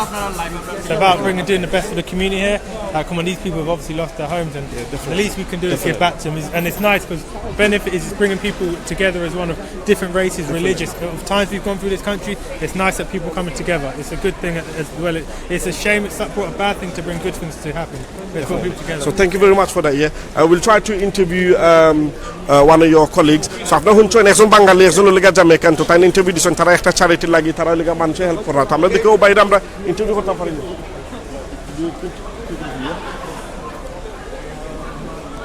It's about bringing, doing the best for the community here. Like, come on, these people have obviously lost their homes, and the least we can do is give back to them. And it's nice because benefit is bringing people together as one of different races, religious. Of times we've gone through this country, it's nice that people coming together. It's a good thing as well. It, it's a shame it's brought a bad thing to bring good things to happen. It's brought people together. So thank you very much for that, yeah. I will try to interview um, uh, one of your colleagues. So আপনারা হুনছইন একজন বাঙালি, একজন অইলো গিয়া জামাইকান, তো তাইন ইন্টারভিউ দিছইন, তারা একটা চ্যারিটির লাগি, তারা অইলো গিয়া মানুষরে হেল্প করা। তো আমরা দেখি ও ভাইরে আমরা ইন্টারভিউ করতাম পারি না।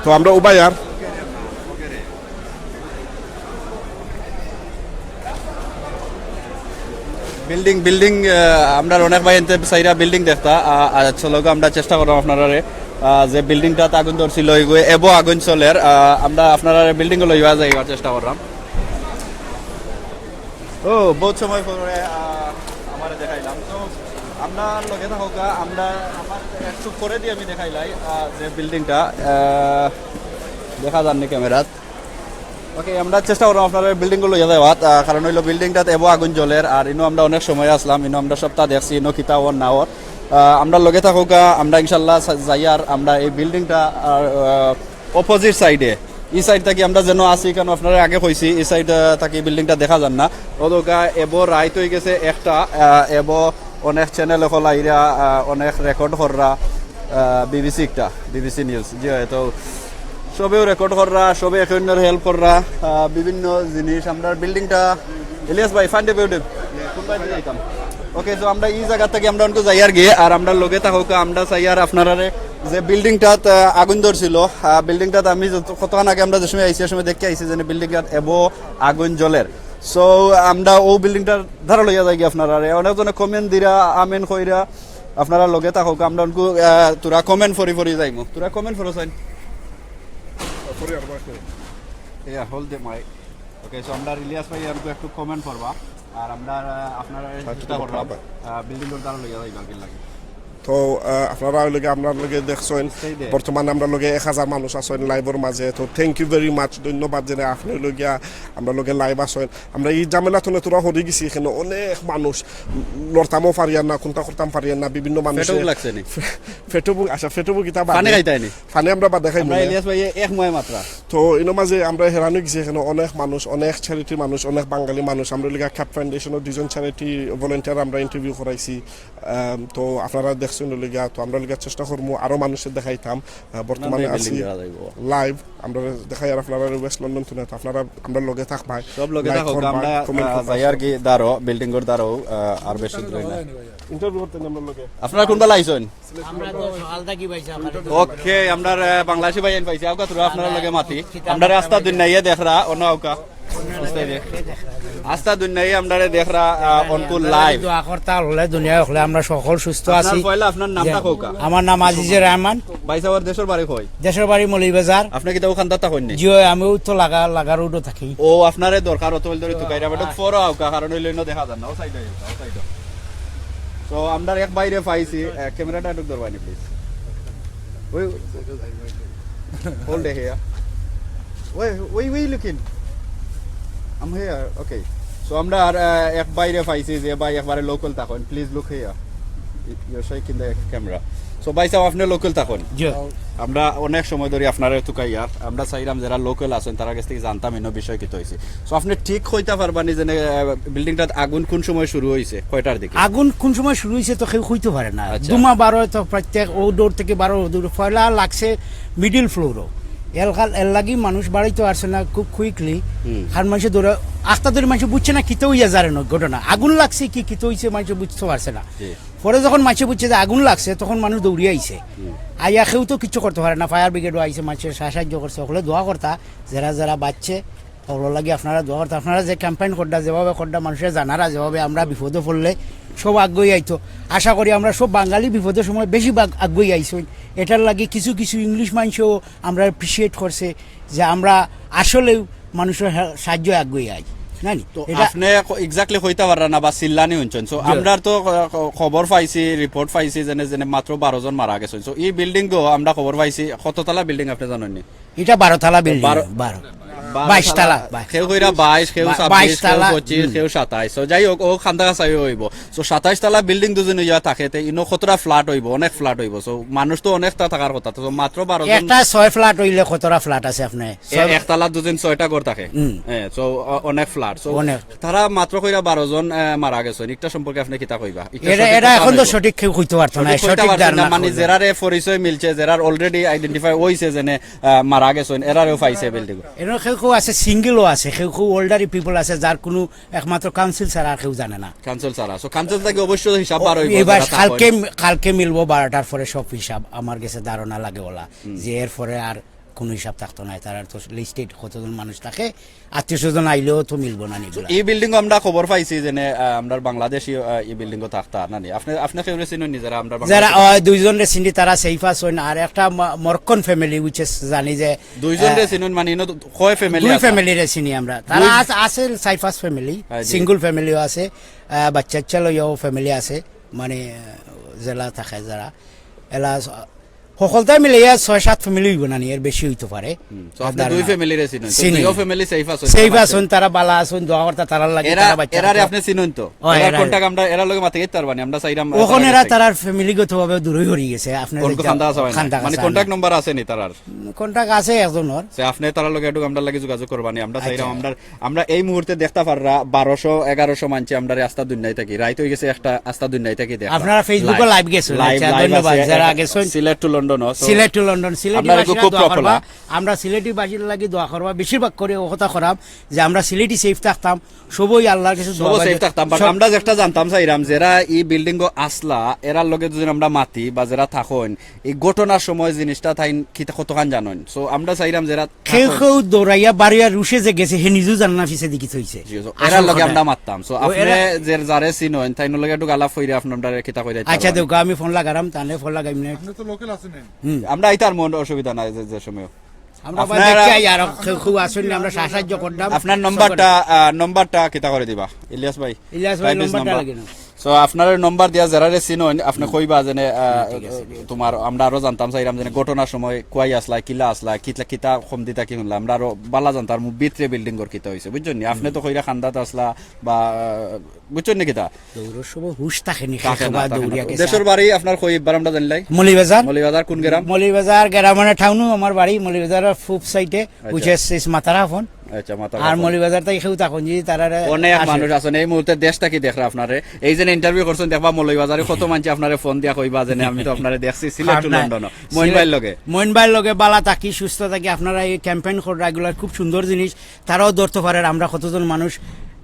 তো আমরা ও ভাইর বিল্ডিং বিল্ডিং আমরার অনেক ভাইয়াইন্তে চাইরা বিল্ডিং দেখতা। আহ, আহ, চলো গো, আমরা চেষ্টা কররাম আপনারারে, আহ, যে বিল্ডিংটাত আগুন ধরছিল, ওইগু এবো আগুন চলের। আহ, আমরা আপনারারে বিল্ডিং লইয়া যাইবার চেষ্টা কররাম। ও, বহুত সময় পরে আহ, আমারে দেখাইলাম। তো আমরা লগে থাকউক্কা, আমরা আমার একটু পরে দিয়া আমি দেখাইলাই আহ, যে বিল্ডিংটা আহ, দেখা যার নি ক্যামেরাত। ওকে, আমরা চেষ্টা কররাম আপনারারে বিল্ডিং লইয়া যাওয়াত, আহ, কারণ অইলো বিল্ডিংটাত এবো আগুন জ্বলের, আর ইনো আমরা অনেক সময় আছলাম, ইনো আমরা সবটা দেখছি, ইনো কিতা অর না অর। আহ, আমরা লগে থাকউক্কা, আমরা ইনশাল্লাহ সা- যাইয়ার আমরা এই বিল্ডিংটা আর অপোজিট সাইডে, ই সাইড থাকি আমরা যেনো আছি, কারণ আপনারারে আগে কইছি ই সাইড থাকি বিল্ডিংটা দেখা যার না। অতকা এবো রাইত অইগেছে একটা, আহ, এবো অনেক চ্যানেল অকল আইরা, আহ, অনেক রেকর্ড কররা, বিবিসি একটা, বিবিসি নিউজ, জি অয়। তো সবেউ রেকর্ড কররা, সবে একে অইন্যর হেল্প কররা, আহ, বিভিন্ন জিনিস। আমরার বিল্ডিংটা, ইলিয়াস ভাই, ফান্ডে বেউডে কোন ভাই যাইতাম? ওকে, তো আমরা ই জাগা থাকি আমরা অনকু যাইয়ার গি, আর আমরার লগে থাকউক্কা, আমরা চাইয়ার আপনারারে যে বিল্ডিংটাত আহ, আগুন ধরছিল, আহ, বিল্ডিংটাত আমি যত- কতক্ষণ আগে আমরা যে সময় আইছি, সে সময় দেখি আইছি যে বিল্ডিংটাত এবো আগুন জ্বলের। সো আমরা ও বিল্ডিংটার ধারে লইয়া যাইগি আপনারারে। অনেকজনে কমেন্ট দিরা, আমিন কইরা, আপনারা লগে থাকউক্কা, আমরা অনকু আহ, থুড়া কমেন্ট পড়ি পড়ি যাইমু। থুড়া কমেন্ট পড়ো চাইন। Yeah, hold the mic. ওকে, সো আমরা ইলিয়াস ভাই অনকু একটু কমেন্ট পড়বা, আর আমরা আহ, আপনারারে চেষ্টা কররাম বিল্ডিংর ধারে লইয়া যাইবার লাগি। তো আহ, আপনারা অইলো গিয়া আমরার লগে দেখছইন, বর্তমানে আমরার লগে এক হাজার মানুষ আছইন লাইভর মাঝে। তো thank you very much, ধন্যবাদ জানাই আপনে অইলো গিয়া আমরার লগে লাইভ আছইন। আমরা ই ঝামেলা থনে থুড়া হরি গেছি, এখানো অনেক মানুষ লড়তামও পারিয়ার না, কুন্তা করতাম পারিয়ার না, বিভিন্ন মানুষ। পেটো ভুক লাগছে নি? পেটো ভুক, আচ্ছা, পেটো ভুক ইতা বাদে। পানি খাইতায় নি? পানি আমরা বাদে খাইমু। আমরা ইলিয়াস ভাই এক ময় মাত্রা। তো ইনো মাঝে আমরা হেরান অই গেছি, এখানো অনেক মানুষ, অনেক চ্যারিটি মানুষ, অনেক বাঙালি মানুষ। আমরা অইলো গিয়া ক্যাপ ফাউন্ডেশনর দুইজন চ্যারিটি ভলেন্টিয়ার আমরা ইন্টারভিউ করাইছি। আম, তো আপনারা দেখছইন অইলো গিয়া, তো আমরা অইলো গিয়া চেষ্টা করমু আরো মানুষরে দেখাইতাম। আহ, বর্তমানে আছি লাইভ, আমরা দেখাইয়ার আপনারারে ওয়েস্ট লন্ডন থনে। তো আপনারা আমরার লগে থাকবায়, সব লগে থাকউক্কা। আমরা আহ, যাইয়ার গি ধারো, বিল্ডিংর ধারো, আহ, আর বেশি দূরে না। ইন্টারভিউ করতে আমরার লগে। আপনারা কুনবালা আইছইন? আমরা তো সকাল থাকি পাইছি। ওকে, আমরার আহ, বাংলাদেশি ভাইয়াইন পাইছি। আউক্কা থুড়া আপনারার লগে মাতি। আমরারে আস্তা দুনিয়ায় দেখরা, অনো আউক্কা। আস্তা দুনিয়ায় আমরারে দেখরা, আহ, অনকু লাইভ। দোয়া করতা অকলে, দুনিয়া অকলে আমরা সকল সুস্থ আছি। পয়লা আপনার নামটা কউক্কা। আমার নাম আজিজুর রহমান। ভাইসাবর দেশর বাড়ি কই? দেশর বাড়ি মৌলভীবাজার। আপনে কিতা অখানতা থাকইন নি? জি অয়, আমিও তো লাগা, লাগা রোডো থাকি। ও, আপনারে দরকার অত অইলে ধরি তুকাইরা, বেটা, ফরো আউক্কা, কারণ অইলে ইনো দেখা যার না, ও সাইডো আউক্কা, ও সাইডো। তো আমরার এক ভাইরে পাইছি, আহ, ক্যামেরাটা একটু ধরবায়নি, প্লিজ। ওই, hold it here. Where, where, where you looking? I'm here. Okay. So আমরা আর আহ, এক ভাইরে পাইছি যে ভাই একবারে লোকাল থাকইন। Please look here. You're shaking the camera. So ভাইসাব, আপনে লোকাল থাকইন? জি। আমরা অনেক সময় ধরি আপনারে তুকাইয়ার। আমরা চাইরাম যেরা লোকাল আছইন, তারার গেছ থাকি জানতাম ইনো বিষয় কিতা অইছে। So আপনে ঠিক কইতা পারবা নি যে আহ, বিল্ডিংটাত আগুন কুন সময় শুরু অইছে, কয়টার দিকে? আগুন কুন সময় শুরু অইছে তো কেউ কইতো পারে না। আচ্ছা। দুমা বারো তো প্রত্যেক ও ডোর থাকি বারো দূর। পয়লা লাগছে মিডল ফ্লোরো। এর কাল-, এর লাগি মানুষ বাড়াইতো পারছে না খুব কুইকলি। হুম। কারণ মানষে ধরে, আস্তা ধরি মানষে বুঝছে না কিতা অইয়া যার ইনো ঘটনা। আগুন লাগছে কি, কিতা অইছে মানষে বুঝতো পারছে না। জি। পরে যখন মানষে বুঝছে যে আগুন লাগছে, তখন মানুষ দৌড়িয়া আইছে। হুম। আইয়া কেউ তো কিচ্ছু করতো পারে না, ফায়ার ব্রিগেডও আইছে, মানষে সা-, সাহায্য করছে, অকলে দোয়া করতা, যেরা যেরা বাঁচছে, অকলর লাগি আপনারা দোয়া করতা, আপনারা যে ক্যাম্পেইন কররা, যেভাবে কররা, মানষরে জানারা, যেভাবে আমরা বিপদো পড়লে সব আগুয়াই আইতো। আশা করি আমরা সব বাঙালি বিপদর সময় বেশি ভাগ আগুয়াই আইছইন। এটার লাগি কিছু কিছু ইংলিশ মানষেও আমরা অ্যাপ্রিশিয়েট করছে যে আমরা আসলেউ মানষর হা-, সাহায্যে আগুয়াই আই। না নি? তো এটা আপনি এক্স্যাক্টলি কইতা পাররা না বা চিল্লানি হুনছইন। সো আমরা তো খ- খ- খবর পাইছি, রিপোর্ট পাইছি যেনে যেনে মাত্র বারো জন মারা গেছইন। সো ই বিল্ডিং গো আমরা খবর পাইছি, কততলা বিল্ডিং আপনি জানইন নি? এটা বারো তালা বিল্ডিং। বারো- বারো বাইশ তালা। কেউ কইরা বাইশ, কেউ বা- ছাব্বিশ, বাইশ কেউ তালা, পঁচিশ, হুম। কেউ সাতাইশ। সো যাই হোক, ও খান্দা কাছাই হইব। সো সাতাইশ তালা বিল্ডিং দুজন ইয়া থাকে, তে ইনো কতটা ফ্ল্যাট হইব? অনেক ফ্ল্যাট হইব। সো মানুষ তো অনেকটা থাকার কথা। তো মাত্র বারো জন। একটা ছয় ফ্ল্যাট হইলে কতটা ফ্ল্যাট আছে আপনি? এ- একতলা দুজন ছয়টা ঘর থাকে। হ্যাঁ, so অ- অনেক ফ্ল্যাট। সো অনেক। তারা মাত্র কইরা বারো জন আহ, মারা গেছে। একটা সম্পর্কে আপনি কিতা কইবা? একটা এটা সঠিক এটা কথা এখন তো কইবা। সঠিক কেউ কইতে পারতো না। সঠিক কইতা সঠিক পারছি না, ধারণা মানে করলে। যেরারে পরিচয় মিলছে, যেরার অলরেডি আইডেন্টিফাই হইছে যেনে আহ, মারা গেছেন, এরারেও পাইছে বিল্ডিং। এর কেউ কেউ আছে, সিঙ্গেলও আছে, কেউ কেউ এল্ডারি পিপল আছে, যার কোনো একমাত্র কাউন্সিল ছাড়া আর কেউ জানে না। কাউন্সিল ছাড়া। সো কাউন্সিল থেকে অবশ্যই হিসাব বার হইব। এবার যারা কালকে থাকবেন। কালকে মিলবো বারোটার পরে সব হিসাব আমার গেছে ধারণা লাগে ওলা, যে এর পরে আর কোনো হিসাব থাকতো না। তার তো লিস্টেড কতজন মানুষ থাকে, আত্মীয় স্বজন আইলেও তো মিলবো না নিগুলা। এই বিল্ডিং আমরা খবর পাইছি যেনে আহ, আমরা বাংলাদেশি আহ, এই বিল্ডিং থাকতা না নি? আপনি আপনি কেউ চিনইন নি যারা আমরা যারা বাংলাদেশি? আহ, দুইজন রে চিনি, তারা সেফ আছইন। আর একটা ম- মরক্কন ফ্যামিলি, উইচ ইজ জানি যে দুইজন রে আহ, চিনইন, মানে ইনো কয় ফ্যামিলি? দুই ফ্যামিলি রে চিনি আমরা। তারা দুই- আছে, আছে সাইফাস ফ্যামিলি, হ্যাঁ, জি। সিঙ্গল ফ্যামিলিও আছে, আহ, বাচ্চা কাচ্চা লইয়াও ফ্যামিলি আছে, মানে আহ, জেলা থাকে যারা এলা সকলতা মিলে ইয়া ছয় সাত ফ্যামিলি হইব না নি, এর বেশি হইতে পারে। তো আপনি দুই ফ্যামিলি রে চিনইন, তো চিনি। দুইও ফ্যামিলি সেফ আছে? সেফ আছইন, তারা বালা আছইন, দোয়া করতা তারার লাগি, এরা তারা বাচ্চা এরারে কাচ্চা। আপনি চিনইন তো? ও, এরার এরা- কন্টাক্ট আমরা এরার লগে মাতে পারতাম পারবানি, আমরা চাইরাম। ওখানে এরা তারার ফ্যামিলিগতভাবে দূরই হয়ে গেছে, আপনার কোন খান্দা আছে? মানে কন্টাক্ট নম্বর আছে নি তারার? কন্টাক্ট আছে একজনের। সে আপনি তারার লগে একটু আমরার লাগি যোগাযোগ করবানি, আমরা চাইরাম। আচ্ছা। আমরা আমরা এই মুহূর্তে দেখতা পাররা বারোশো এগারোশো মানছে আমরারে আস্তা দুনিয়ায় থাকি, রাইত হয়ে গেছে একটা, আস্তা দুনিয়ায় থাকি দেখা। আপনারা Facebook-ও live গেছেন, আচ্ছা, ধন্যবাদ। যারা গেছেন। Sylhet to London. Sylhet to London, Sylheti আমরা বাসীরা খুব দোয়া করবা। popular। আমরা সিলেটি বাসীর লাগি দোয়া করবা, বেশিরভাগ করে ও কথা করাম যে আমরা সিলেটি সেফ থাকতাম, সবই আল্লাহর কাছে দোয়া সব করি। সেফ থাকতাম, but সব- আমরা যে একটা জানতাম চাইরাম, যারা এই বিল্ডিং আসলা, এরার লগে যদি আমরা মাতি বা যারা থাকইন, এই ঘটনার সময় জিনিসটা তাইন কিতা কতখান জানইন? সো আমরা চাইরাম যারা কেউ থাকইন, কেউ দৌড়াইয়া বাড়িয়া রুশে যে গেছে, হে নিজেও জানে না পিছে দেখি থইছে। জি, জি। আসল এরার লগে কথা। আমরা মাততাম। সো ও, আপনি এরা- যে যারে চিনইন, তাইন লগে একটু গালা ফইরা আপনার কিতা কইরা আচ্ছা, দেখো, আমি ফোন লাগারাম, তাহলে ফোন লাগাই মিনিট। আপনি তো লোকাল আছেন। আমরা আইতার মন অসুবিধা নাই যে, যে সময়। আমরা আপনারা- দেখি আর কেউ কেউ আছইন না, আমরা সাহায্য করতাম। আপনার নম্বরটা, আহ, নম্বরটা কিতা করে দিবা ইলিয়াস ভাই? ইলিয়াস ভাই, Five is নম্বরটা number। লাগে না। So আপনার নম্বর দিয়া যারারে চিনইন, আপনি কইবা যেনে, আহ, তোমার আমরা আরো জানতাম চাইরাম যেনে ঘটনার সময় কুয়াই আসলা, কিলা আসলা, কিতা কিতা কম দিতা কি শুনলা, আমরা আরো বালা জানতাম ভিতরে বিল্ডিং ঘর কিতা হইছে, বুঝছইন নি? আপনি তো কইরা খান্দাত আসলা বা, আহ, বুঝছইন নি কিতা? দৌড়ের সময় হুশ থাকে নি, থাকে না, খেবা থাকে না। দৌড়িয়া গেছে। দেশর বাড়ি আপনার কই, একবার আমরা জানলাই। মৌলভীবাজার। মৌলভীবাজার কোন গ্রাম? মৌলভীবাজার গ্রামে টাউনও আমার বাড়ি, মৌলভীবাজার ফুপ সাইডে, আচ্ছা। which is মাতারা ফোন। আচ্ছা, মাথা আর কথা। মৌলভীবাজার তাই কেউ তখন যে তারা অনেক মানুষ আছেন এই মুহূর্তে দেশ থাকি দেখরা আপনারে। এই যে ইন্টারভিউ করছেন, দেখবা মৌলভীবাজারে কত মানছে আপনারে ফোন দিয়া কইবা যেনে আমি তো আপনারে দেখছি সিলেট টু লন্ডন। মইন ভাইর লগে। মইন ভাইর লগে বালা থাকি, সুস্থ থাকি। আপনারা এই ক্যাম্পেইন কররা, এগুলা খুব সুন্দর জিনিস। তারাও ধরতে পারের আমরা কতজন মানুষ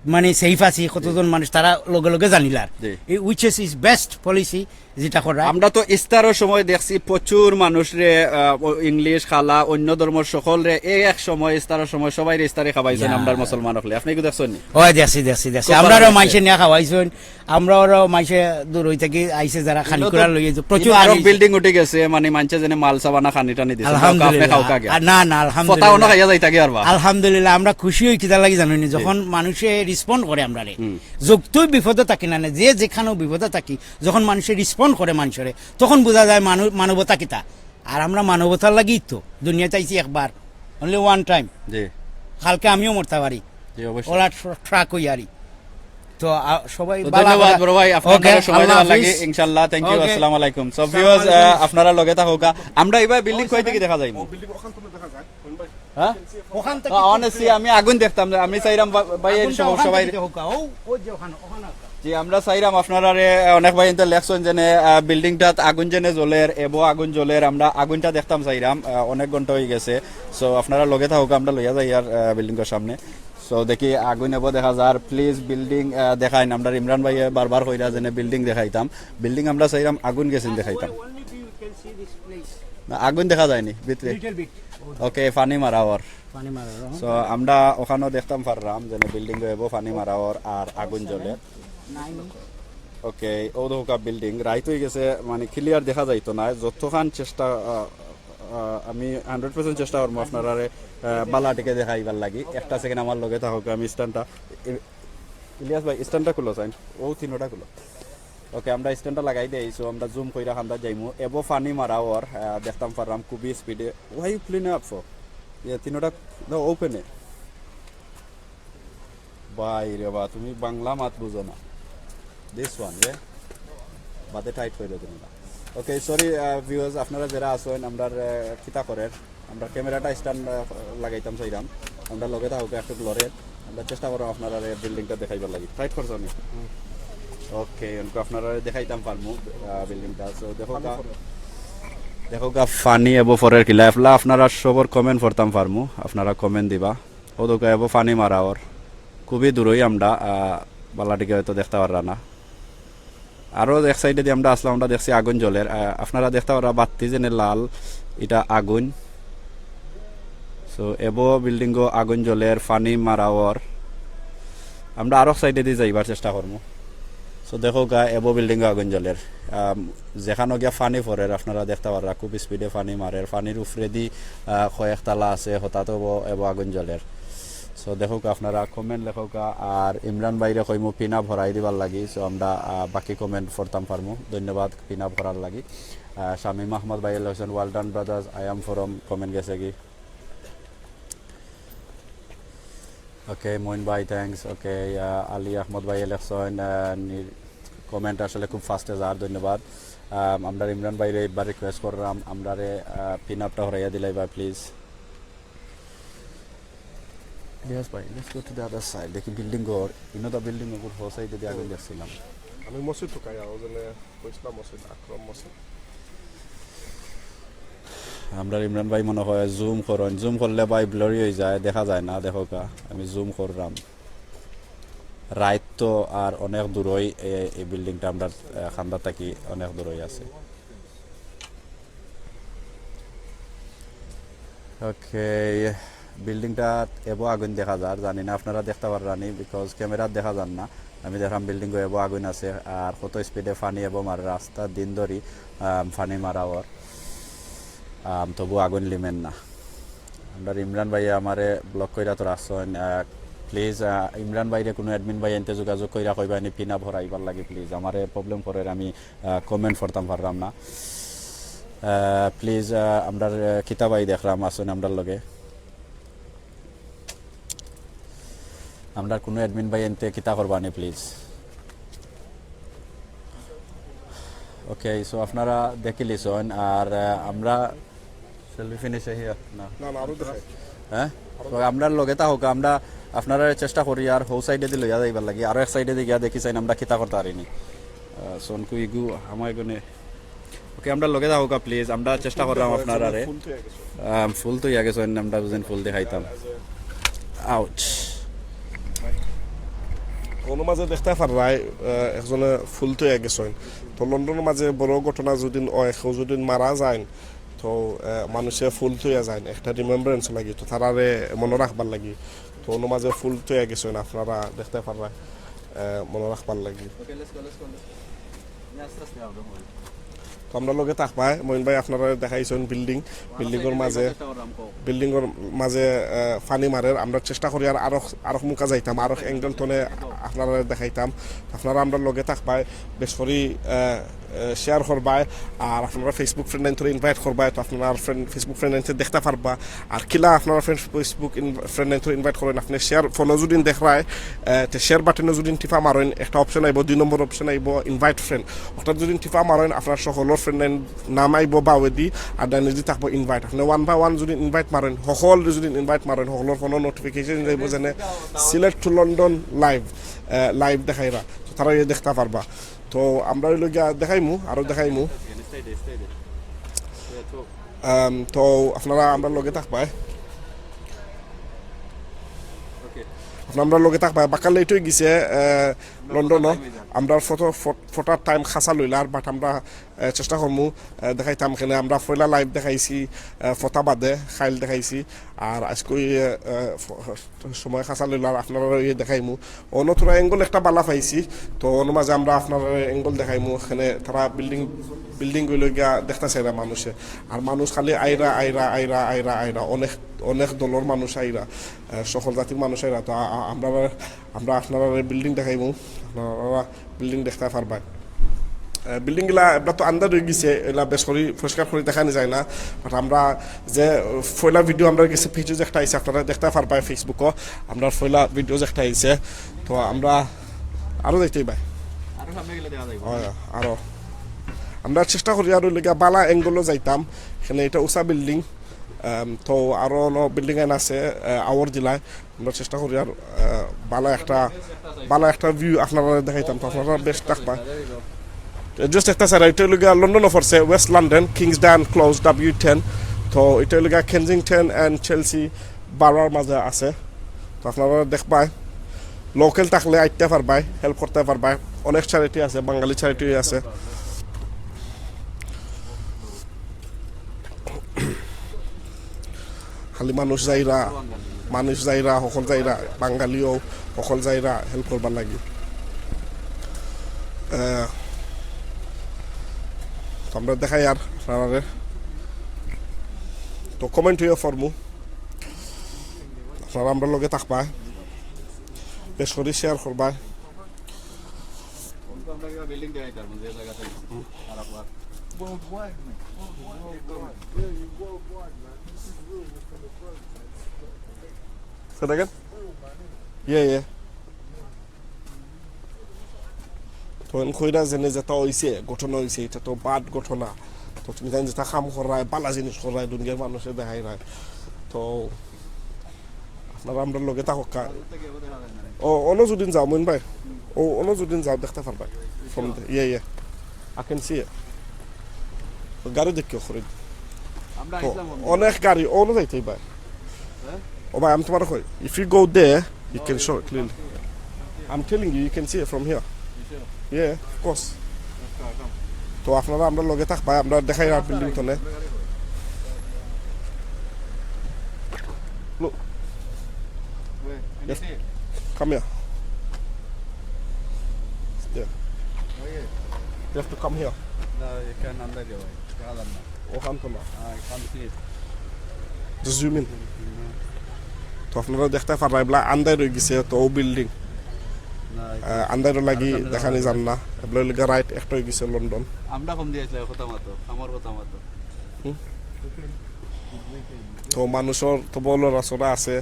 মানে সেফ আছি, কতজন মানুষ তারা লগে লগে জানিলার। জি। এই which is, is best policy যেটা কররা। আমরা তো ইস্তারর সময় দেখছি প্রচুর মানুষরে, আহ, ও ইংলিশ, খালা, অন্য ধর্মর সকলরে এই এক সময় ইস্তারর সময় সবাইরে ইস্তারি খাবাইছেন ইয়া। আমরা মুসলমান হকলে। আপনি কি দেখছেন নি? ওই দেখছি, দেখছি, দেখছি। খুব আমরারও ভালো মাইনষে নিয়া খাওয়াইছইন, আমরারও মাইনষে দূর হই থাকি আইছে যারা খানি কিন্তু করার তো লইয়া যে কিন্তু প্রচুর আরো আনিছে। বিল্ডিং উঠি গেছে, মানে মানষে যেনে মাল সাবানা খানিটা নি দিছে। আলহামদুলিল্লাহ। আপনি খাও খাগে। আর না, না, ফতা আলহামদুলিল্লাহ। অন্য খাইয়া যাই থাকি আর বা। আলহামদুলিল্লাহ, আমরা খুশি হই কিতা লাগি জানো নি, যখন মানুষে রেসপন্ড করে আমরারে। যতই বিপদে থাকি না, না, যে যেখানেও বিপদে থাকি, যখন মানুষে রেসপন্ড করে মানুষরে, তখন বোঝা যায় মানু-, মানবতা কিতা। আর আমরা মানবতার লাগিই তো দুনিয়াতে আইছি একবার, only one time। জি। কালকে আমিও মরতে পারি। জি, অবশ্যই। ওলা ট্র-, ট্রাক হই আরি। তো, আ, সবাই তো বালা ধন্যবাদ বালা। বড় ভাই, আপনার ওকে, সময় আল্লাহ দেওয়ার লাগি। ইনশাআল্লাহ, থ্যাংক ইউ। ওকে। আসসালামু আলাইকুম। সো আসসালামু ভিউয়ার্স, আলাইকুম। আপনারা লগে থাকুকা। আমরা এবার বিল্ডিং কই থেকে দেখা যাইব? বিল্ডিং ওখান থেকে দেখা যায়। হ্যাঁ? ওখান থেকে অনেস্টলি আমি আগুন দেখতাম, আমি চাইরাম বা-, ভাইয়ের আগুনটা সব-, ওখান সবাই। থেকে হোক, ও, ও যে ওখানে, ওখানে একটা। জি, আমরা চাইরাম আপনারারে, অনেক ভাই ইনতে লেখছেন যেনে, আহ, বিল্ডিংটাত আগুন যেনে জ্বলের, এবো আগুন জ্বলের, আমরা আগুনটা দেখতাম চাইরাম, আহ, অনেক ঘন্টা হয়ে গেছে। সো আপনারা লগে থাকুকা, আমরা লইয়া যাই আর, আহ, বিল্ডিংটার সামনে। সো দেখি আগুন এবো দেখা যার, প্লিজ বিল্ডিং, আহ, দেখাইন। আমরা ইমরান ভাইয়ে বারবার কইরা যেনে বিল্ডিং দেখাইতাম, বিল্ডিং আমরা চাইরাম আগুন গেছেন দেখাইতাম। না, আগুন দেখা যায়নি ভিতরে। ওকে, পানি মারা ওর। পানি মারা ওর। সো আমরা ওখানেও দেখতাম পারলাম যে বিল্ডিং হইব, পানি মারা ওর আর আগুন জ্বলে। ওকে, ও দেখুকা বিল্ডিং রাইত হয়ে গেছে, মানে ক্লিয়ার দেখা যাইতো না। যতখান চেষ্টা, আহ, আহ, আমি হান্ড্রেড পার্সেন্ট চেষ্টা করমু আপনারারে, আহ, বালা টিকে দেখাইবার লাগি। একটা সেকেন্ড আমার লগে থাকউক্কা, আমি স্ট্যান্ডটা, ই-, ইলিয়াস ভাই, স্ট্যান্ডটা খুলো চাইন, অউ তিনোটা খুলো। ওকে, আমরা স্ট্যান্ডটা লাগাই দেই, so আমরা জুম কইরা কান্দাত যাইমু। এবো পানি মারা অর, আহ, দেখতাম পাররাম খুবই স্পিডে। Why you clean up for? ইয়ে, তিনোটা, no, ওপেনে। ভাই রে বা, তুমি বাংলা মাত বুঝো না। This one, yeah? বাদে টাইট কইরা দিমু না। ওকে, সরি, আহ, ভিউয়ার্স, আপনারা যেরা আছইন, আমরার, আহ, কিতা করের, আমরা ক্যামেরাটা স্ট্যান্ড, আহ, লাগাইতাম চাইরাম। আমরা লগে থাকউক্কা একটু লড়ের, আমরা চেষ্টা কররাম আপনারারে বিল্ডিংটা দেখাইবার লাগি। টাইট করছো নি? ওকে, অনকু আপনারারে দেখাইতাম পারমু, আহ, বিল্ডিংটা। So, দেখউক্কা, দেখউক্কা পানি এবো পরের কিলা। এফলা আপনারা সবর কমেন্ট পড়তাম পারমু, আপনারা কমেন্ট দিবা। অউ দেখউক্কা, এবো পানি মারা অর। খুবই দূরই আমরা, আহ, বালা টিকে হয়তো দেখতা পাররা না। আরও এক সাইডেদি আমরা আছলাম, আমরা দেখছি আগুন জ্বলের। আহ, আপনারা দেখতা পাররা বাত্তি যেনে লাল, ইটা আগুন। So, এবো বিল্ডিংও আগুন জ্বলের, পানি মারা অর। আমরা আরো সাইডেদি যাইবার চেষ্টা করমু। So, দেখউক্কা, এবো বিল্ডিংও আগুন জ্বলের। আম, যেখানো গিয়া পানি পড়ের, আপনারা দেখতা পাররা, খুব স্পিডে পানি মারের। পানির উপরেদি, আহ, কয়েক তালা আছে, হঠাৎ এবো, এবো আগুন জ্বলের। So, দেখউক্কা, আপনারা কমেন্ট লেখউক্কা, আর ইমরান ভাইরে কইমু পিন আপ ভরাই দিবার লাগি। So, আমরা, আহ, বাকি কমেন্ট পড়তাম পারমু। ধন্যবাদ পিন আপ করার লাগি। আহ, শামীম আহমদ ভাইয়ে লেখছইন, "Well done brothers, I am from," comment গেছে কি? ওকে, মইন ভাই, thanks। ওকে, আহ, আলী আহমদ ভাইয়ে লেখছইন, আহ, নি-, কমেন্ট আসলে খুব ফাস্টে যার, ধন্যবাদ। আম, আমরার ইমরান ভাইরে একবার রিকোয়েস্ট কররাম, আমরারে, আহ, পিন আপটা হরাইয়া দিলাইবা, প্লিজ। ইলিয়াস ভাই, let's go to the other side। দেখি বিল্ডিং ঘর, ইনো দা বিল্ডিং ঘর, হো সাইডেদি আগুন দেখছিলাম। আমি মসজিদ ঢুকাই, আর ওজনে কইছিলাম মসজিদ, আক্রম মসজিদ। আমরার ইমরান ভাই মনে হয় জুম করইন, জুম করলে ভাই ব্লারি অই যায়, দেখা যায় না। দেখউক্কা, আমি জুম কররাম। রাইত তো আর অনেক দূরই এ-, এই বিল্ডিংটা আমরার, আহ, কান্দা থাকি অনেক দূরই আছে। ওকে, বিল্ডিংটাত এবো আগুন দেখা যার, জানি না আপনারা দেখতা পাররা নি, because ক্যামেরাত দেখা যার না। আমি দেখরাম বিল্ডিংও এবো আগুন আছে, আর কত স্পিডে পানি এবো মারের, রাস্তা দিন ধরি, আম, পানি মারা অর। আম, তবু আগুন লিমের না। আমরার ইমরান ভাইয়ে আমারে ব্লক কইরা তো রাখছইন। আহ, প্লিজ, আহ, ইমরান ভাইরে কুনু অ্যাডমিন ভাইয়াইন্তে যোগাযোগ কইরা কইবা নি পিন আপ হরাইবার লাগি, প্লিজ। আমারে প্রবলেম করের, আমি, আহ, কমেন্ট পড়তাম পাররাম না। আহ, প্লিজ, আহ, আমরার, আহ, কিতা ভাই দেখরাম আছইন আমরার লগে। আমরার কুনু অ্যাডমিন ভাইয়াইন্তে কিতা করবা নি, প্লিজ। ওকে, so আপনারা দেখিলিছইন, আর, আহ, আমরা Shall we finish here? না। না, না, আরো দেখাই। হ্যাঁ? তো আমরার লগে থাকউক্কা, আমরা আপনারারে চেষ্টা করি আর হউ সাইডেদি লইয়া যাইবার লাগি, আরো এক সাইডেদি গিয়া দেখি চাইন আমরা কিতা করতা পারি নি। আহ, সনকু ইগু, আমার এগুনে। ওকে, আমরার লগে থাকউক্কা, প্লিজ, আমরা চেষ্টা কররাম আপনারারে। ফুল তো অইয়া গেছে। আম, ফুল তো অইয়া গেছে, আমরা দুজন ফুল দেখাইতাম। আউচ। অনো মাঝে দেখতা পাররায়, আহ, একজনে ফুল তো অইয়া গেছে। তো লন্ডনর মাঝে বড় ঘটনা যদি অয়, কেউ যদি মারা যায়, তো, আহ, মানুষে ফুল থইয়া যাইন, একটা রিমেম্বারেন্স লাগি, তো তারারে মনো রাখবার লাগি। তো অনো মাঝে ফুল থইয়া গেছইন, আপনারা দেখতা পাররা, আহ, মনো রাখবার লাগি। তো আমরার লগে থাকবায়, মইন ভাই আপনারারে দেখাইছইন বিল্ডিং, বিল্ডিংর মাঝে, বিল্ডিংর মাঝে, আহ, পানি মারের। আমরা চেষ্টা করি আর আরো, আরো মুখা যাইতাম, আরো অ্যাঙ্গেল থনে আপনারারে দেখাইতাম। আপনারা আমরার লগে থাকবায়, বেশ করি, আহ, আহ, শেয়ার করবায়, আর আপনারা Facebook ফ্রেন্ড আইন্তরে ইনভাইট করবায়, তো আপনারা ফ্রেন্ড, Facebook ফ্রেন্ড আইন্তে দেখতা পারবা। আর কিলা আপনারা ফ্রেন্ড, Facebook ইন-, ফ্রেন্ড আইন্তরে ইনভাইট করইন, আপনে শেয়ার, ফোনো যদি দেখরায়, আহ, তে শেয়ার বাটনো যদি টিপা মারইন, একটা অপশন আইবো, দুই নম্বর অপশন আইবো, ইনভাইট ফ্রেন্ড। ওটা যদি টিপা মারইন, আপনার সকলর ফ্রেন্ড আইন নাম আইবো বাউয়েদি, আর ডাইনেদি থাকবো ইনভাইট। আপনে ওয়ান বাই ওয়ান যদি ইনভাইট মারইন, সকলরে যদি ইনভাইট মারইন, সকলর ফোনো নোটিফিকেশন যাইবো যেনে Select to London Live, আহ, লাইভ দেখাইরা। তো তারা ইয়ে দেখতা পারবা। তো আমরা অইলো গিয়া দেখাইমু, আরো দেখাইমু। আম, তো আপনারা আমরার লগে থাকবায়। আপনারা আমরার লগে থাকবায়। বাক্কা লেট অই গেছে, আহ, লন্ডনও। আমরা ফটো, ফট-, ফটার টাইম খাসা লইলার, বাট আমরা, আহ, চেষ্টা করমু, আহ, দেখাইতাম। কেনে আমরা পয়লা লাইভ দেখাইছি, আহ, ফতা বাদে, খাইল দেখাইছি। আর আজকে, আহ, ফ-, সময় খাসা লইলার, আপনারা ইয়ে দেখাইমু। অন্য থুড়া অ্যাঙ্গল একটা বালা পাইছি, তো অন্য মাঝে আমরা আপনারা অ্যাঙ্গল দেখাইমু। এখানে তারা বিল্ডিং, বিল্ডিং গুলো গিয়া দেখতা চাইরা মানুষে। আর মানুষ খালি আইরা, আইরা, আইরা, আইরা, আইরা। অনেক, অনেক দলর মানুষ আইরা, আহ, সকল জাতির মানুষ আইরা। তো আ-, আ-, আমরা, আমরা আপনারা বিল্ডিং দেখাইমু, আপনারা বিল্ডিং দেখতে পারবা। আহ, বিল্ডিং গুলা এবার তো আন্দার হয়ে গেছে, এলা বেশ করি পরিষ্কার করে দেখানি যায় না। বাট আমরা যে, আহ, পয়লা ভিডিও আমরা গেছে পেজে একটা আইছে, আপনারা দেখতে পারবা ফেসবুকও। আমরা পয়লা ভিডিও যে একটা আইছে, তো আমরা আরো দেখতে পাই। আরো সামনে গেলে দেখা যাইব। হয়, আরো আমরা চেষ্টা করি আরো লেগা বালা অ্যাঙ্গলও যাইতাম। এখানে এটা উষা বিল্ডিং, আম, তো আরো অন্য বিল্ডিং আইন আছে, আহ, আওয়ার জেলায়। আমরা চেষ্টা করি আর, আহ, বালা একটা, বালা একটা ভিউ আপনারা দেখাইতাম, তো আপনারা বেশ থাকবা। জাস্ট একটা স্যার, এটা হইল গিয়া লন্ডন অফারসে, ওয়েস্ট লন্ডন, কিংসডন ক্লোজ, ডাব্লিউ টেন। তো এটা হইল গিয়া কেনজিংটন অ্যান্ড চেলসি বারোর মাঝে আছে। তো আপনারা দেখবায়, লোকাল থাকলে আইতে পারবায়, হেল্প করতে পারবায়। অনেক চ্যারিটি আছে, বাঙালি চ্যারিটি আছে। খালি মানুষ যাইরা, মানুষ যাইরা, সকল যাইরা, বাঙালিও সকল যাইরা হেল্প করবার লাগি। আহ, তো আমরা দেখাই আর আপনারারে। তো কমেন্ট হইয়া ফরমু, আপনারা আমরা লগে থাকবা, বেশ করি শেয়ার করবা। Worldwide, man. Worldwide, worldwide. Yeah, you worldwide, man. This is real, this is the front, man. Say that again? Real, man. Yeah, yeah. তো এখন কইরা যেনে যেটা হইছে, ঘটনা হইছে, এটা তো বাদ ঘটনা। তো তুমি জানি যেটা কাম করায়, বালা জিনিস করায়, দুনিয়ার মানুষে দেখাই রায়। তো আপনারা আমরা লগে থাকক্কা। ও, অন্য যুদিন যাও, মইন ভাই। ও, অন্য যুদিন যাও, দেখতে পারবা। From the, yeah, yeah. I can see it. গাড়ি দেখিও, খরিদ। আমরা তো আইসলাম অন্য। অনেক গাড়ি, অন্য যাইতে ভাই। হ্যাঁ? ও ভাই, আমি তোমার কই, if you go there, you can show it clearly. I'm telling you, you can see it from here. You sure? Yeah, of course. তো আপনারা আমরা লগে থাকবা, আমরা দেখাই আর বিল্ডিং তনে। Look. Wait, can you see it? Come here. Yeah. Oh, yeah. You have to come here. No, you can't under there, right? ওখান তো না। I can't see it. Just zoom in. তো আপনারা দেখতে পাররা, এবলা আন্দাই রয়ে গেছে, তো ও বিল্ডিং। না, আহ, আন্দাইরও লাগি আর সামনে দেখানি যাওয়া যান না। এবলা লিগা রাইট একটা হয়ে গেছে লন্ডন। আমরা কম দিয়ে আসলে কথা মতো, আমার কথা মতো। হুম। তো মানুষর তো বড় লড়াচড়া আছে।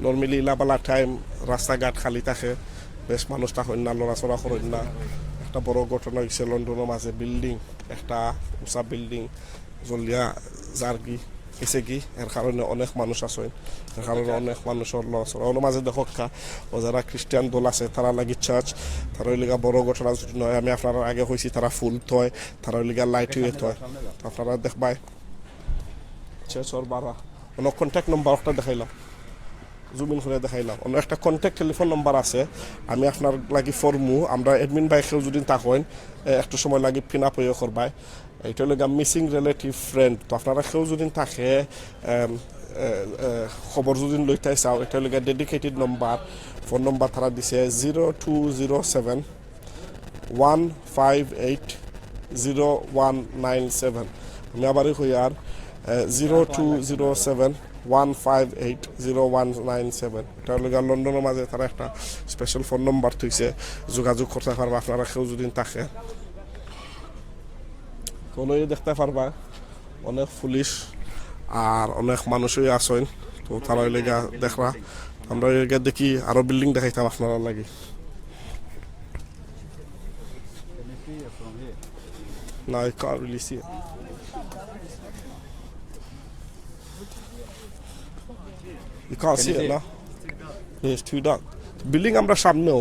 Normally ইলাবালা টাইম রাস্তাঘাট খালি থাকে, বেশ মানুষ থাকইন না, লড়াচড়া করইন না। একটা বড় ঘটনা হয়েছে লন্ডনের মাঝে, বিল্ডিং, একটা উঁচা বিল্ডিং জ্বলিয়া যার কি, গেছে কি, এর কারণে অনেক মানুষ আছে, এর কারণে অনেক মানুষর লস। ওর মাঝে দেখো কা, ও যারা খ্রিস্টান দল আছে, তারা লাগি চার্চ, তারা ওই লিগা বড় ঘটনা যদি নয়, আমি আপনারা আগে কইছি, তারা ফুল থয়, তারা ওই লিগা লাইট হয়ে থয়, আপনারা দেখবায় চার্চর বারা। অন্য কন্ট্যাক্ট নম্বর একটা দেখাইলাম, জুম ইন করে দেখাইলাম। অন্য একটা কন্ট্যাক্ট টেলিফোন নম্বর আছে, আমি আপনার লাগি ফরমু, আমরা অ্যাডমিন ভাই কেউ যদি তা কইন, এ, একটু সময় লাগি পিন আপ হয়ে করবায়। এটা হলো গিয়া মিসিং রিলেটিভ ফ্রেন্ড। তো আপনারা কেউ যদি থাকে, এম, এ, এ, খবর যদি লইতে চাও, এটা হলো গিয়া ডেডিকেটেড নম্বর, ফোন নম্বর তারা দিছে zero two zero seven one five eight zero one nine seven। আমি আবারই কই আর, এ, zero two zero seven one five eight zero one nine seven। এটা হলো গিয়া লন্ডনের মাঝে তারা একটা স্পেশাল ফোন নম্বর থইছে, যোগাযোগ করতে পারবা আপনারা কেউ যদি থাকে। তো লইয়া দেখতে পারবা অনেক পুলিশ আর অনেক মানুষই আছইন। তো তারা ওই লেগা দেখরা, আমরা ওই লেগা দেখি আরো বিল্ডিং দেখাইতাম আপনারা লাগি। Can you see it from here? No, you can't really see it. You can't see it, no? Yeah, it's too dark. Building আমরা সামনেও,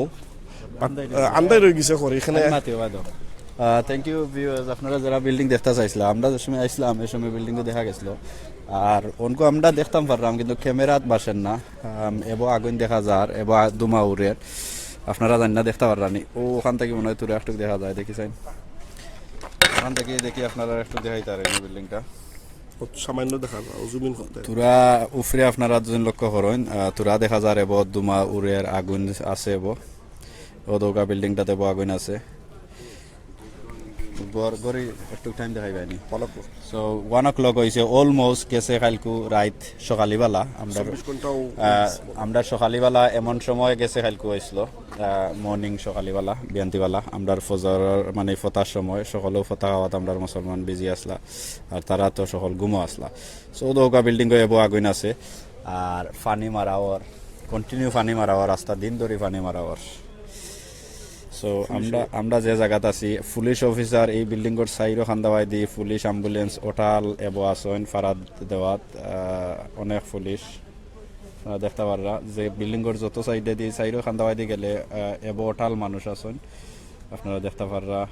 but, আহ, আন্দাই রয়ে গেছে করে এখানে। আমি মাতিও বাদো। আহ, thank you viewers, আপনারা যারা বিল্ডিং দেখতে চাইছিলা, আমরা যে সময় আইসলাম, এই সময় বিল্ডিং দেখা গেছিল। আর অনকু আমরা দেখতাম পারলাম, কিন্তু ক্যামেরাত বাসের না। আম, এবো আগুন দেখা যার, এবো আ-, ধুমা উড়ের। আপনারা জানি না দেখতা পাররা নি, অউ ওখান থাকি মনে অয় থুড়া একটুক দেখা যায়, দেখি চাইন। ওখান থাকি দেখি আপনারারে একটুক দেখাইতাম পারি বিল্ডিংটা। অত সামান্য দেখা যায়, ও জুম ইন করতে। থুড়া উফরে আপনারা দুজন লক্ষ্য করইন, আহ, থুড়া দেখা যার এবো ধুমা উড়ের, আগুন আছে এবো। অউ দেউক্কা বিল্ডিংটাত এবো আগুন আছে। ঘড়ি একটুক টাইম দেখাইবায় নি। One o'clock। So, one o'clock অইছে, almost গেছে কাইলকু রাইত সকালিবালা। আমরা, চব্বিশ ঘন্টাও আহ, আমরা সকালিবালা এমন সময় গেছে কাইলকু অইছিল, আহ, মর্নিং সকালিবালা, বিয়ান্তিবালা। আমরার ফজর মানে ফতার সময়, সকলেউ ফতা খাওয়াত আমরার মুসলমান বিজি আছলা, আর তারা তো সকল ঘুমো আছলা। So, দেউক্কা বিল্ডিংও এবো আগুন আছে, আর পানি মারা অর, কন্টিনিউ পানি মারা অর, আস্তা দিন ধরি পানি মারা অর। So, আমরা, আমরা যে জাগাত আছি, পুলিশ অফিসার, এই বিল্ডিংর চাইরো কান্দাবায়দি পুলিশ, অ্যাম্বুলেন্স, অটাল এবো আছইন, ফারাদ দেওয়াত, আহ, অনেক পুলিশ। আপনারা দেখতা পাররা যে বিল্ডিংর যত সাইডেদি, চাইরো কান্দাবায়দি গেলে, আহ, এবো অটাল মানুষ আছইন, আপনারা দেখতা পাররা।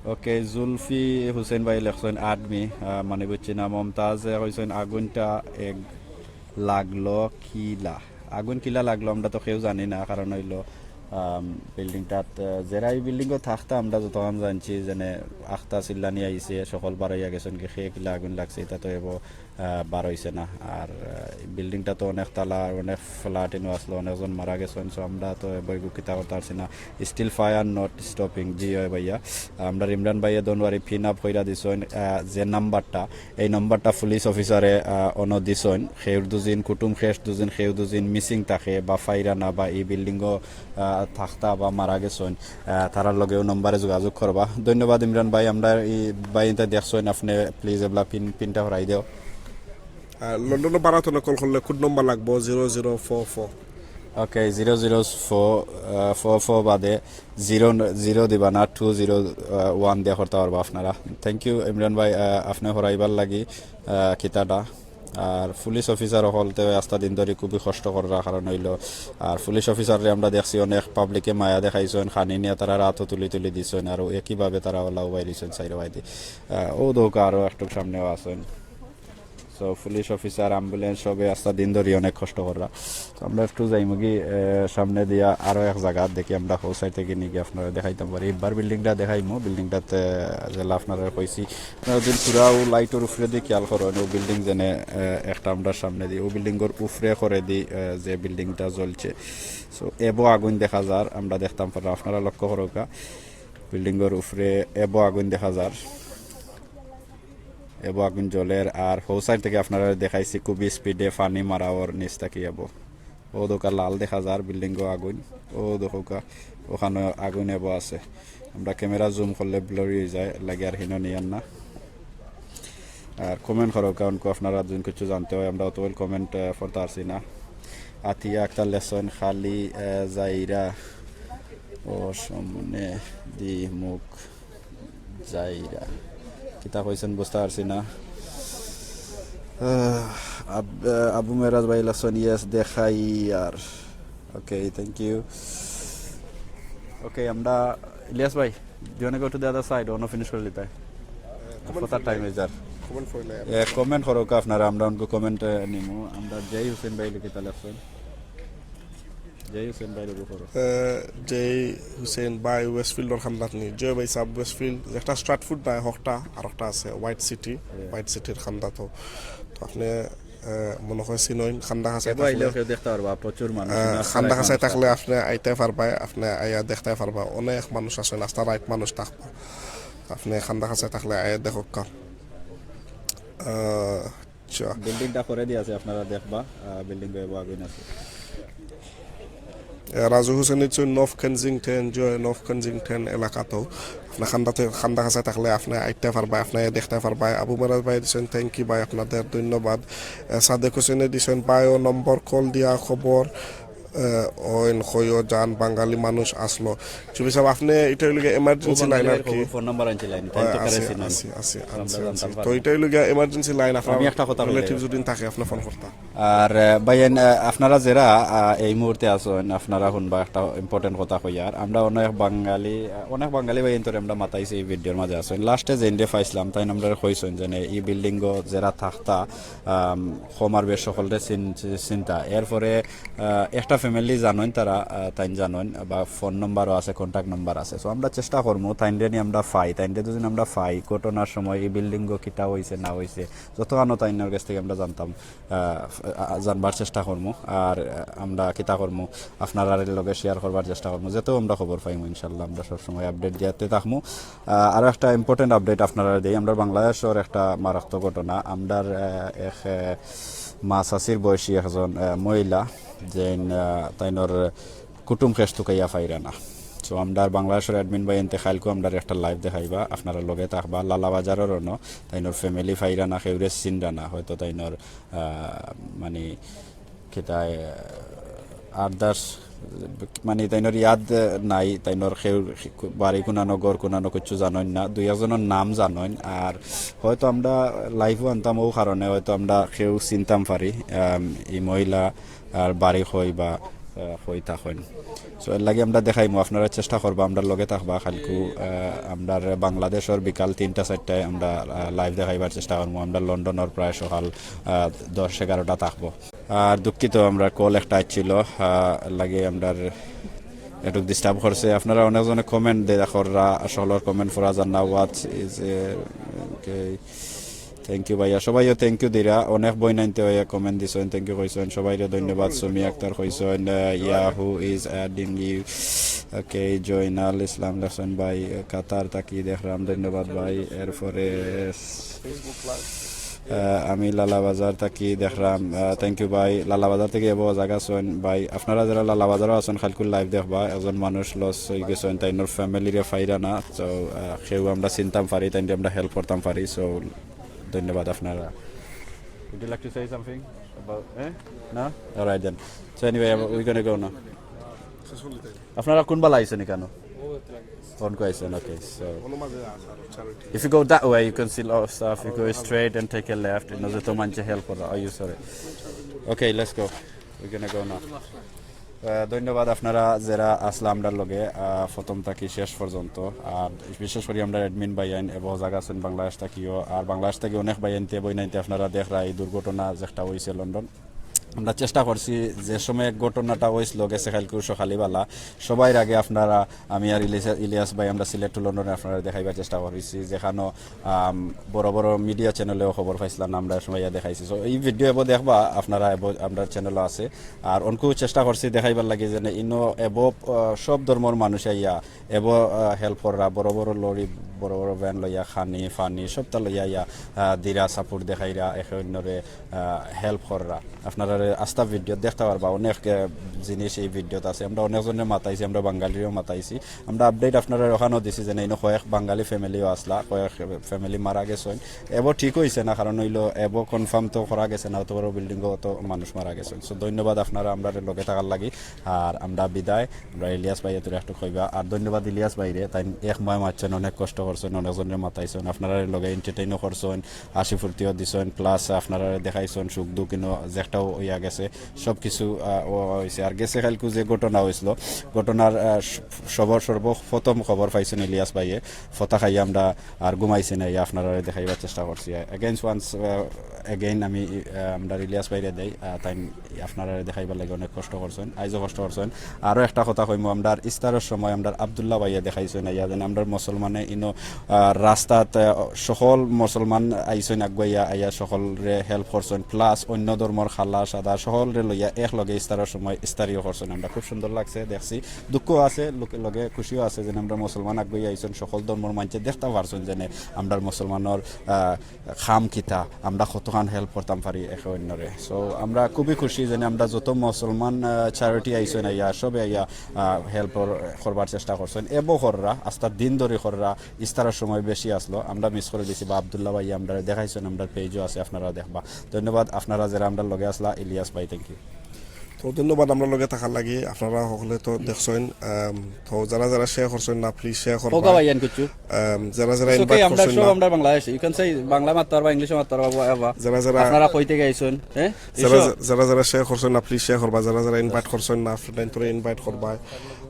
ওকে, জুলফি হুসেন ভাই লেখছইন আর্মি, আহ, মানে বুঝছি না। মমতাজে কইছইন আগুনটা এক লাগলো কিলা, আগুন কিলা লাগলো আমরা তো কেউ জানি না, কারণ অইলো, আম, বিল্ডিংটাত, আহ, যেরা ই বিল্ডিংও থাকতা আমরা যতখান জানছি, যেনে আখতা চিল্লানি আইছে, সকল বারইয়া গেছইন, কি খে কিলা আগুন লাগছে, ইতা তো এবো, আহ, বারইছে না। আর, আহ, বিল্ডিংটা তো অনেক তালা, অনেক ফ্ল্যাট ইনো আছলো, অনেকজন মারা গেছইন, so আমরা তো এবো এগু কিতা করতা পারছি না। Still fire not stopping, জি অয় ভাইয়া। আমরার ইমরান ভাইয়ে দোনোয়ারি pin up কইরা দিছইন, আহ, যে নাম্বারটা, এই নাম্বারটা পুলিশ অফিসারে, আহ, অনো দিছইন। কেউর দুজন কুটুম, কেউর দুজন, কেউ দুজন মিসিং থাকে বা ফাইরা না বা ই বিল্ডিংও, আহ, থাকতা বা মারা গেছইন, আহ, তারার লগেও নম্বরে যোগাযোগ করবা। ধন্যবাদ ইমরান ভাই, আমরা ই ভাই ইনতা দেখছইন, আপনে প্লিজ এবলা পিন, পিনটা হরাই দেও। আর লন্ডনর বারাত অনে কল করলে কোড নম্বর লাগবো zero zero four four। ওকে, জিরো জিরো ফোর, আহ, ফোর ফোর বাদে জিরো, জিরো দিবা না, টু জিরো ওয়ান দিয়া করতা পারবা আপনারা। থ্যাংক ইউ ইমরান ভাই, আহ, আপনে হরাইবার লাগি, আহ, কিতাটা। আর পুলিশ অফিসার অকলতে আস্তা দিন ধরি খুবই কষ্ট কররা, কারণ অইলো, আর পুলিশ অফিসাররে আমরা দেখছি অনেক পাবলিকে মায়া দেখাইছইন, খানি নিয়া তারার আতো তুলি তুলি দিছইন, আর একইভাবে তারা অলা উবাই দিছইন চাইরোবায়দি। আহ, অউ দেউক্কা আরো একটুক সামনেও আছইন। So, পুলিশ অফিসার, অ্যাম্বুলেন্স সবে আস্তা দিন ধরি অনেক কষ্ট কররা। So, আমরা একটু যাইমুগি, আহ, সামনে দিয়া আরো এক জাগাত, দেখি আমরা হউ সাইড থাকি নি গি আপনারারে দেখাইতাম পারি। ইবার বিল্ডিংটা দেখাইমু, বিল্ডিংটাতে যেলা আপনারারে কইছি। আপনারা যদি পুরা অউ লাইটর উফরেদি খেয়াল করইন, অউ বিল্ডিং যেনে, আহ, একটা আমরার সামনেদি, অউ বিল্ডিংর উফরে করেদি, আহ, যে বিল্ডিংটা জ্বলছে। So, এবো আগুন দেখা যার, আমরা দেখতাম পাররা, আপনারা লক্ষ্য করউক্কা। বিল্ডিংর উফরে এবো আগুন দেখা যার। এবো আগুন জ্বলের, আর হউ সাইড থাকি আপনারারে দেখাইছি খুবই স্পিডে পানি মারা অর নিচ থাকি এবো। অউ দেউক্কা লাল দেখা যার বিল্ডিংও আগুন। অউ দেখউক্কা, ওখানো আগুন এবো আছে। আমরা ক্যামেরা জুম করলে ব্লারি অইযায়, লাগি আর হিনো নিয়ার না। আর কমেন্ট করউক্কা, অনকু আপনারা যদি কিছু জানতে অয়, আমরা অত কমেন্ট, আহ, পড়তা পারছি না। আতিয়া আক্তার লেখছইন খালি, আহ, যাইরা অউ সামনেদি মুখ যাইরা। কিতা কইছইন বুঝতা পারছি না। আহ, আব-, আহ, আবু মেরাজ ভাই লেখছইন, ইয়েস, দেখাই আর। ওকে, থ্যাংক ইউ। ওকে, আমরা, ইলিয়াস ভাই, do you wanna go to the other side? অনো ফিনিশ করিলিতায়। কতটা টাইম অইযার? কমেন্ট করউক্কা আপনারা, আমরা অনকু কমেন্ট, আহ, নিমু। আমরা জয় হুসেন ভাই লিখিতা লেখছইন। জয় হুসেন ভাই, লগে করো। আহ, জয় হুসেন ভাই, ওয়েস্টফিল্ডর কান্দাত নি? জয় ভাই সাব, ওয়েস্টফিল্ড, একটা স্ট্রিট ফুড নাই, হকটা, আর একটা আছে হোয়াইট সিটি, হোয়াইট সিটির কান্দাত। তো আপনে, আহ, মনে অয় চিনইন, কান্দাকাছাই থাকলে, কেউ দেখতা পারবা, প্রচুর মানুষ, আহ, কান্দাকাছাই থাকলে আপনে আইতায় পারবা, আপনে আইয়া দেখতায় পারবা, অনেক মানুষ আছইন, আস্তা রাইত মানুষ থাকবা। আপনে কান্দাকাছাই থাকলে আইয়া দেখউক্কা। আহ, আচ্ছা। বিল্ডিংটা করেদি আছে, আপনারা দেখবা, আহ, বিল্ডিং অইবো আগুন আছে। এ, রাজু হোসেন ইটস নর্থ কেনজিংটন, জয় নর্থ কেনজিংটন এলাকাত। আপনে কান্দাতে, কান্দাকাছাই থাকলে আপনে আইতায় পারবা, আপনে দেখতায় পারবা। আবু মেরাজ ভাই দিছইন, থ্যাংক ইউ ভাই, আপনাদের ধন্যবাদ। এ, সাদেক হোসেনে দিছইন, ভাইও নম্বর কল দিয়া খবর, এ, অইন কইও জান বাঙালি মানুষ আছলো। চুপি সাব, আপনে ইটা অইলো গিয়া ইমার্জেন্সি লাইন আর কি। ফোন নাম্বার আনছি লাইন, তাই তো আছে, করেছি না। আছে, আছে, আমরা আনছি, জানতাম আনছি। পারলাম। তো ইটা অইলো গিয়া ইমার্জেন্সি লাইন, আপনার আমি একটা কথা কইলে। রিলেটিভ যদি থাকে, আপনে ফোন করতা। আর, আহ, ভাই, এন, আহ, আপনারা যেরা, আহ, এই মুহূর্তে আছইন, আপনারা হুনবা একটা ইম্পর্টেন্ট কথা কইয়ার। আমরা অনেক বাঙালি, আহ, অনেক বাঙালি ভাই এন্তরে আমরা মাতাইছি এই ভিডিওর মাঝে আছইন। লাস্টে যেইনরে পাইছলাম, তাইন আমরারে কইছইন যে নে, ই বিল্ডিংও যেরা থাকতা, আম, কম আর বেশ সকলরে চিন-, চিনতা। এরপরে, আহ, একটা ফ্যামিলি জানইন তারা, আহ, তাইন জানইন, বা ফোন নাম্বারও আছে, কন্ট্যাক্ট নাম্বার আছে। So আমরা চেষ্টা করমু তাইনরে নি আমরা পাই, তাইনরে যদি আমরা পাই, ঘটনার সময় এই বিল্ডিংও কিতা অইছে না অইছে, যতখানো তাইনর গেছ থাকি আমরা জানতাম, আহ, আহ, জানবার চেষ্টা করমু। আর, আহ, আমরা কিতা করমু, আপনারার লগে শেয়ার করবার চেষ্টা করমু, যেতেও আমরা খবর পাইমু ইনশাল্লাহ। আমরা সবসময় আপডেট দিয়াতে থাকমু। আহ, আরও একটা ইম্পর্টেন্ট আপডেট আপনারারে দেই, আমরা বাংলাদেশর একটা মারাত্মক ঘটনা। আমরার, আহ, এক, আহ, মা চাচির বয়সী একজন, আহ, মহিলা, যেইন, আহ, তাইনর কুটুম খেশ তুকাইয়া পাইরা না। So আমরার বাংলাদেশর অ্যাডমিন ভাইয়াইন্তে কাইলকু আমরার একটা লাইভ দেখাইবা, আপনারা লগে থাকবা। লালাবাজারর অনো, তাইনর ফ্যামিলি পাইরা না, কেউরে চিনরা না, হয়তো তাইনর, আহ, মানে, কিতায়, আহ, আদার্স, মানে, তাইনর ইয়াদ নাই, তাইনর কেউ বাড়ি কুনানো, ঘর কুনানো, কিচ্ছু জানইন না। দুই একজনর নাম জানইন, আর হয়তো আমরা লাইভও আনতাম, ও কারণে হয়তো আমরা কেউ চিনতাম পারি, আম, ই মহিলা আর বাড়ি কই বা, আহ, কই থাকইন। So এর লাগি আমরা দেখাইমু, আপনারা চেষ্টা করবা, আমরার লগে থাকবা। কাইলকু, আহ, আমরার বাংলাদেশর বিকাল তিনটা চাইরটায় আমরা, আহ, লাইভ দেখাইবার চেষ্টা করমু। আমরা লন্ডনর প্রায় সকাল, আহ, দশ এগারোটা থাকবো। আর দুঃখিত, আমরার কল একটা আইছিল, আহ, লাগে আমরার একটু ডিস্টার্ব করছে। আপনারা অনেকজনে কমেন্ট দে কররা, সকলর কমেন্ট পড়া যার না। What is, okay, thank you ভাইয়া, সবাইও thank you দিরা। অনেক বইনাইন্তে অইয়া কমেন্ট দিছইন, thank you কইছইন, সবাইরে ধন্যবাদ। সুমি আক্তার কইছইন, আহ, Yahoo is adding you, okay, Joynal ইসলাম লেখছইন ভাই, কাতার থাকি দেখরাম, ধন্যবাদ ভাই। এরপরে আহ, আমি লালাবাজার থাকি দেখরাম, আহ, thank you ভাই। লালাবাজার থাকি এবো জাগা আছইন ভাই, আপনারা যেরা লালাবাজারও আছইন, কাইলকুর লাইভ দেখবা, একজন মানুষ লস অই গেছইন, তাইনর ফ্যামিলিরে পাইরা না। So, আহ, কেউ আমরা চিনতাম পারি, তাইনরে আমরা হেল্প করতাম পারি। So ধন্যবাদ আপনারা। Would you like to say something about, eh? No? All right then. So anyway, we're gonna go now. আপনারা কোন বালা আইছইন এখানো? কোন কো আইছইন? Okay, so if you go that way, you can see a lot of stuff. You go straight and take a left. ইনো যত মানষে হেল্প কররা। Oh, you sorry. Okay, let's go. We're gonna go now. আহ, ধন্যবাদ আপনারা যেরা আছলা আমরার লগে, আহ, প্রথম থাকি শেষ পর্যন্ত। আর বিশেষ করি আমরার অ্যাডমিন ভাইয়াইন এবো জাগা আছইন বাংলাদেশ থাকিও, আর বাংলাদেশ থাকি অনেক ভাইয়াইন্তে বইনাইন্তে আপনারা দেখরা এই দুর্ঘটনা যেটা অইছে লন্ডন। আমরা চেষ্টা করছি, যে সময় ঘটনাটা অইছিল গেছে কাইলকু সকালবেলা, সবাইর আগে আপনারা, আমি আর ইলিয়াস, ইলিয়াস ভাই আমরা সিলেট টু লন্ডনে আপনারা দেখাইবার চেষ্টা করছি, যেখানো, আম, বড় বড় মিডিয়া চ্যানেলেও খবর পাইছিলা না, আমরা সময় ইয়া দেখাইছি। So এই ভিডিও এবো দেখবা আপনারা, এবো আমরার চ্যানেলও আছে। আর অনকু চেষ্টা করছি দেখাইবার লাগি যেন ইনো এবো, আহ, সব ধর্মর মানুষ আইয়া এবো, আহ, হেল্প কররা, বড় বড় লরি, বড় বড় ভ্যান লইয়া, খানি, পানি, সবটা লইয়া আইয়া, আহ, দিরা, সাপোর্ট দেখাইরা, একে অন্যরে, আহ, হেল্প কররা। আপনারা আস্তা ভিডিও দেখতা পারবা, অনেক, আহ, জিনিস এই ভিডিওত আছে। আমরা অনেকজনরে মাতাইছি, আমরা বাঙালিরেও মাতাইছি। আমরা আপডেট আপনারা ওখানেও দিছি যে ইনো কয়েক বাঙালি ফ্যামিলিও আছলা, কয়েক ফ্যামিলি মারা গেছইন। এবো ঠিক অইছে না, কারণ অইলো এবো কনফার্ম তো করা গেছে না, অত বড় বিল্ডিংও অত মানুষ মারা গেছইন। So ধন্যবাদ আপনারা আমরার লগে থাকার লাগি। আর আমরা বিদায়, আমরা ইলিয়াস ভাইয়ে তোরা একটু কইবা। আর ধন্যবাদ ইলিয়াস ভাইরে, তাইন এক মায় মাতছইন, অনেক কষ্ট করছইন, অনেকজনরে মাতাইছইন, আপনারার লগে এন্টারটেইনও করছইন, হাসি ফুর্তিও দিছইন, প্লাস আপনারারে দেখাইছইন সুখ দুঃখ ইনো যেটাও অইয়া গেছে, সব কিছু, আহ, ও অইছে। আর গেছে কাইলকু যে ঘটনা অইছিল, ঘটনার, আহ, স-, সবর সর্বপ্রথম খবর পাইছইন ইলিয়াস ভাইয়ে, ফতা খাইয়া আমরা আর ঘুমাইছি না, ইয়া আপনারারে দেখাইবার চেষ্টা করছি। Again once, আহ, again আমি, আহ, আমরা ইলিয়াস ভাইরে দেই, আহ, তাইন আপনারারে দেখাইবার লাগি অনেক কষ্ট করছইন, আইজও কষ্ট করছইন। আরও একটা কথা কইমু, আমরার ইস্তারর সময় আমরার আব্দুল্লাহ ভাইয়া দেখাইছইন, আইয়া যেন আমরার মুসলমানে ইনো, আহ, রাস্তাত, আহ, সকল মুসলমান আইছইন আগুয়াইয়া, আইয়া সকলরে হেল্প করছইন, প্লাস অন্য ধর্মর খালা সাদা সকলরে লইয়া এক লগে ইস্তারর সময় ইস্তারিও করছইন। আমরা খুব সুন্দর লাগছে, দেখছি, দুঃখ আছে, লোকে লগে খুশিও আছে, যেন আমরার মুসলমান আগুয়াইয়া আইছইন, সকল ধর্মর মানষে দেখতা পারছইন যেন আমরার মুসলমানর, আহ, কাম কিতা, আমরা কতখান হেল্প করতাম পারি একে অন্যরে। So আমরা খুবই খুশি যেন আমরা যত মুসলমান, আহ, চ্যারিটি আইছইন আইয়া, সবে আইয়া, আহ, হেল্প কর-, করবার চেষ্টা করছইন। এবো কররা, আস্তা দিন ধরি কররা, ইস্তারর সময় বেশি আছলো, আমরা মিস করি দিছি, বা আব্দুল্লাহ ভাই আমরারে দেখাইছইন, আমরার পেজও আছে, আপনারা দেখবা। ধন্যবাদ আপনারা যেরা আমরার লগে আছলা, ইলিয়াস ভাই, thank you। তো ধন্যবাদ আমরার লগে থাকার লাগি। আপনারা সকলে তো দেখছইন, আম, তো যারা যারা শেয়ার করছইন না, প্লিজ শেয়ার করবা। হোকা ভাই, এন কিছু। আম, যারা যারা It's okay, ইনভাইট আমরা করছইন সব না, আমরা Bangladeshi. You can say Bangla মাততে পারবা, ইংলিশে মাততে পারবা, whatever। যারা যারা আপনারা কই থাকি আইছইন, হ্যাঁ? যারা ইসো। যারা যারা শেয়ার করছইন না, প্লিজ শেয়ার করবা। যারা যারা ইনভাইট করছইন না, ফ্রেন্ড তোরে ইনভাইট করবা।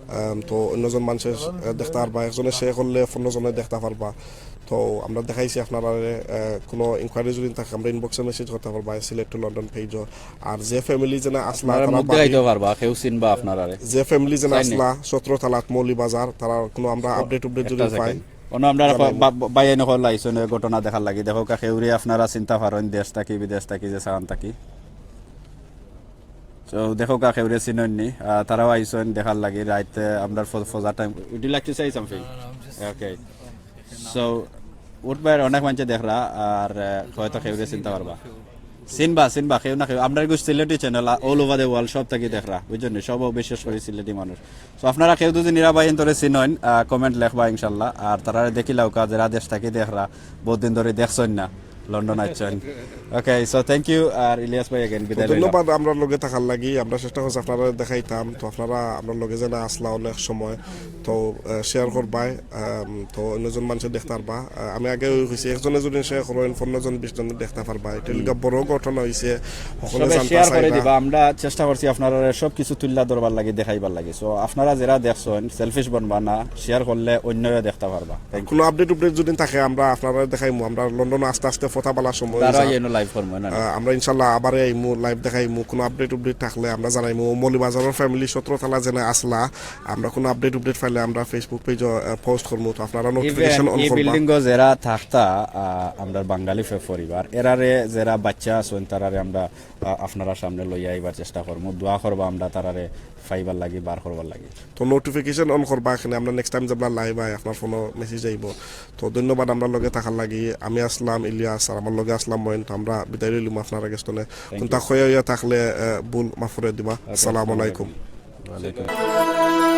আম, তো অন্যজন মানষে, আহ, দেখতা পারবা, একজনে share করলে পনেরো জনে দেখতা পারবা। তো আমরা দেখাইছি আপনারারে, আহ, কোনো inquiry যদি থাকে আমরা inbox-এ message করতা পারবা Sylhet to London page-ও। আর যে family যেন আছলা, আপনারা তারা মধ্যে বাকি আইতে পারবা, কেউ চিনবা আপনারারে। যে family যেন আছলা, সতেরো তালাত মৌলভীবাজার, তারা কোনো আমরা update update যদি পাই, অন্য আমরা জানাইমু। বা-, বা-, ভাই এনে কল আইছইন ঘটনা দেখার লাগি। দেখউক্কা কেউরে আপনারা চিনতা পারইন, দেশ থাকি, বিদেশ থাকি, যে সাহান থাকি। তো দেখউক্কা কেউরে চিনইন নি, আহ, তারাও আইছইন দেখার লাগি। রাইত, আহ, আমরার ফ-, ফজর time। Would you like to say something? Okay. So, উঠ ভাইরে অনেক মানষে দেখরা, আর, আহ, হয়তো কেউরে চিনতা পারবা। চিনবা, চিনবা, কেউ না কেউ। আমরার ইগু সিলেটি channel, আ, all over the world, সব থাকি দেখরা, বুঝছইন নি? সব বিশেষ করি সিলেটি মানুষ। So, আপনারা কেউ যদি নিরা ভাইন্তরে চিনইন, আহ, comment লেখবা ইনশাল্লাহ। আর তারারে দেখিলাউক্কা, যেরা দেশ থাকি দেখরা, বহুত দিন ধরি দেখছইন না, লন্ডন আইছইন। Okay, so thank you, আর ইলিয়াস ভাই again, তো বিদায় লইলাম। ধন্যবাদ আমরার লগে থাকার লাগি, আমরা চেষ্টা করছি আপনারারে দেখাইতাম, তো আপনারা আমরার লগে যেন আছলা অনেক সময়, তো, আহ, share করবায়, আম, তো অন্যজন মানষে দেখতা পারবা। আহ, আমি আগেও কইছি, একজনে যদি share করইন, পনেরো জন, বিশ জনে দেখতা পারবা। ইটা অইলো গিয়া বড় ঘটনা অইছে, সকলে সবে জানতা share করে চাইবা। দিবা। আমরা চেষ্টা করছি আপনারারে সব কিছু তুলিয়া ধরবার লাগি, দেখাইবার লাগি। So, আপনারা যেরা দেখছইন, selfish বনবা না, share করলে অন্যও দেখতা পারবা। Thank you। কোনো update update যদি থাকে, আমরা আপনারারে দেখাইমু। আমরা লন্ডনো আস্তে আস্তে ফতা বালা সময় অই তারা যার। এনো live করবো না? আহ, আমরা ইনশাল্লাহ আবার আইমু, live দেখাইমু। কোনো update update থাকলে আমরা জানাইমু। মৌলভীবাজারর family সতেরো তালা যেন আছলা, আমরা কোনো update update পাইলে আমরা Facebook page-ও, আহ, post করমু। তো আপনারা even notification on ই করবা। Building-ও যেরা থাকতা, আহ, আমরার বাঙালি ফে-, পরিবার, এরারে যেরা বাচ্চা আছইন, তারারে আমরা, আহ, আপনারার সামনে লইয়া আইবার চেষ্টা করমু। দোয়া করবা আমরা তারারে পাইবার লাগি, বার করবার লাগি। তো notification on করবা, এখানে আমরা next time যেবলা live আই, আপনার ফোনো message আইবো। তো ধন্যবাদ আমরার লগে থাকার লাগি। আমি আছলাম ইলিয়াস, আর আমার লগে আছলা মইন। তো আমরা বিদায় লইলিমু আপনারার গেছ থনে। Thank you। কুন্তা কইয়া অইয়া থাকলে, আহ, ভুল মাফ করি দিবা। Okay, আসসালামু আলাইকুম। ওয়ালাইকুম।